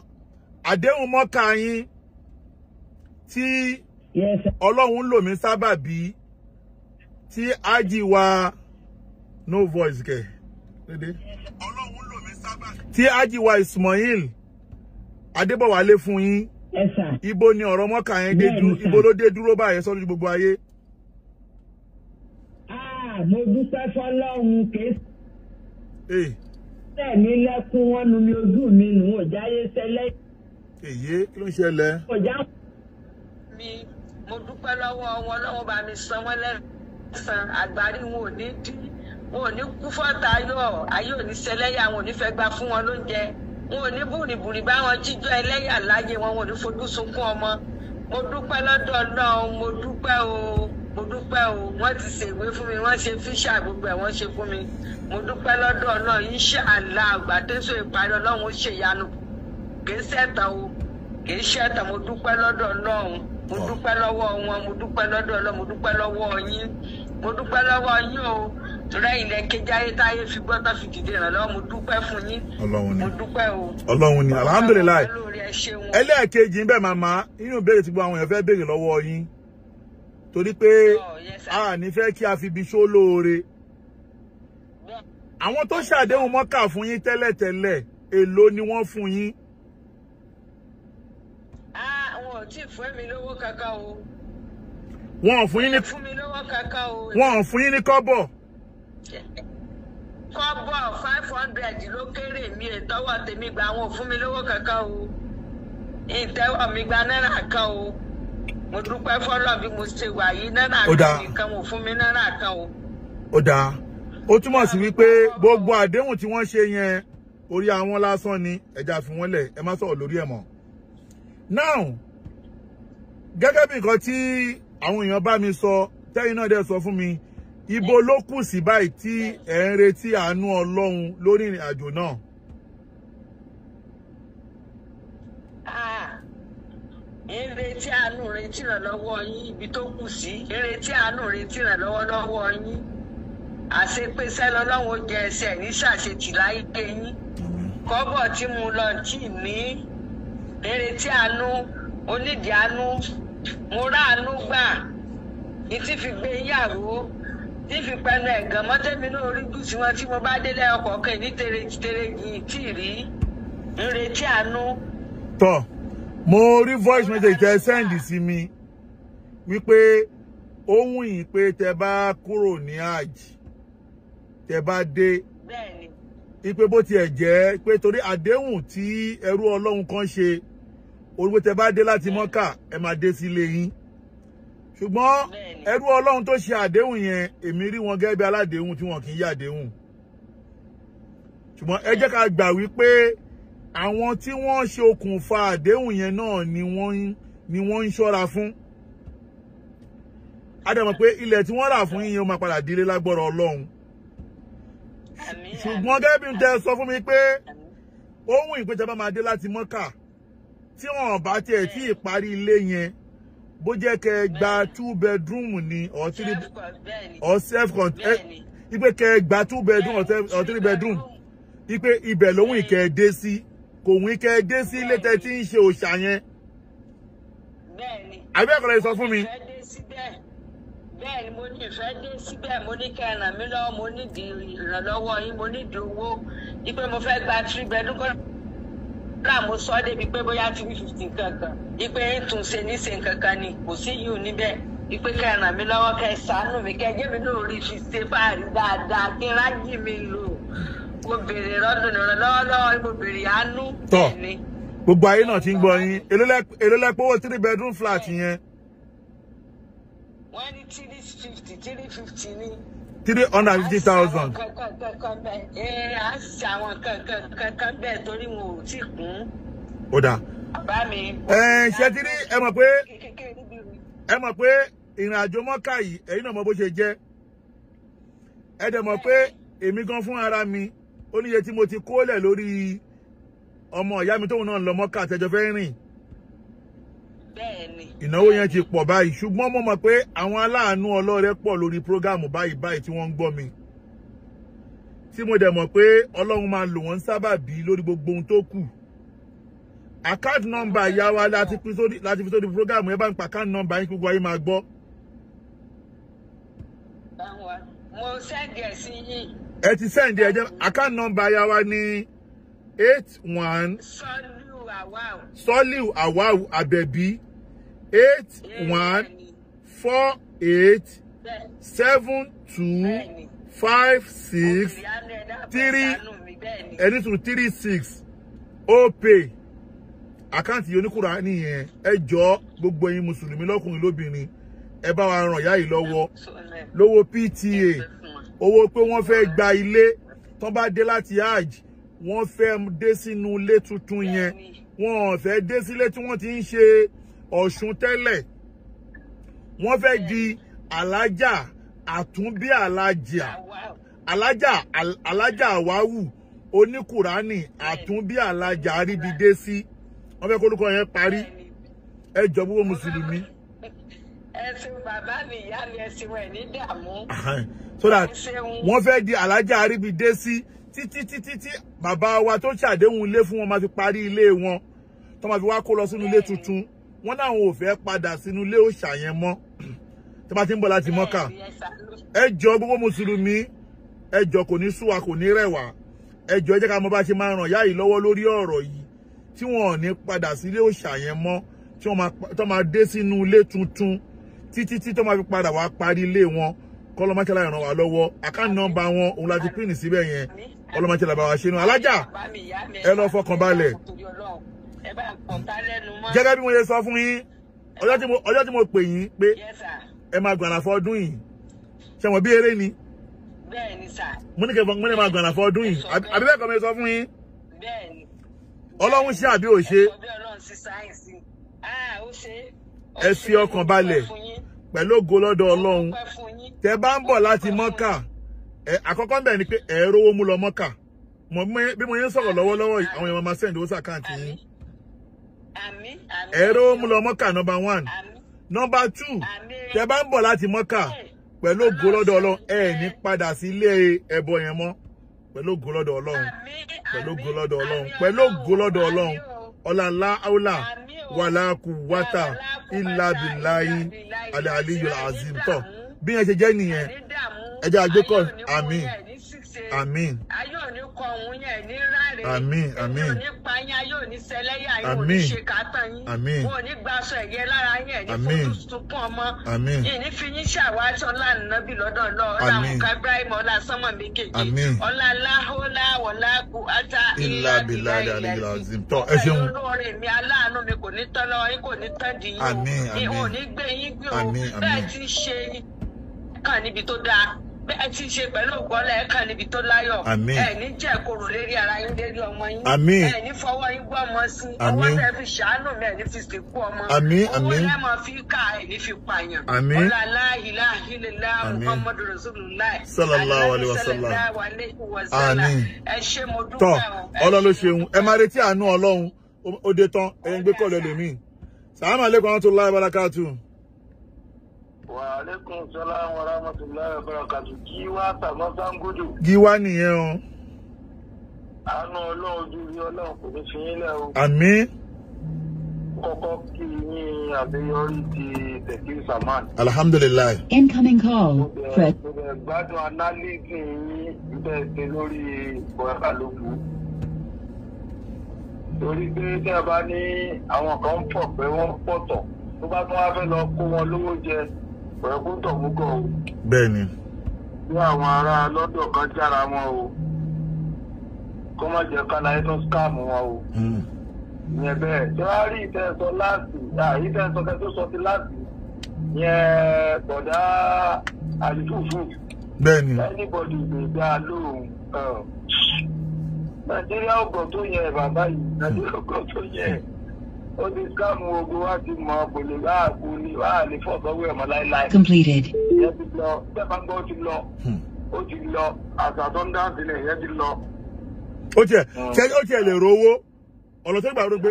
àdéhùn mọ́kà yín tí Ọlọ́run lò mí sábàbí tí ájì wa no voice kẹ̀ tí ájì wa Ismail Adébọ̀wálé fún yín. Ibo ni ọ̀rọ̀ mọ́kà yẹn dé dúró, ibo ló dé dúró báyẹn sọ́dún gbogbo ayé? Mo dúpẹ́ fọlọ́run, kì í sẹ́ mi lẹ́kún, wọ́n nu mi ojú mi nù, ò jáyé sẹ́lẹ̀. Èyí kí ló ń ṣẹlẹ̀? Mi mo dúpẹ́ lọ́wọ́ wọn, lọ́wọ́ bá mi san wọ́n lẹ́san, àgbárí wọn ò ní dí, wọn ò ní kú fọ́ta ayọ̀, ayé ò ní sẹlẹ́yà, wọn ò ní fẹ́ gbà fún wọn lóúnjẹ, wọn ò ní bùrìbùrì bá wọn jíjọ ẹlẹ́yà láyé wọn, wọn ò ní fojú sunkún ọmọ. Mo dúpẹ́ lọ́dọ̀ Ọlọ́run, mo dúpẹ́ o, mo dúpẹ́ o. Wọ́n ti ṣèwé fún mi, wọ́n ṣe fíṣà gbogbo ẹ̀ wọ́n ṣe fún mi. Mo dúpẹ́ lọ́dọ̀ Ọlọ́run, insha Allah, àgbà tẹ́sán ìparí Ọlọ́run ó ṣèyanu, kì í ṣẹ̀tàn o, kì í ṣẹ̀tàn. Mo dúpẹ́ lọ́dọ̀ Ọlọ́run, mo dúpẹ́ lọ́wọ́ wọn, mo dúpẹ́ lọ́dọ̀ Ọlọ́run, mo dúpẹ́ lọ́wọ́ yín, mo dúpẹ́ lọ́wọ́ yín o. Torí ẹ̀yin lẹ kéde ayé táyé fi gbọ́ tán fi dìde ìrànlọ́wọ́, mo dúpẹ́ fún yín. Ọlọ́run ni, mo dúpẹ́ o. Ọlọ́run ni, alhamdulilayi. Ẹlẹ́ẹ̀kejì ń bẹ màmá, inú ìbéèrè tí gbogbo àwọn èèyàn fẹ́ béèrè lọ́wọ́ yín, torí pé a ní fẹ́ kí a fi ibi ṣó lóore. Àwọn tó ṣàdéhùn mọ́kà fún yín tẹ́lẹ̀tẹ́lẹ̀, èló ni wọ́n fún yín? Wọn ò tí ì fún mi lówó kankan o. Wọn ò fún yín ní wọn ò fún yín ní kọ́bọ̀. Kọ́bọ̀ 500 ló kéré mi, ìtọ́wọ́ tèmi gbà, wọn ò fún mi lówó kankan o. Ìtẹ́wọ́ mi gba náírà kan o. Mo dúpẹ́ fọ́lọ́ bí mo ṣe wà yìí, náírà kan nìkan, wọn ò fún mi náírà kan o. Ó dáa, ó túmọ̀ sí wípé gbogbo àdéhùn tí wọ́n ṣe yẹn orí àwọn lásán ni, ẹja fi wọ́n lẹ̀, ẹ má sọ̀rọ̀ lórí ẹ̀ mọ́. Now, gẹ́gẹ́ bí nǹkan tí àwọn èèyàn bá mi sọ, tẹ́yìn náà dẹ̀ sọ fún mi, ibo ló kù sí báyìí tí ẹ̀ ń retí àánú Ọlọ́run lórí ìrìn àjò náà? Ń retí àánú, retí ìrànlọ́wọ́ yín, ibi tó kù sí, ń retí àánú, retí ìrànlọ́wọ́ lọ́wọ́ yín. Àṣepésẹ́ lọ́lọ́run ó jẹ ẹsẹ̀ ní ṣàṣetì láyé yín. Kọ́bọ̀ tí mo lọ tì ní, ń retí àánú, onídìí àánú, mo ráàánú gbà, ní tí fi gbé yàrá, tí fi pẹnu ẹ̀gàn mọ́tẹ́mi náà orí jù sí wọn tí mo bá délé ọkọ̀ kan ní tèrèjì tí rí, ń retí àánú. Tọ́, mo rí voice message tẹ send sí mi wípé ó wù yín pé tẹ bá kúrò ní hajj, tẹ bá dé, ipe bó tiẹ̀ jẹ́ pé torí àdéhùn tí ẹrú Ọlọ́run kan ṣe, orí pé tẹ bá dé láti Mọ́kà ẹ máa dé sílé yín. Ṣùgbọ́n ẹrú Ọlọ́run tó ṣe àdéhùn yẹn, èmi rí wọn gẹ́gẹ́ bí aládéhùn tí wọn kì í yàdéhùn. Ṣùgbọ́n ẹ jẹ́ ká gbà wípé àwọn tí wọ́n ṣe okùnfà àdéhùn yẹn náà ni wọ́n ń ṣọ́ra fún. A dẹ̀ mọ̀ pé ilẹ̀ tí wọ́n rà fún yín ó máa padà dílé lágbọ́rọ̀ Ọlọ́run. Ṣùgbọ́n gẹ́gẹ́ bí n tẹ́ sọ fún mi pé ohun ìpèsè bá máa dé láti Mọ́kà tí wọ́n bá tiẹ̀ tí ì parí ilé yẹn, bó jẹ́ kẹ́ ẹ gba 2 bedroom ni or 3 or self contained, ipe kẹ́ ẹ gba 2 bedroom or 3 bedroom, ipe ibẹ̀ lóhùn ìkẹ́ ẹ dé sí, kò wí kẹ́ ẹ dé sí ilé tẹ́ tí ń ṣe òòṣà yẹn. Àbí ẹ̀kọ́ lè sọ fún mi. Bẹ́ẹ̀ni, mo ní ìfẹ́ dé síbẹ̀, mo ní kẹ́ ẹ ràn mí lọ́wọ́, mo nídìí ìrànlọ́wọ́ yín, mo nídìí owó, ipe mo fẹ́ gba 3 bedroom kọ́lá, mo sọ débi pé bóyá 350 kankan, ipe ń tún ṣe ní ṣe kankan ni, kò sí yìí níbẹ̀, ipe kẹ́ ẹ ràn mí lọ́wọ́, kẹ́ ẹ ṣàánú mi, kẹ́ ẹ jẹ́ mi náà rí fi ṣe fáàrí dáadáa, kí n rájì mi lò. Mo béèrè ìrànlọ́wọ́ lọ́wọ́, mo béèrè àánú. Tọ́ gbogbo ayé náà ti ń gbọ́ yín. Èló lẹ pé owó 3 bedroom flat yẹn? Wọ́n ní 350, 350 ní. 350,000. A ṣe àwọn kankan bẹ́ẹ̀ torí wọn ò tí kún. Ó dáa. Bàbá mi. Ṣé ti rí, ẹ mọ̀ pé ìrìn àjò Mọ́kà yìí, ẹ̀yin náà mọ̀ bó ṣe jẹ́. Ẹ dẹ̀ mọ̀ pé èmi gan fún ara mi, ó níye tí mo ti kólẹ̀ lórí ọmọ ìyá mi tóun náà lọ Mọ́kà tẹjọ fẹ́ rìn. Ìnáwó yẹn ti pọ̀ báyìí, ṣùgbọ́n mo mọ̀ pé àwọn aláàánú ọlọ́rẹ pọ̀ lórí prógámù báyìí báyìí tí wọ́n ń gbọ́ mi, tí mo dẹ̀ mọ̀ pé Ọlọ́run máa lò wọ́n sábàbí lórí gbogbo ohun tó kù. Account number ìyá wa láti fi sórí prógámù yẹn, bá ń pa account number yín gbogbo ayé máa gbọ́. Mo sẹ́ndì ẹ̀ sí yín. Ẹ ti sẹ́ndì ẹ̀ jẹ́. Account number ìyá wa ní 81 Soliu Awau Abebi 81 48 72 56 3 ẹni tún 3 6 Opay. Àkáǹtì yìí oníkùrà nìyẹn. Ẹ jọ̀ọ́ gbogbo ẹ̀yin mùsùlùmí lọ́kùnrin lóbìnrin, ẹ bá wa ràn ìyá yìí lọ́wọ́ lówó PTA, owó pé wọ́n fẹ́ gba ilé tán bá dé láti hajj, wọ́n fẹ́ dé sínú ilé tuntun yẹn, wọ́n fẹ́ dé sílé tí wọ́n ti ń ṣe Ọ̀ṣun tẹ́lẹ̀, wọ́n fẹ́ di alájà àtúnbí alájà alájà alájà àwáwù oníkùránì àtúnbí alájà àríbidé sí, wọ́n fẹ́ kórúkọ yẹn parí. Ẹ jọ̀ọ́ gbogbo mùsùlùmí. Ẹ ṣeun bàbá mi, ìyá mi, ẹ ṣeun, ẹ ní dààmú. So that wọ́n fẹ́ di alájà àríbidé sí títí títí tí bàbá wa tó ṣàdéhùn ilé fún wọn máa fi parí ilé wọn, tó máa fi wá kó lọ sínú ilé tuntun. Wọ́n náà ò fẹ́ padà sínú ilé òòṣà yẹn mọ́ tó bá ti ń bọ̀ láti Mọ́kà. Ẹ jọ̀ọ́ gbogbo mùsùlùmí, ẹ jọ̀ọ́, kò ní sú wa, kò ní rẹ̀ wá. Ẹ jọ̀ọ́, ẹ jẹ́ ká mọ̀ bá ṣe máa ràn yá yìí lọ́wọ́ lórí ọ̀rọ̀ yìí, tí wọn ò ní padà sí ilé òòṣà yẹn mọ́, tí wọ́n máa dé sínú ilé tuntun títí tí tó máa fi padà wá parí ilé wọn. Kọ́lọ́mọ́tẹ́lá ràn wá lọ́wọ́. Account number wọn òun láti pín ní síbẹ̀ yẹn. Kọ́lọ́mọ́tẹ́lá bá wa ṣe nù. Alájà, ẹ lọ fọkàn balẹ̀. Gẹ́gẹ́ bí mo ṣe sọ fún yín ọjọ́ tí mo pè yín pé ẹ máa gbàrà fún ọdún yìí, ṣe mọ̀ bí eré ni? Mo ní kẹ́ mo ní máa gbàrà fún ọdún yìí, àbí bẹ́ẹ̀ kọ́ mi sọ fún yín? Ọlọ́run ṣe àbí ò ṣe? Ẹ fi ọkàn balẹ̀ pẹ̀lú ògo lọ́dọ̀ Ọlọ́run. Tẹ́ bá ń bọ̀ láti Mọ́kà, àkọ́kọ́ bẹ̀ ni pé ẹ rówó mú lọ Mọ́kà. Bí mo yẹn ń sọ̀rọ̀ lọ́wọ́lọ́wọ́ yìí, àwọn èèyàn máa send owó sàkáǹtì yín. Ẹ rówó mú lọ Mọ́kà, number 1. Number 2, tẹ́ bá ń bọ̀ láti Mọ́kà pẹ̀lú ògo lọ́dọ̀ Ọlọ́run, ẹ ní padà sí ilé ẹbọ yẹn mọ́. Pẹ̀lú ògo lọ́dọ̀ Ọlọ́run, pẹ̀lú ògo lọ́dọ̀ Ọlọ́run, pẹ̀lú ògo lọ́dọ̀ Ọlọ́run. Ọlá áúlà wàlá kùwátà ìlà bìláyì àlẹ́ àlíyò azim. Tọ́ bí yẹn ṣe jẹ́ nìyẹn. Ẹ jẹ́ àgbékọ̀. Àmín, àmín. Àmín, àmín. Èmi ò ní pa yín, ayé ò ní ṣẹlẹ́yà yín, ò ní Àmín. ṣe kàtàn yín. Àmín. Wọn ò ní gba aṣọ ẹ̀yẹ lára yín, ẹ̀ ní Àmín. fojú sunkún ọmọ. Àmín. Yìí ní fi yín ṣàwátì ọlá nàbì lọ́dọ̀ lọ ọlá Àmín. Mùká Ibrahim ọlá sánmọ̀ méjèèjì. Àmín. Ọlá láhólá wọlá kú átá Ilá bìlá ilá azim. Tọ́ ẹ ṣeun. Olóore mi aláàánú mi kò ní tán lọ́wọ́ yín, kò ní tán di yín o. Àmín, àmín. Ò ní gbé yín gbé o. Àmín, àmín. Bẹ́ẹ̀ ti ṣe kàn níbi tó dáa, bẹ́ẹ̀ ti ṣe pẹ̀lú ògbọ́lẹ̀ ẹ̀ kàn níbi tó láyọ̀. Àmín. Ẹ̀ ní jẹ́ korò lérí ara yín, lérí ọmọ yín. Àmín. Ẹ̀ ní fọwọ́ yín gbọ́ ọmọ sí. Ọwọ́ Àmín. tẹ́ fi ṣàánú mi, ẹ̀ ní fi sìnkú ọmọ. Àmín, Owó àmín. lẹ́ mọ̀ fi ká, ẹ̀ ní fi pààyàn. Àmín. Ọlá la ilaha illallah Àmín. Muhammadu Rasulullah. Sallallahu alaihi wasallam. Sallallahu alaihi wasallam. Àmín. Ẹ ṣé, mo Tọ́ dúpẹ́ o. Ẹ Ọlọ́run ló ṣé, mo ṣeun. Ẹ máa retí àánú Ọlọ́run. Ó dé tán, ẹ ń gbé kọ́ọ̀lù ẹlòmíì. Sàlámù aleykum warahmatullahi wabarakatuh. Wa alaikum salam wa rahmatullahi wa barakatuh. Kí wá tàmọ́ sáńgódò. Gíwá nìyẹn o. Àánú Ọlọ́run, ojú rí Ọlọ́run kò ní fi yín lẹ̀ o. Àmín. Kọ́kọ́ kí yín àṣeyọrí ti Tẹ̀kí Saman. Alhamdulilayi. Incoming call. Mo bẹ̀ Press mo bẹ̀ gbádùn analysis yín bẹ́ẹ̀ ṣe lórí bọ̀dá lóbu. Torí pé tẹ́ ẹ bá ní àwọn kan ń pọ̀ pé wọ́n pọ̀ tọ̀, tó bá tún wá fẹ́ lọ kó wọn lówó jẹ, pẹ̀lú kó tọ̀ mú kọ́ o. Bẹ́ẹ̀ ni. Bí àwọn ará lọ́dọ̀ kan jára wọn o, kó má jẹ́ ká láyé tó scam wọn o. Ìyẹn bẹ́ẹ̀ tí wàá rí ìtẹ́sọ láàsì, ìtẹ́sọ kẹ́ tó sọ ti láàsì yẹn, bọ̀dá àlùfùfù. Bẹ́ẹ̀ ni. Anybody lè dá a lóhùn. Nàìjíríà ọgọ̀ tó yẹ bàbá yìí, Nàìjíríà ọgọ̀ tó yẹ, ó ti scam ogun wa ti mọ, kò lè bá àgbo ni wàá lè fọ́ sọ́wọ́ ẹ̀ mọ́ láéláé. completed. Ìyẹn ti lọ bẹ́ẹ̀ bá ń gbọ́, ó ti lọ, ó ti lọ, àṣà tó ń dá sílẹ̀ ìyẹn ti lọ. Ó tiẹ̀ ṣe, ó tiẹ̀ lè rówó. Ọ̀nà tó gbà rò pé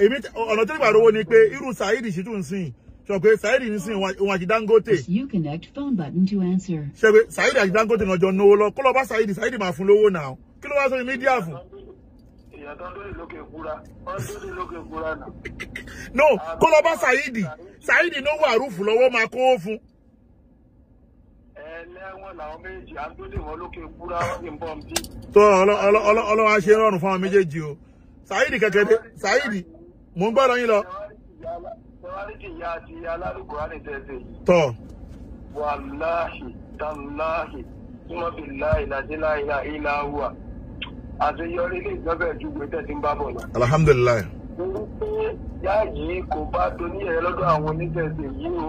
èmi, ọ̀nà tó gbà rówó ni pé irú Saheed Shittu ń sìn, sọ pé Saheed ń sìn òun àti Dangote. Press Uconnect phone button to answer. Ṣe pé Saheed àti Dangote náà jọ náwó lọ, kó lọ bá Saheed, Saheed máa fún lówó náà. Kí ló wá sórí mídíà fún? Èèyàn tó ń dórí lókè kúra, wọ́n ń dórí lókè kúra náà. No, kó lọ bá Saheed, Saheed náwó àrùfù lọ́wọ́, máa kó fún. Ẹlẹ́wọ̀n làwọn méjì à ń dórí wọn lókè kúra, wọ́n sì ń bọ̀ ń bí. Tó Ọlọ́run á ṣe rọrùn fún àwọn méjèèjì o. Saheed kẹ̀kẹ́ dé, Saheed, mò ń gbọ́dọ̀ yín lọ. Ṣẹ́wárí ti ìyá àti alálùkùránì tẹ̀sẹ̀ yìí. Tọ́. Wàláhì tàláhì tí wọ́n fi láì láti láì láì láwùwà. Àṣeyọrí ilé ìjọba ìjúwe tẹ̀sí ń bá bọ̀ lọ. Alhamdulilayi. Torí pé yáàyí kò bá doní ẹ̀rọ lọ́dọ̀ àwọn oníṣẹ̀ṣe yìí o.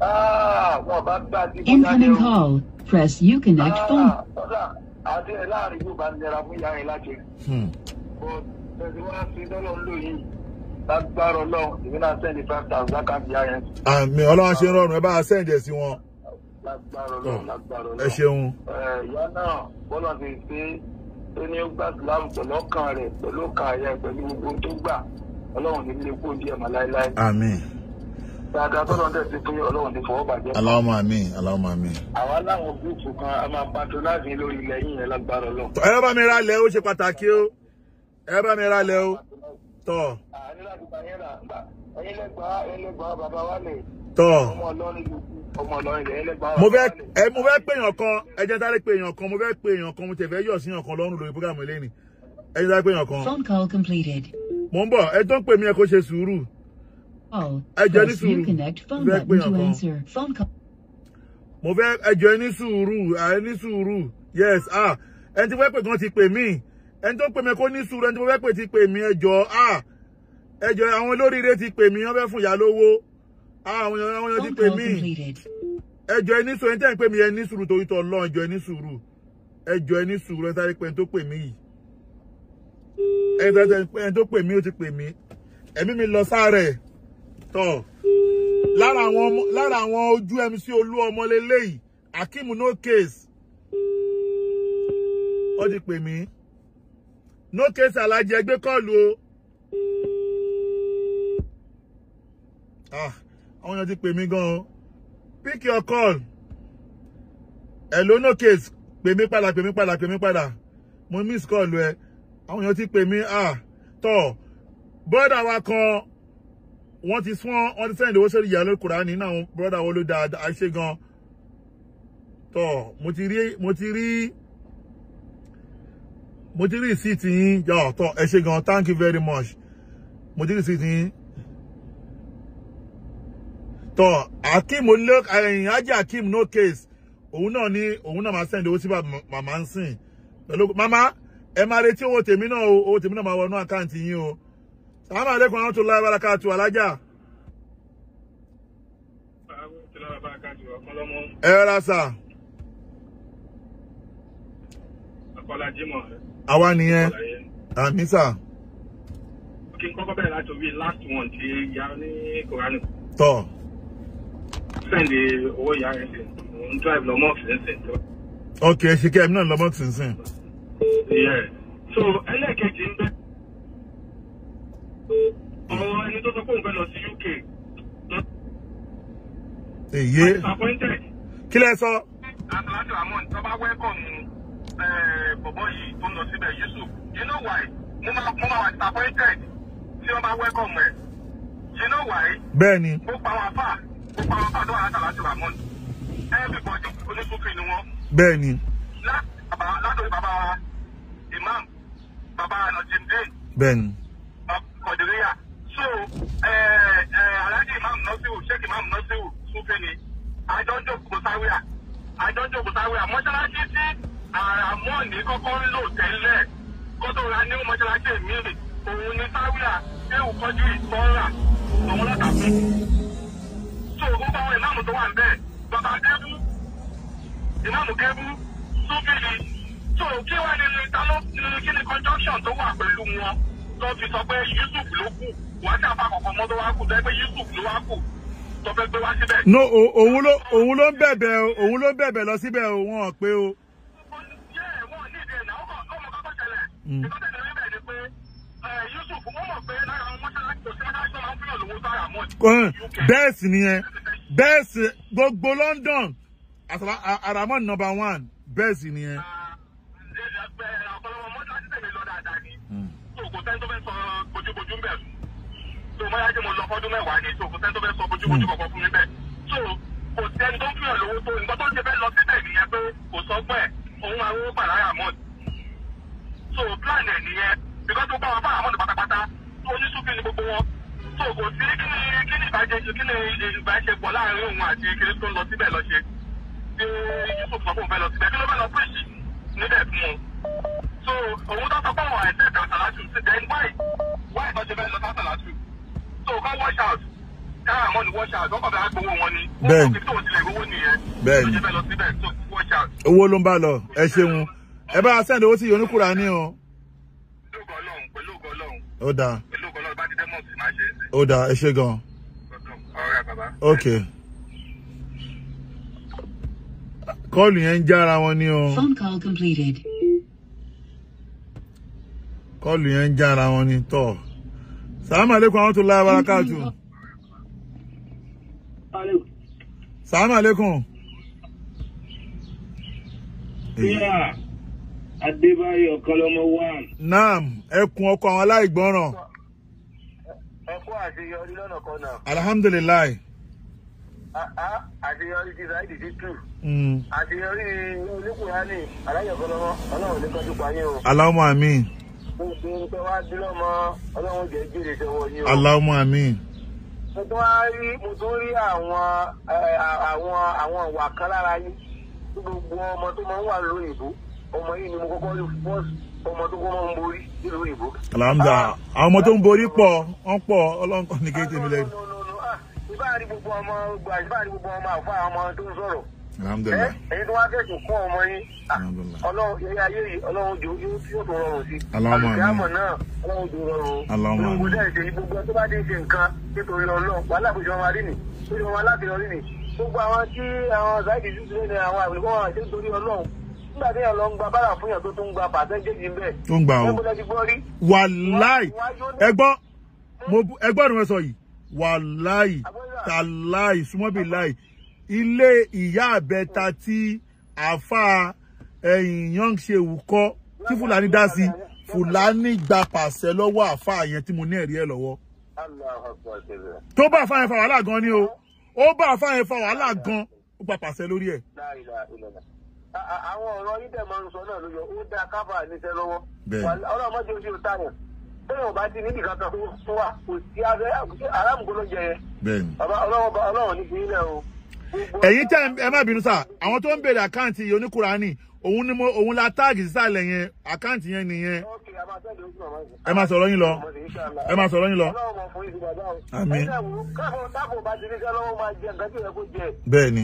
Ah, wọn bá gbà tí kò jáde Incoming o. call. Press Uconnect phone. Ah, kódà àti ẹ̀ láàrin yóò bá nira fún ìyá yẹn láti rí. But tẹ̀sí wá sí dọ́là ń lò yìí. Lágbára Ọlọ́run, èmi náà sẹ́ndí 5,000 lákàtí ìyá yẹn. Àmín, Ọlọ́run á ṣe rọrùn, ẹ bá a send ẹ̀ sí wọn. Lágbára Ọlọ́run, lágbára Ọlọ́run. Ẹ ṣeun. Ẹ, ìyá náà bọ́lá ti ṣe tó ní ó gbà sílámù pẹ̀lú ọkàn rẹ̀, pẹ̀lú ọkàn àyà ẹ̀, pẹ̀lú gbogbo ohun tó gbà, Ọlọ́run ní ilé kó díẹ̀ mọ́ láéláé. Àmín. Dáadáa tọ́lọ́run tẹ̀ sí fún yín, Ọlọ́run ní fọwọ́ bàjẹ́. Allahumma àmín, Allahumma àmín. Àwa láwọn gúúpù kan a máa patronize lórí ilẹ̀ yìí yẹn, lágbára Ọlọ́run. Ẹ bá mi ra lẹ̀, ó ṣe pàtàkì o. Ẹ bá mi ra lẹ̀ o. Tọ́. Àní láti bá yín rà gbà, ẹ̀yin lẹ́gbàá, ẹ̀yin lẹ́gbàá bàbá wa lè. Tọ́. Ọmọ Ọlọ́run ló kú, ọmọ Ọlọ́run lè, ẹ̀yin lẹ́gbàá Mo bàbá fẹ́ wa lè. Ẹ, mo fẹ́ pè yàn kan, ẹ jẹ́ sáré pè yàn kan, mo fẹ́ pè yàn kan, mo tẹ̀ fẹ́ yọ̀ sí yàn kan lọ́rùn lórí program eléyìí. Ẹ jẹ́ sáré pè yàn kan. Phone call completed. Mò ń bọ̀, ẹ tó ń pè mí, ẹ kó ṣe sùúrù. Call. Ẹ jẹ́ ní Press sùúrù. Uconnect phone Mo fẹ́ pè button yàn to kan. answer. Phone call. Mo fẹ́, ẹ jọ̀ọ́, ẹ ní sùúrù, ẹ ní sùúrù. Yes, ah, ẹni tí mo fẹ́ pè gan ti pè mí. Ẹni tó ń pè mí kó ní sùúrù, ẹni tí mo fẹ́ pè ti pè mí, ẹ jọ̀ọ́, ah. Ẹ jọ̀ọ́, àwọn olóríire ti pè mí, wọ́n fẹ́ fún ìyá lówó. Ah, àwọn èèyàn ti Phone pè call mí. completed. Ẹ jọ̀ọ́, ẹ ní sùúrù, ẹni tẹ́ ń pè mí, ẹ ní sùúrù torí tọ́ Ọlọ́run, ẹ jọ̀ọ́, ẹ ní sùúrù. Ẹ jọ̀ọ́, ẹ ní sùúrù, ẹ sáré pé ẹni tó pè mí yìí. Ẹni tó pè mí, ó ti pè mí. Ẹ̀mí mi lọ sáré. Tọ́. Lára àwọn ojú MC Olúọmọ leléyìí, Akeem no case. Ó ti pè mí. No case alájẹ gbé call o. Ah, àwọn èèyàn ti pè mí gan o. Pick your call. Hello, no case. Pè mí padà, pè mí padà, pè mí padà. Mo miss call ẹ. Àwọn èèyàn ti pè mí. Ah, tọ́. Brother wa kan, wọ́n ti sún, wọ́n ti send owó sórí ìyá Kùránì nínú àwọn brother wo ló dáa, àṣẹ gan. Tọ́, mo ti rí Mo ti rí receipt yín jọ ọ̀tọ̀, ẹ ṣé gan, thank you very much. Mo ti rí receipt yín. Tọ́ Akeem olóòkè Ajé Akeem no case. Òun náà ní òun náà máa send owó sí màmá ń sìn. Pẹ̀lú màmá ẹ máa retí owó tèmi náà o, owó tèmi náà máa wọnú àkáǹtì yín o. Salaam alaikum warahmatullahi wabarakatuh alájà. Ẹ rà sà. Àwa nìyẹn. Àmì sà. Kí n kọ́kọ́ bẹ̀rẹ̀ láti orí last one tí ya ní Kòránì. Tọ́. Sẹ́ndì owó ìyá rẹ̀ sí. Mo ń drive lọ mọ́ọ̀sì nísìn. Ok, ṣe kí ẹ̀mí náà lọ mọ́ọ̀sì nísìn. Yeah. So ẹlẹ́ẹ̀kejì ń bẹ. Ọ̀rọ̀ ẹni tó sọ pé òun fẹ́ lọ sí UK. Èyí. Kí lẹ sọ? Àtàlájọ àmọ́ tó bá wẹ́kọ̀mù bọ̀bọ̀ yìí tó ń lọ síbẹ̀ Yusuf. You know why? Mo máa wà disappointed tí wọ́n bá wẹ́kọ̀mù ẹ̀. You know why? Bẹ́ẹ̀ni. Gbogbo àwọn afá tó wà látàlájọ àmọ́. Everybody onísùfì ni wọ́n. Bẹ́ẹ̀ni. Látòrí bàbá Imam, bàbá Najimdeen. Bẹ́ẹ̀ni. Kọ̀dìríyà. So, Alhaji Imam Nasiru, Sheikh Imam Nasiru, Sufi ni. Àjọ ń jókòó sáwíà. Mọ́ṣáláṣí tí Àràmọ́ọ̀nì kọ́kọ́ ń lò tẹ́lẹ̀ kó tó ra ní mọ́ṣáláṣí míì, òun ni sáwíà Ṣéwù Kọ́jú ìtọ́ra òun lọ́tà fún. So, gbogbo àwọn ìmáàmù tó wà ń bẹ̀, bàbá Gébú, ìmáàmù Gébú, Sufi ni. So, kí wá ní ta ló kí ni conjunction tó wà pẹ̀lú wọn tó fi sọ pé Yusuf ló kù, wàá sí àfa kọ̀ọ̀kan mọ́ tó wá kù, tó yẹ pé Yusuf ló wá kù tó fẹ́ gbé wá síbẹ̀. No, òun ló ń bẹ̀bẹ̀ o, òun ló ń bẹ̀bẹ̀ lọ síbẹ̀ o, wọn ò pé o. Wọ́n ní ìdí ẹ̀ náà, ọmọ kọ́kọ́ ṣẹlẹ̀. Ìtọ́jú ẹ̀rí bẹ̀ ni pé Yusuf, wọ́n mọ̀ pé lára àwọn mọ́ṣáláṣí kò sí mọ́ṣáláṣí tó máa ń fúnyàn lówó sára mọ́. Bẹ́ẹ̀ sì nìyẹn, bẹ́ẹ̀ sì gbogbo London, Àràmọ́ọ̀nì number 1, bẹ́ẹ̀ sì nìyẹn. Ọ̀pọ̀lọpọ̀ mọ́ṣáláṣí tẹ̀lé lọ dáadáa ni. So kò sẹ́ni tó fẹ́ sọ bójúbójú ń bẹ̀. So mọ́ṣáláṣí mo lọ fọ́dún mẹ́wàá ni, so kò sẹ́ni tó fẹ́ sọ bójúbójú kọ̀ọ̀kan fún mi bẹ́ẹ̀. So kò sẹ́ni tó ń fìyàn lówó tó nǹkan tó ń ṣe fẹ́ lọ síbẹ̀ nìyẹn pé kò sọ́gbọ́n ẹ̀, òun máa rówó gbà láyà mọ́. So plan ẹ̀ nìyẹn, because tó bá wọn bá àwọn pátápátá, tó ní súnfì ní gbogbo wọn. So kò sí kí ni ìbáṣepọ̀ láàárín òun àti kiri tó ń lọ síbẹ̀ lọ ṣe. Ṣé Yusuf sọ pé òun fẹ́ lọ síbẹ̀, kí ló fẹ́ lọ preach níbẹ̀ fún wọn? So òun tó sọ pé òun àìsí kàtàlátù sí then why tó ṣe fẹ́ lọ kàtàlátù? So kọ́ wash out, káàmọ́ ni wash out, wọ́n kàn fẹ́ gbowó wọn ni. Bẹ́ẹ̀ni. Ó kàn fi owó nìyẹn. Bẹ́ẹ̀ni. Tó ṣe fẹ́ lọ síbẹ̀, so wash out. Owó ló ń bá lọ, ẹ ṣeun. Ẹ bá a send owó sí Oníkùránì o. Pẹ̀lú ògo Ọlọ́run, pẹ̀lú ògo Ọlọ́run. Ó dáa. Pẹ̀lú ògo Ọlọ́run bá ti dẹ́mọ̀ sí máa ṣe é sí. Ó dáa, ẹ ṣé gan. Ọ̀rẹ́ bàbá. Ok. Kọ́ọ̀lù yẹn ń jára wọn ni o. Phone call completed. Kọ́ọ̀lù yẹn ń jára wọn ni tọ́. Salaam alaikum warahmatullahi wabarakatuh. Salaam alaikum. Yeah. Adébáyọ̀ Kọ́lọ́mọ one. Naam, ẹkùn ọkọ àwọn aláìgbọràn. Ẹ kú àṣeyọrí lọ́nà kan náà. Alhamdulilayi. Àṣeyọrí ti Saheed Shittu. Àṣeyọrí Oníkùránì Aláyọ̀ Kọ́lọ́mọ, Ọlọ́run ní kọjú payé o. Allahumma àmín. Gbogbo ohun tó wá bí lọ́mọ, Ọlọ́run jẹ́ jèrè sọ́wọ́ yín o. Allahumma àmín. Mo tún rí àwọn ìwà kan lára yín. Gbogbo ọmọ tó máa ń wà lóyìnbó, ọmọ yìí ni mo kọ́kọ́ rí first ọmọ tó kọ́ máa ń borí nílùú òyìnbó. Alhamdulillah, àwọn ọmọ tó ń borí pọ̀, wọ́n pọ̀, Ọlọ́run kọ́ ní kéde mi lẹ́nu. Ìbá rí gbogbo ọmọ àfa ọmọ tó ń sọ̀rọ̀. Alhamdulillah. Èyí tó wá fẹ̀sùn kún ọmọ yín. Ọlọ́run ilé ayé yìí, Ọlọ́run jò yóò tó rọrùn sí. Àlùkìyámọ̀ náà, Ọlọ́run jò rọrùn. Gbogbo dẹ́ ṣe gbogbo tó bá ti ń ṣe nǹkan nítorí Ọlọ́run, wàhálà bó ṣe máa rí nì, bó ṣe máa láti rí nì. Gbogbo àwọn tí àwọn Saheed Shittu ní àwọn àbùkù wọn àti nítorí Ọlọ́run. Nígbà tí èèyàn lọ ń gba bára fún yàn tó tún ń gba pàṣẹ́ntéèjì ń bẹ̀. Tó ń gbà o. Wàláì ẹgbọ́n ẹgbọ́n ni wọ́n sọ yìí. Wàláì tàláì súnmọ́bìláì ilé ìyá àbẹ̀ta tí àáfàá ẹ̀yìn Young Shehu kọ́ tí Fúlàní dá sí, Fúlàní gba pàṣẹ lọ́wọ́ àáfàá yẹn tí mo ní ẹ̀rí ẹ̀ lọ́wọ́. Tó bá àáfàá yẹn fa wàhálà gan ni o, ó bá àáfàá yẹn fa wàhálà gan, ó gba pàṣẹ lórí ẹ̀. Àwọn ọ̀rọ̀ yìí dẹ̀ máa ń sọ náà ló yọ, ó dáa káfà níṣẹ́ lọ́wọ́. Ọlọ́mọdé ojú ta yẹn. Bẹ́ẹ̀ ò bá ti níbi kankan fún wa, kò sí abẹ́ alámùkó ló jẹ yẹn. Bàbá Ọlọ́run ní fi ilẹ̀ o. Ẹ̀yin tẹ́ ẹ má bínú sá, àwọn tó ń béèrè àkáǹtì oníkùránì, òun ni mo òun la táàgì sísàlẹ̀ yẹn, àkáǹtì yẹn nìyẹn. Ẹ máa sọ̀rọ̀ yín lọ. Ẹ máa sọ̀rọ̀ yín lọ. Àmín. Bẹ́ẹ̀ni.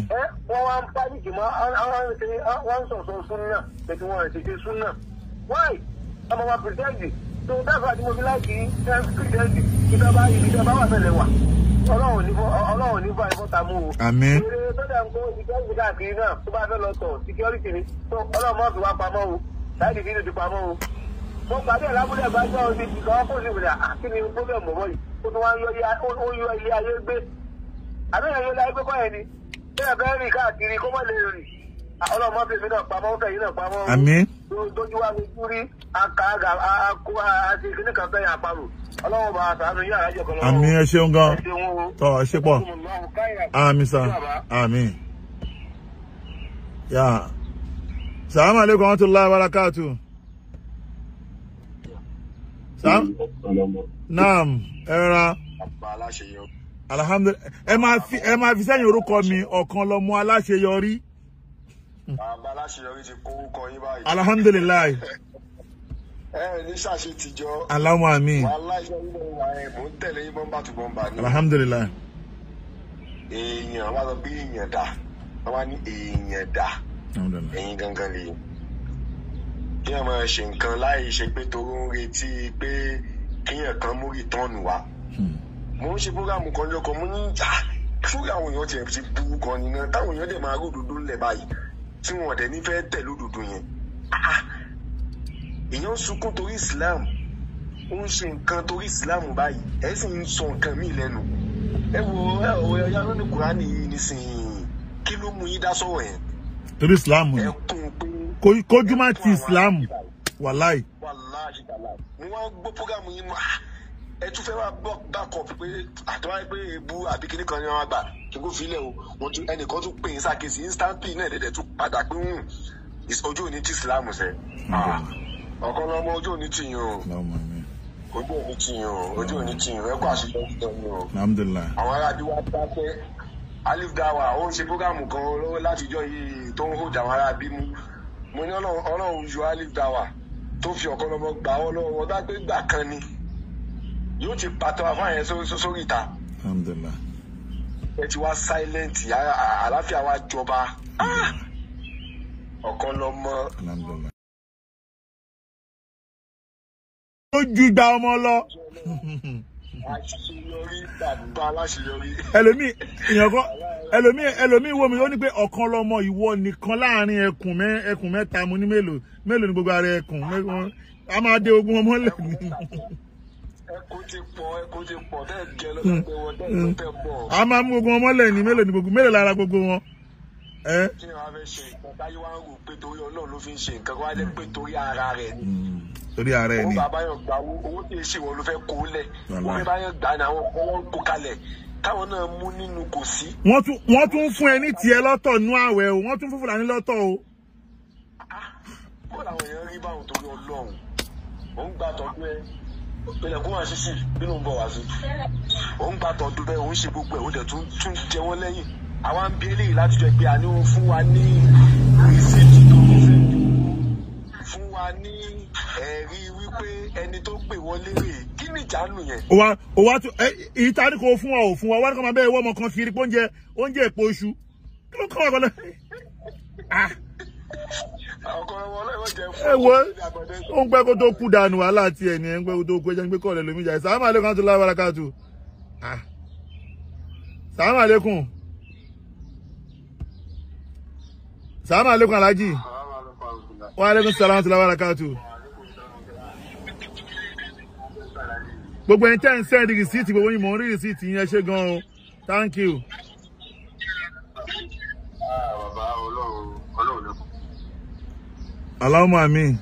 Wọ́n wá ń pánìkì mọ́, wọ́n ń sọ̀sọ̀ súnà, pẹ̀tù wọn ṣe ṣe súnà. Wáì, ọmọ wa pìrìsẹ́ǹtì, tó dáfà tí mo fi láìkì pìrìsẹ́ǹtì, ìjọba ìjọba wà fẹ́lẹ̀ wà. Ọlọ́run ní fún àìfọ́ta mú o. Àmín. Eré tó dẹ̀ ń kó security káàkiri náà tó bá fẹ́ lọ tọ̀ security ni. Tó Ọlọ́run mọ́ fi wá pamọ́ o. Láìdí fídíò ti pamọ́ o. Mo pàdé ẹ̀ lábúlé ẹ̀gbájọ́ omi ìkan kó sì wùdà kí ni problem bọ̀bọ̀ yìí. Ó tún wá ń yọ ilé ayé gbé. Àbí ìyẹn ilé ayé gbé kọ́ yẹn ni. Bí ẹ fẹ́ rìn káàkiri kó mọ̀ lè rìn. Ọlọ́run mọ́ fi èmi náà pamọ́, ó fẹ́ yìí náà pamọ́ o. Àmín. Tójú wa lójú rí akọ àti kíní kan fẹ́ yàn àparò. Ọlọ́run bá àṣàánú yín àrájọ kan lọ́wọ́. Àmín, ẹ ṣeun gan. Tọ́ ẹ ṣe pọ̀. Àmín sà. Àmín. Yà. Sàlámù aleykum wa rahmatulahi wa barakatu. Sàm. Naam, ẹ rà. Alhamdulilayi. Ẹ máa fi sẹ́yìn orúkọ mi, ọ̀kan lọ́mọ aláṣeyọrí. Bàbá aláṣeyọrí ti kó orúkọ yín báyìí. Alhamdulilayi. Ẹ ní ṣàṣe tìjọ. Allahumma àmín. Wàhálà iṣẹ́ yìí ló wà ẹ̀ mò ń tẹ̀lé yín bọ́mbà tó bọ́mbà ni. Alhamdulilayi. Èèyàn wá sọ pé èèyàn dà, wọ́n wá ní èèyàn dà, ẹ̀yin gangan lè. Kéèyàn máa ṣe nǹkan láì ṣe pé toró ń retí pé kéèyàn kan mú rìtọ́ọ̀nù wá. Mo ń ṣe búrámù kan jọ kan, mo ní sórí àwọn èèyàn tiẹ̀ ti burú gan ni náà, táwọn èèyàn dẹ̀ máa ródòdó ńlẹ̀ báyìí tí wọn dẹ̀ ní fẹ́ tẹ̀ lódòdó yẹn. Èèyàn ń sunkún torí Islam, ó ń ṣe nǹkan torí Islam báyìí, ẹ sì ń sọ nǹkan míì lẹ́nu. Ẹ wo ẹ ò ẹyá lónìí Kùránì yìí nísìnyí, kí ló mú yín dá sọ̀rọ̀ yẹn? Torí Islam ni kójú má ti Islam, wàláì. Wàláì tàlà. Mo wá gbọ́ prógámù yín, ẹ tún fẹ́ wá back up pé àtọ́wá pé èébú àbí kíní kan ní wọn gbà kí n kò filẹ̀ o, wọ́n tún ẹnìkan tún pè é sákèsì instantly náà dẹ̀dẹ̀ tún padà pé ojú òní ti Islam sẹ́. Ọ̀kan lọ́mọ ojú òní ti yín o, ojú òní ti yín o, ojú òní ti yín o, ẹ kó àṣeyọrí gan ni o. Alhamdulillah. Àwọn aráàlú wa dákẹ́. Alif Dawa ó ń ṣe prógámù kan lọ́wọ́ látijọ́ yìí tó ń hó àwọn aráàbí mú. Mo ní Ọlọ́run yọ Alif Dawa tó fi ọ̀kan lọ́mọ gbà ọ́ lọ́wọ́ wọn dá pé gbà kan ni yóò ti pàtó afáyẹn sórí ìta. Alhamdulillah. Ẹ ti wá silent, àlàáfíà wa jọba. Ọ̀kan lọ́mọ. Alhamdulillah. Ó ju igba ọmọ lọ. Àṣeyọrí bàbá aláṣeyọrí. Ẹlòmíì èèyàn kan ẹlòmíì wo mi ó ní pé ọ̀kan lọ́mọ ìwọ nìkan láàrin ẹkùn mẹ́ta, mo ní mélòó mélòó ni gbogbo ara ẹkùn a máa dé ogun ọmọ lẹ̀ ní. Ẹkùn ti pọ̀ tẹ́ jẹ lọ́dọ̀ wọn tẹ́ pọ̀. A máa mú ogun ọmọ lẹ̀ ní mélòó ni gbogbo mélòó lára gbogbo wọn. Kí ni wàá fẹ́ ṣe nǹkan táyé wá ń rò pé torí Ọlọ́run ló fi ń ṣe nǹkan wá jẹ́ pé torí ara rẹ̀ ni. Torí ara ẹ̀ ni. Owó bàbá yàn gbà owó tí èsì wọn ló fẹ́ kó lẹ̀. Owó bàbá yàn gbà ní àwọn ọwọ́ ń kó kalẹ̀ káwọn náà mú nínú kò sí. Wọ́n tún fún ẹ ní tiẹ̀ lọ́tọ̀ nú àwẹ̀ o, wọ́n tún fún Fúlàní lọ́tọ̀ o. Bó làwọn èèyàn rí báwọn torí Ọlọ́run? Ò ń gbà tọ́jú ẹ. Ilẹ̀kùn wá sísì nínú ń bọ̀ wá sí. Ò ń gbà tọ́jú ẹ, ò ń ṣe gbogbo ẹ̀, ó dẹ̀ tún jẹ wọ́n lẹ́yìn. Àwa ń bi eléyìí láti jọ pé àní ó fún wa ní rìsíìtì tó ń fẹ́ fún wa ní ẹ̀rí wípé ẹni tó pè wọlé rè kí ni ìjánu yẹn. Ó wá tún èyí tá a ní kò fún wa ò fún wa wá ní kó máa bẹ́ẹ̀ wọ́ ọmọ kan kiri pé oúnjẹ èpo iṣu kí ló kọ́ wa kọ́lẹ́. Ẹ wo ó ń pẹ́ kó tó kú dànù wàhálà tiẹ̀ ni ẹ̀ ń pẹ́ kó tó kú ẹjẹ́ ń gbé kọ́ọ̀lẹ̀ lómi ìjà. Sàlámù aleykum àti láwàrà káàtó. Sàlámù aleykum. Sàlámù aleykum alhaji. Wa aleykum salaam àti láwàrà káàtó. Gbogbo ẹni tẹ́ ń sẹ́ndì rìsíìtì gbogbo yín mò ń rí rìsíìtì yín, ẹ ṣé gan o, thank you. Allahumma àmín.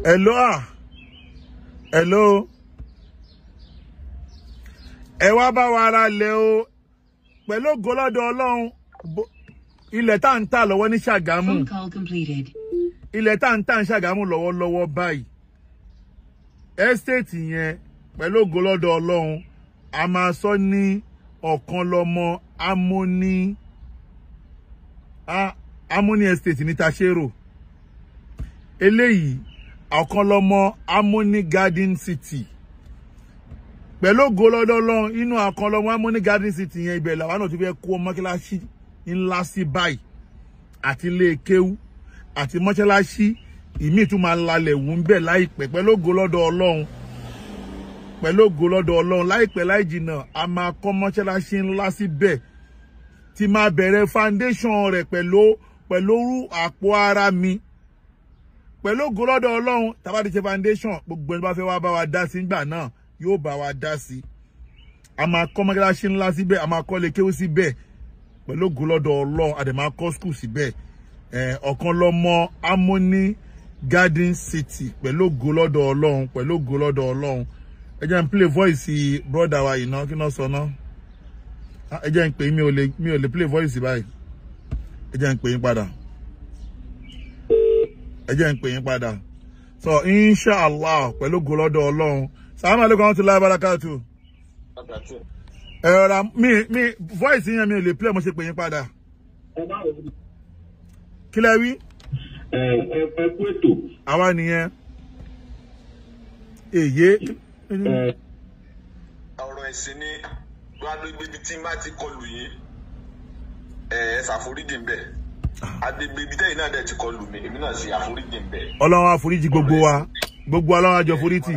Hello ah. Hello. Ẹ wá bá wa ra lẹ̀ o pẹ̀lú ògo lọ́dọ̀ Ọlọ́run. Ilẹ̀ tá ń tà lọ́wọ́ ní Ṣàgámù. Phone call completed. Ilẹ̀ tá ń tà ní Ṣàgámù lọ́wọ́lọ́wọ́ báyìí. Estate yẹn pẹ̀lú ògo lọ́dọ̀ Ọlọ́run a máa sọ ní Ọ̀kanlọ́mọ Amóní Amóní Estate ní Tàṣérò. Eléyìí Ọ̀kanlọ́mọ Amóní Garden City. Pẹ̀lú ògo lọ́dọ̀ Ọlọ́run inú Ọ̀kanlọ́mọ Amóní Garden City yẹn ibẹ̀ làwọn náà ti fẹ́ kó mọ́ṣáláṣí ńlá sí báyìí àti ilé kéwú àti mọ́ṣáláṣí ìmíì tún máa lalẹ̀ wù ń bẹ̀ láìpẹ́ pẹ̀lú ògo lọ́dọ̀ Ọlọ́run pẹ̀lú ògo lọ́dọ̀ Ọlọ́run láìpẹ́ láì jìnnà a máa kọ́ mọ́ṣáláṣí ńlá síbẹ̀ tí máa bẹ̀rẹ̀ foundation rẹ̀ pẹ̀lú àpò ara mi pẹ̀lú ògo lọ́dọ̀ Ọlọ́run tá bá ti ṣe foundation gbogbo ẹni bá fẹ́ wá bá wa dá sí nígbà náà yóò bá wa dá sí. A máa kọ́ mọ́ṣáláṣí ńlá síbẹ̀, a máa kọ́ ilé kéwú síbẹ̀ pẹ̀lú ògo lọ́dọ̀ Ọlọ́run, a dẹ̀ máa kọ́ school síbẹ̀. Ọ̀kanlọ́mọ Amóní Garden City pẹ̀lú ògo lọ́dọ̀ Ọlọ́run pẹ̀lú ògo lọ́dọ̀ Ọlọ́run. Ẹ jẹ́ n play voice brother wa yìí ná, kí náà sọ ná. Ẹ jẹ́ n pè mi ò lè play voice báyìí. Ẹ jẹ́ n pè yín padà. Ẹ jẹ́ n pè yín padà. So inshallah pẹ̀lú ògo lọ́dọ̀ Ọlọ́run. Salaam alaikum warahmatullahi wabarakatuh. Ẹ rọra mi voice yẹn mi ò lè play, mo ṣe pè yín padà. Kí lẹ wí? Ẹ kú ètò. Àwa nìyẹn. Èyí. Ọ̀rọ̀ ẹ̀sìn ni agbègbè tí má ti kọlù yín, ẹ ṣàforíjì ń bẹ̀. Agbègbè ibi tẹ́yìn náà dẹ̀ ti kọlù mi, èmi náà ṣe àforíjì ń bẹ̀. Ọlọ́run àforíjì gbogbo wa, gbogbo Ọlọ́run àjọ foríjì.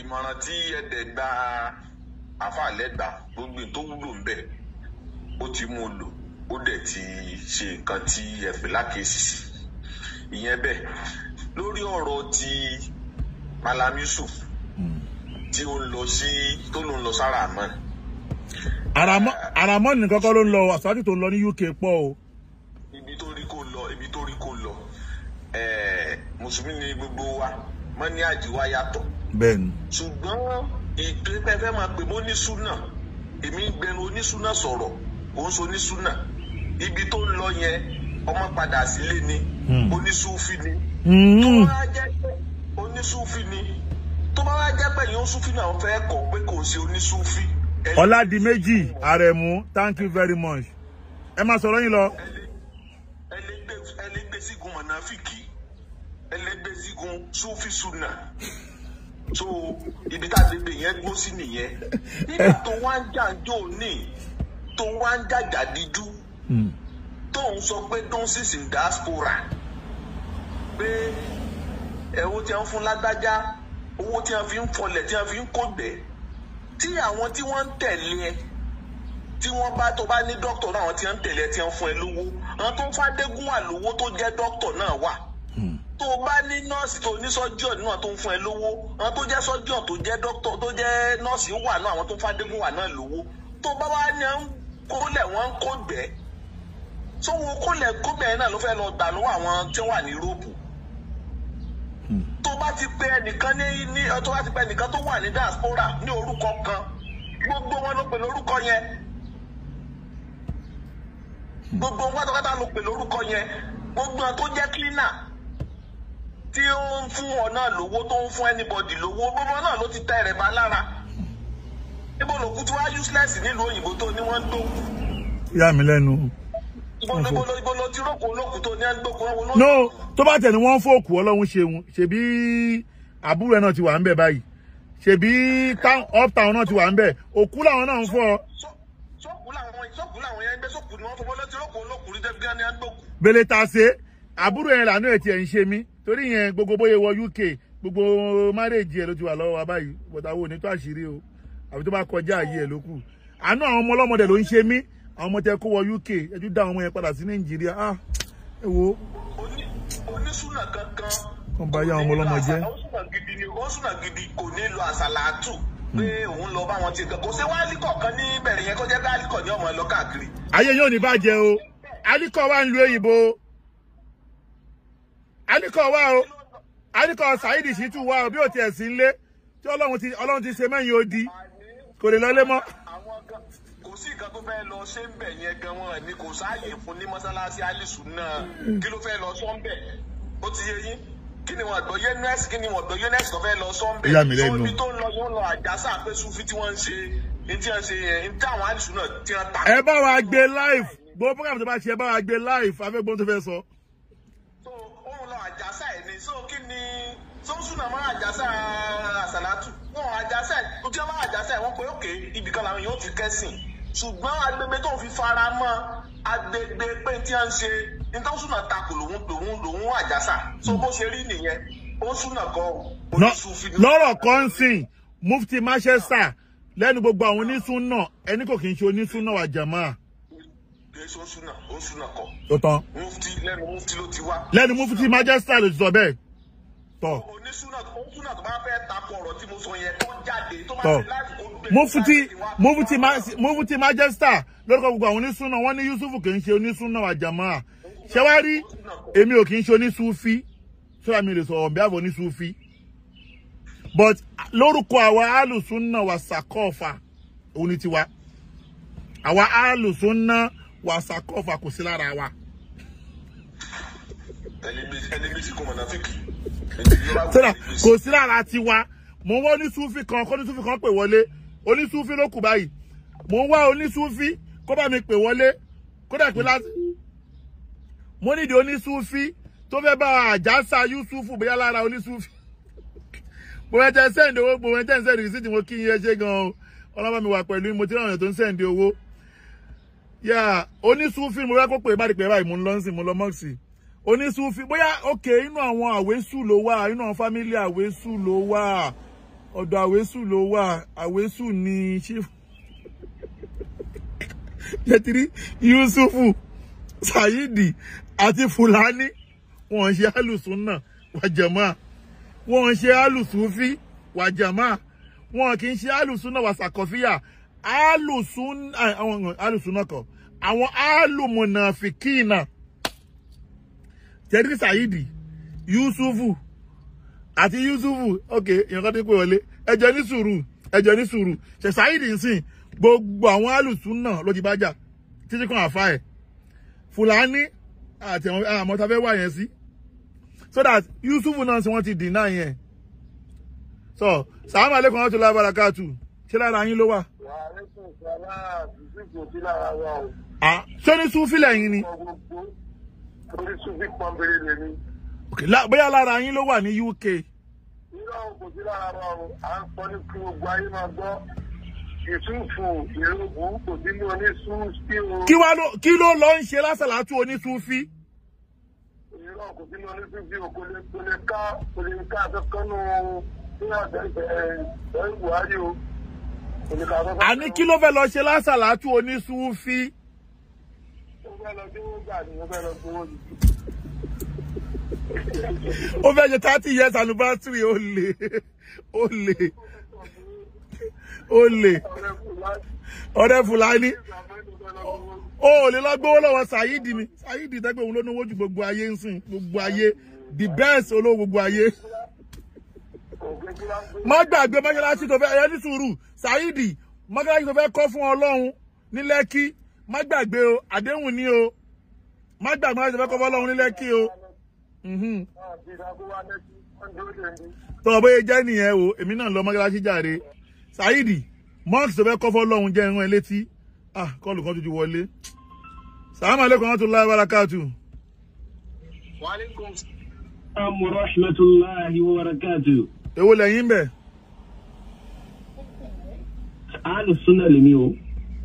Ìmọ̀ràn tí ẹ dẹ̀ gba àfàlẹ́ gbà gbogbo tó wúlò ń bẹ̀, ó ti mú un lò, ó dẹ̀ ti ṣe nǹkan tí ẹ pè lákèésì sí. Ìyẹn bẹ́ẹ̀. Lórí ọ̀rọ̀ ti Malam Yusuf tí ó ń lọ sí tó ló ń lọ sára àmọ́. Àràmọ́ nìkan kọ́ ló ń lọ, àṣáájú tó ń lọ ní UK pọ̀ o. Ibi tó rí kó lọ, ibi tó rí kó lọ. Mùsùlùmí ni gbogbo wa, mọ́ ní àjíwá yàtọ̀. Bẹ́ẹ̀ni. Ṣùgbọ́n ìpínpẹ́ fẹ́ máa pè mọ́ onísúnà, èmi ń gbẹnu onísúnà sọ̀rọ̀, kò ń so onísúnà. Ibi tó ń lọ yẹn, ọmọ padà sílé ni, onísúfì ni. Tó bá jẹ́ pé onísúfì ni, tó bá wá jẹ́ pé yóò súfì náà fẹ́ kọ̀ pé kò ń ṣe onísúfì. Ọládìméjì Àrẹ̀mú, thank you very much. Ẹ máa sọ̀rọ̀ yín lọ. Ẹ lè gbé sígun mọ̀nàfíkì, ẹ lè gbé sígun súfì súnà. So ibi tá a lè gbé yẹn gbó sí nìyẹn. Nígbà tó wá ń jàǹjò ní, tó wá ń jàjàdíjú, tó ń sọ pé don't sit in diaspora, pé ẹ̀wọ́ tí wọ́n fún lágbájá, owó tí wọ́n fi ń fọlẹ̀, tí wọ́n fi ń kógbẹ́, tí àwọn tí wọ́n ń tẹ̀lé ẹ, tí wọ́n bá tó bá ní dókítà náà, àwọn tí wọ́n ń tẹ̀lé ẹ tí wọ́n fún ẹ lówó, àwọn tó ń fàdégún wà lówó tó jẹ́ dókítà náà wà. Tó o bá ní nọ́ọ̀sì tó ní sọ́jíọ̀n náà tó ń fún ẹ lówó, àwọn tó jẹ́ sọ́jíọ̀n tó jẹ́ dókítà tó jẹ́ nọ́ọ̀sì wà náà, àwọn tó ń fàdégún wà náà lówó. Tó bá wá ní à ń kólẹ̀ wọ́n ń kógbẹ́, sówó kólẹ̀ kógbẹ́ náà ló fẹ́ lọ gbà lọ́wọ́ àwọn tí wọ́n wà ní Yúróòpù. Tó bá ti pe ẹnìkan ní tó bá ti pe ẹnìkan tó wà ní diaspora ní orúkọ kan, gbogbo wọn ló pè lórúkọ yẹn, gbogbo wọn pátápátá ló pè lórúkọ yẹn, gbogbo wọn tó jẹ́ cleaner tí ó ń fún ọ náà lówó, tó ń fún anybody lówó, gbogbo náà ló ti tẹ rẹ̀ bá lára. Ibo lòkú tí wàá useless nílùú òyìnbó tó ní wọ́n ń dókú. Yà mí lẹ́nu. Ibo ló ti rókò olókùn tó ní ẹ̀ ń dókú wọn. No, tó bá tẹ̀ ní wọ́n ń fòkù Ọlọ́run ṣeun, ṣebí àbúrò ẹ̀ náà ti wà ń bẹ̀ báyìí, ṣebí uptown náà ti wà ń bẹ̀, òkú làwọn náà ń fọ́. Sókù làwọn yẹn ń gbé, sókù ni wọ́n fọwọ́ ló ti rókò olókùn rí débi ní ẹ̀ ń dókú. Bẹ́lẹ̀ ta ṣe àbúrò yẹn lànà ẹ̀ tiẹ̀ ń ṣe mí torí yẹn gbogbo bóyá wọ UK gbogbo márèèjì ẹ̀ ló ti wà lọ́wọ́ wa báyìí, bọ̀dà wo ní tó àṣírí o, àbí tó bá kọjá àyè ẹ̀ ló kù. Àánú àwọn ọmọ ọlọ́mọdé ló ń ṣe mí, àwọn ọmọ tẹ kó wọ UK ẹ tún dá àwọn ọmọ yẹn padà sí Nàìjíríà. Ah, ẹ wo. Onísùnà kankan. Kàn bá yá àwọn ọmọ ọlọ́mọ jẹ́. Onísùnà gidi kò ní lọ àsàlátù pé òun lọ bá wọn ti kàn. Kò sí wálíkọ̀ kan ní bẹ̀rẹ̀ yẹn kó jẹ́ káálíkọ̀ ní ọmọ ẹ lọ káàkiri. Ayé yóò ní bàjẹ́ o, álíkọ̀ wà ń lu òyìnbó, álíkọ̀ wà o, álíkọ̀ Saheed Shittu wà o, bí ó tiẹ̀ sí ń lé tí Ọlọ́run ti ṣe mẹ́yìn odi kò lè lọlé mọ́. Kò Kò sí nǹkan tó fẹ́ lọ ṣe ń bẹ̀ yẹn gan wọn ni kò sáàyè fún ní mọ́sálásí alisu náà. Kí ló fẹ́ lọ sọ ń bẹ̀? Ó ti yé yín. Kí ni wọn àgbọ̀ yé nẹ́ẹ̀sì, kí ni wọn àgbọ̀ yé nẹ́ẹ̀sì tó fẹ́ lọ sọ ń bẹ̀? Ó yà mí lẹ́nu. Sọ ibi tó ń lọ yóò lọ àjàsà pé Sufi tí wọ́n ń ṣe ní tí wọ́n ṣe yẹn ní tí àwọn alisu náà ti ń ta. Ẹ bá wa gbé live, gbogbo program tó bá ṣe ẹ bá wa gbé live, afẹ́gbọ́n tó fẹ́ sọ. So òun lọ àjàsà ẹ̀ ni, so kí ni sọ́nsúnà máa àjàsà àsàlátù wọn àjàsà ẹ̀ tó jẹ́ máa àjàsà ẹ̀ wọ́n pé òkè ibìkan làwọn yóò ti kẹ́sìn, ṣùgbọ́n agbègbè tó ń fi fara mọ́ agbègbè pé tí wọ́n ń ṣe ìtọ́sùnà takò lòun lòun lòun àjàsà, so bó ṣe rí nìyẹn, ó súnà gan oníṣùfì. Lọ́rọ̀ kan sìn, Mufti Manchester lẹ́nu gbogbo àwọn onísúnà ẹni kò kì í ṣe onísúnà wà jàmáà. Kì í ṣe oṣùnà, oṣùnà kọ. Ó tán. Mufti lẹ́nu Mufti ló ti wá. Lẹ́nu Mufti Manchester ló ti sọ bẹ́ẹ̀. Tọ́. Onísúnà oṣùnà tó bá fẹ́ takò ọ̀rọ̀ tí mo sọ yẹn tó jáde tó bá Tọ́. ti láti kó gbé. Mufti Manchester lórúkọ gbogbo àwọn onísúnà wọ́n ní Yusufu kì í ṣe onísúnà wà jàmáà. Ṣé wá rí èmi ò kì í ṣe onísúfí, sọ́dà mi lè sọ̀rọ̀ bí àbọ̀ onísúfí. But lórúkọ àwa alùsúnà wà sàkọ́ọ̀fà òun ni tiwa. Àwa alùsúnà wà sàkọ́ọ̀fà kò sí lára wa. Sọ́dà kò sí lára tiwa. Mo ń wá onísúfí kan kó onísúfí kan pè wọlé. Onísúfí ló kù báyìí. Mo ń wá onísúfí kó bá mi pè wọlé. Kódà pé láti. Mo nídìí onísúfí tó fẹ́ bá àjàsà Yusufu bóyá lára onísúfí. Mo fẹ́ tẹ sẹ́ǹdì owó, mo fẹ́ tẹ sẹ́ǹdì rìsíìtì, mo kí yín ẹ ṣé gan-an o. Ọlọ́mọ mi wà pẹ̀lú mo ti rí àwọn èèyàn tó ń sẹ́ǹdì owó. Yà onísúfí mo fẹ́ kó pè bá di pè báyìí, mo ń lọ sí mo lọ mọ́ọ̀sì. Onísúfí bóyá òkè inú àwọn àwésù ló wà, inú àwọn fámílì àwésù ló wà, ọ̀dọ̀ àwésù ló wà, àwésù ni chief. Yẹtiri Yusufu Saidi àti Fúlàní wọ́n ṣe alùsùnà wàjàmá, wọ́n ṣe alùsùfí wàjàmá, wọ́n kì í ṣe alùsùnà wàsàkọfíà, alùsùnà kọ àwọn alùmùnàfìkìnà. Tẹ̀rí Saidi Yusufu àti Yusufu ok ìyẹn kan tó pè wọlé, ẹjọ ní sùúrù, ẹjọ ní sùúrù. Ṣe Saidi ń sìn gbogbo àwọn alùsùnà ló ti bá jà títí kan àfa ẹ̀ Fúlàní àti àwọn àmọ́ tá fẹ́ wà yẹn sí, so that Yusufu náà sì wọ́n ti deny yẹn. So sàlámù aleykum wa rahmatulahi wa barakatu, ṣé lára yín ló wà? Ṣé ní Sufi lẹ́yìn ni? Bóyá lára yín ló wà ní UK. Irọ́ kò sí lára wa o, à ń sọ ní kí gbogbo ayé máa gbọ́. Yusufu ìlógún kò sí ní onísúfí o. Kí ló lọ ń ṣe lásàlátù onísúfí? Irọ́ kò sí ní onísúfí o, kò lè ká akẹ́kọ̀ọ́ nù ní àgbẹ̀ Buhari o. Àní kí ló fẹ́ lọ ṣe lásàlátù onísúfí? Ó fẹ́ lọ gbówó gbà ni, ó fẹ́ lọ gbówó ni. Ó fẹ́ ṣe 30 years anniversary, ó lè ó lè ó lè ọ̀rẹ́ Fúlàní ó lè lọ gbówó lọ́wọ́ Saidi mi. Saidi tẹ́gbẹ́ òun ló náwó ju gbogbo ayé ń sìn, gbogbo ayé the best olówó gbogbo ayé. Má gbàgbé mọ́ṣáláṣí tó fẹ́ ẹ̀yẹ́ ní sùúrù Saidi, mọ́ṣáláṣí tó fẹ́ kọ́ fún Ọlọ́run ní Lẹ́kí, má gbàgbé o, àdéhùn ni o, má gbàgbé mọ́ṣáláṣí tó fẹ́ kọ́ fún Ọlọ́run ní Lẹ́kí o. Tọ́ bóyá jẹ́ nìyẹn o, èmi náà lọ mọ́ṣáláṣí jàre. Saidi mọ́ọ̀sì tó fẹ́ kọ́ fọ́lọ́hún jẹ́ ìran ẹ létí. Ah, kọ́ọ̀lù kan tuntun wọlé. Sàlámù aleykum wa rahmatulahi wa barakatu. Wa aleykum salaam wa rahmatulahi wa barakatu. Èwo lẹ́yìn bẹ̀? Alùsùnà lèmi o.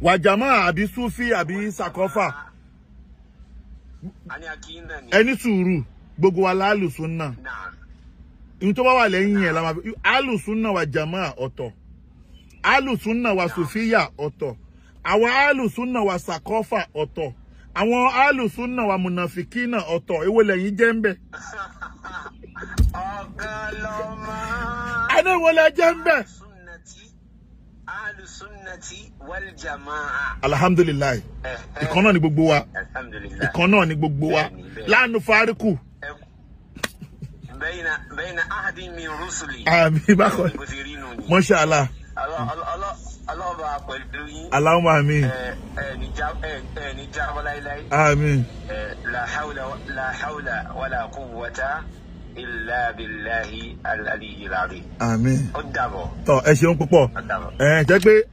Wàjàmá àbí Sufi àbí Sàkọ́fà. Ẹni sùúrù gbogbo wa lálùsùnà. Ìhun tó bá wà lẹ́yìn ẹ̀ la máa fi alùsùnà wàjàmá ọ̀tọ̀, alùsùnà wa sòfíà ọ̀tọ̀, àwọn alùsùnà wa sàkọ́fà ọ̀tọ̀, àwọn alùsùnà wa mùnàfíkínà ọ̀tọ̀. Èwo lẹ́yìn jẹ́ ń bẹ̀? Ọ̀kan lọ́mọ. Adé wo lẹ jẹ́ ń bẹ̀? Alùsùnàtì wal jamaa. Alhamdulilayi, ìkan náà ni gbogbo wa, ìkan náà ni gbogbo wa, láàánú fáríkù. Bayna ahadin min rusuli. Àmín bákan. Masha Allah. Ọlọ́ba wà pẹ̀lú yín. Allahumma àmín. Ẹ ní jábọ́ láíláí. Àmín. La hawla wala quwwata illa billahi al-aliyyil azim. Àmín. Ó dàbọ̀. Tọ́ ẹ ṣeun púpọ̀. Ẹ jẹ́ pé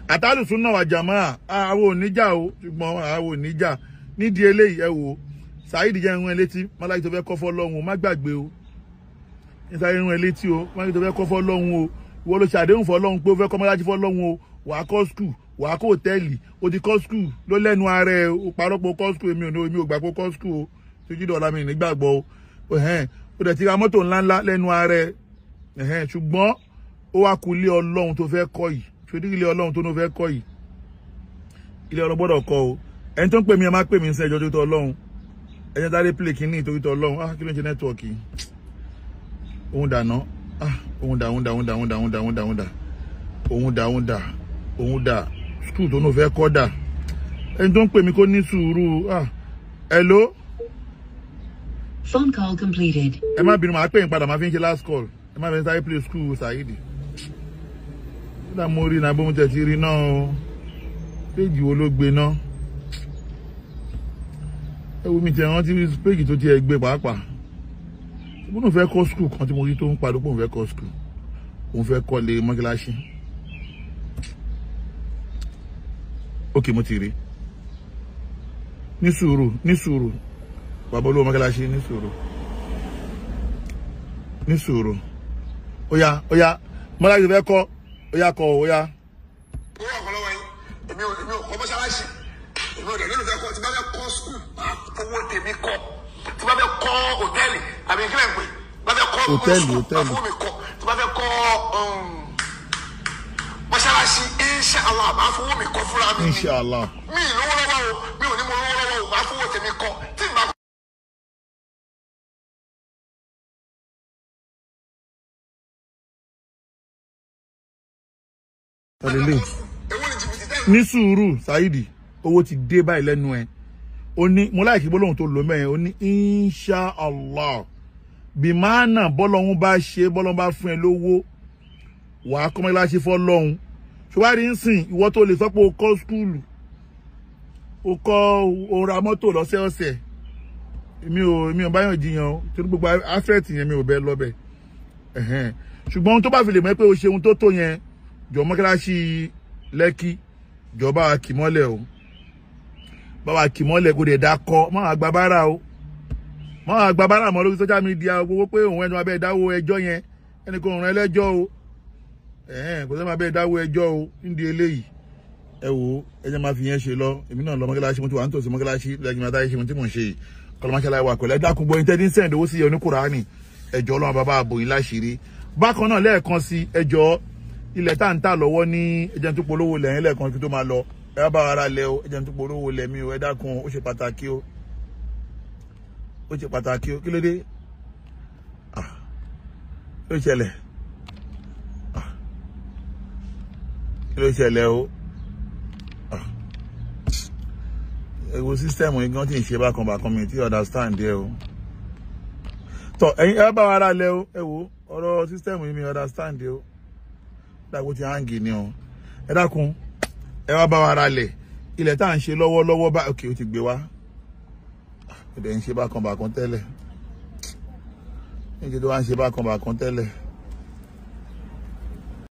àtàlùsùn náà wà jàmáà àwọn oníjà o, ṣùgbọ́n àwọn oníjà nídìí eléyìí. Ẹ wò Saheed jẹ́ irun ẹ létí mọ́láyé tó fẹ́ kọ́ fọ́lọ́hun, má gbàgbé o. Nítorí irun ẹ létí o, mọ́láyé tó fẹ́ kọ́ fọ́lọ́hun o. Ìwọ ló ṣàdéhùn fọ́lọ́hun pé ó fẹ́ kọ́ mọ́láyé fọ́lọ́hun o. Wàá kọ́ skul, wàá kọ́ hòtẹ́ẹ̀lì, o ti kọ́ skul ló lẹ́nu ara ẹ o, parọ́ pé o kọ́ skul. Èmi ò gbà pé o kọ́ skul o, tójú dọ̀la mi nígbàgbọ́ o. O dẹ̀ ti ra mọ́tò ńláńlá lẹ́nu ara ẹ, ṣùgbọ́n ó wá ku ilé Ọlọ́run tó fẹ́ kọ́ yìí. Ṣòdí ilé Ọlọ́run tó ní fẹ́ kọ́ yìí, ilé Ọlọ́run gbọ́dọ̀ kọ́ o. Ẹni tó ń pè mí, ẹ má pè mí sí ẹjọ́ tó tọ́ Ọlọ́run. Ẹ jẹ́ sáré play kínní torí tọ́ Ọlọ́run. Ah, kí ló ń ṣe nẹ́tíwọ̀kì? Òun dà ná. Ah, òun dà, òun dà, òun dà, òun dà, òun dà, òun dà, òun dà, òun dà, òun dà, òun dà, skul tó ní fẹ́ kọ́ dà. Ẹni tó ń pè mí kó ní sùúrù. Ah, hello. Phone call completed. Ẹ má bínú, màá pè yín padà, màá fi ń ṣe last call. Ẹ má bínú, sáré play skul Saheed. Kódà mo rí náà bó mo tẹ̀ ti rí náà o. Péjì wo ló gbé náà? Ẹ wo mi ti rántí péjì tó ti ẹ gbé pàápàá. Mo náà fẹ́ kọ́ skul kan tí mo rí tó ń pariwo pé òun fẹ́ kọ́ skul. Òun fẹ́ kọ́ lé mọ́kíláṣí. Ok, mo ti rí. Ní sùúrù, ní sùúrù. Bàbá olówó mọ́kíláṣí, ní sùúrù. Ní sùúrù. Ó yá, ó yá, mọ́kíláṣí fẹ́ kọ́. Ó yá kọ, ó yá. Ó wà kọ́ lọ́wọ́ yín. Èmi ò kọ́ mọ́ṣáláṣí. Èmi ò dẹ̀ nínú fẹ́ kọ́. Tí bá fẹ́ kọ́ skul, máa fowó tèmi kọ́. Tí bá fẹ́ kọ́ hòtẹ́ẹ̀lì, àbí kílẹ̀ ń pè. Tí bá fẹ́ kọ́ hòtẹ́ẹ̀lì, máa fowó mi kọ́. Tí bá fẹ́ kọ́ mọ́ṣáláṣí, inshallah, máa fowó mi kọ́ fúnra mi. Inshallah. Mi ì lówó lọ́wọ́ o, mi ò ní mo lówó lọ́wọ́ o, máa fowó tèmi kọ́. Tí n bá ní sùúrù Saheed, owó ti dé báyìí lẹ́nu ẹ̀. Ó ní mo láìkí gbólóhùn tó lò mẹ́rin. Ó ní inshallah, bí máa nà bọ́lọ́hún bá ṣe, bọ́lọ́hún bá fún ẹ lówó, wàá kọ́ mọ́láṣí fọ́lọ́hún. Ṣùgbọ́n ń sìn ìwọ tó lè sọ pé o kọ́ skúlù, o kọ́ o ra mọ́tò lọ́sẹ̀ọ̀sẹ̀. Èmi ò báyọ̀ jiyàn o, torí gbogbo afẹ́ẹ̀tì yẹn mi ò bẹ́ẹ̀ lọ́bẹ̀. Ṣùgbọ́n tó bá fi lè mọ̀ pé o ṣe ohun tó tó yẹn, jọ mọ́kíláṣí Lẹ́kì, jọba kìmọ́lẹ̀ o, báwa kìmọ́lẹ̀ kò dẹ̀ dákọ́, má wàá gba bára o, má wàá gba bára mọ́ lórí social media gbogbo pé òun ẹnu abẹ́ ìdáwó ẹjọ́ yẹn, ẹnì kan òun ẹlẹ́jọ́ o, kò sẹ́ni abẹ́ ìdáwó ẹjọ́ o. Nídìí eléyìí, ẹ wò ó, ẹ jẹ́ máa fi yẹn ṣe lọ. Èmi náà lọ mọ́kíláṣí, mo ti wà nítòsí mọ́kíláṣí lẹ́yìn máa táyé ṣe ohun tí mò ń ṣe yìí. Kọlọmọṣálá wà pẹ̀lú. Ẹ dákun gbọ́ intending send owó sí oníkùránì, ẹjọ́ Ọlọ́run bàbá àbòyìn láṣìírí. Bákan náà lẹ́ẹ̀kan sí ẹjọ́ ilẹ̀ tá ń tà lọ́wọ́ ní ẹjẹ́ tó polówó lẹ́yìn lẹ́ẹ̀kan kí tó máa lọ. Ẹ bá ara lẹ o, ẹjẹ́ tó polówó lẹ̀ mí o, ẹ dákun, ó ṣe pàtàkì o, ó ṣe pàtàkì o. Kí ló dé? Kí ló ṣẹlẹ̀? Kí ló ṣẹlẹ̀ o? Ewo sísítẹ́ẹ̀mù yìí gan tí ń ṣe bákan bákan, mi tí understand ẹ o. Tọ ẹ̀yin ẹ bá ara lẹ o, ẹ wo ọ̀rọ̀ sísítẹ́ẹ̀mù yìí mi understand ẹ o. Dàgbò ti hangi ni o. Ẹ dákun, ẹ wá bá wa ra lẹ̀. Ilẹ̀ tá à ń ṣe lọ́wọ́lọ́wọ́ bá òkè ó ti gbé wá. Ó dẹ̀ ń ṣe bákan bákan tẹ́lẹ̀. Níjẹ́ tó wá ń ṣe bákan bákan tẹ́lẹ̀.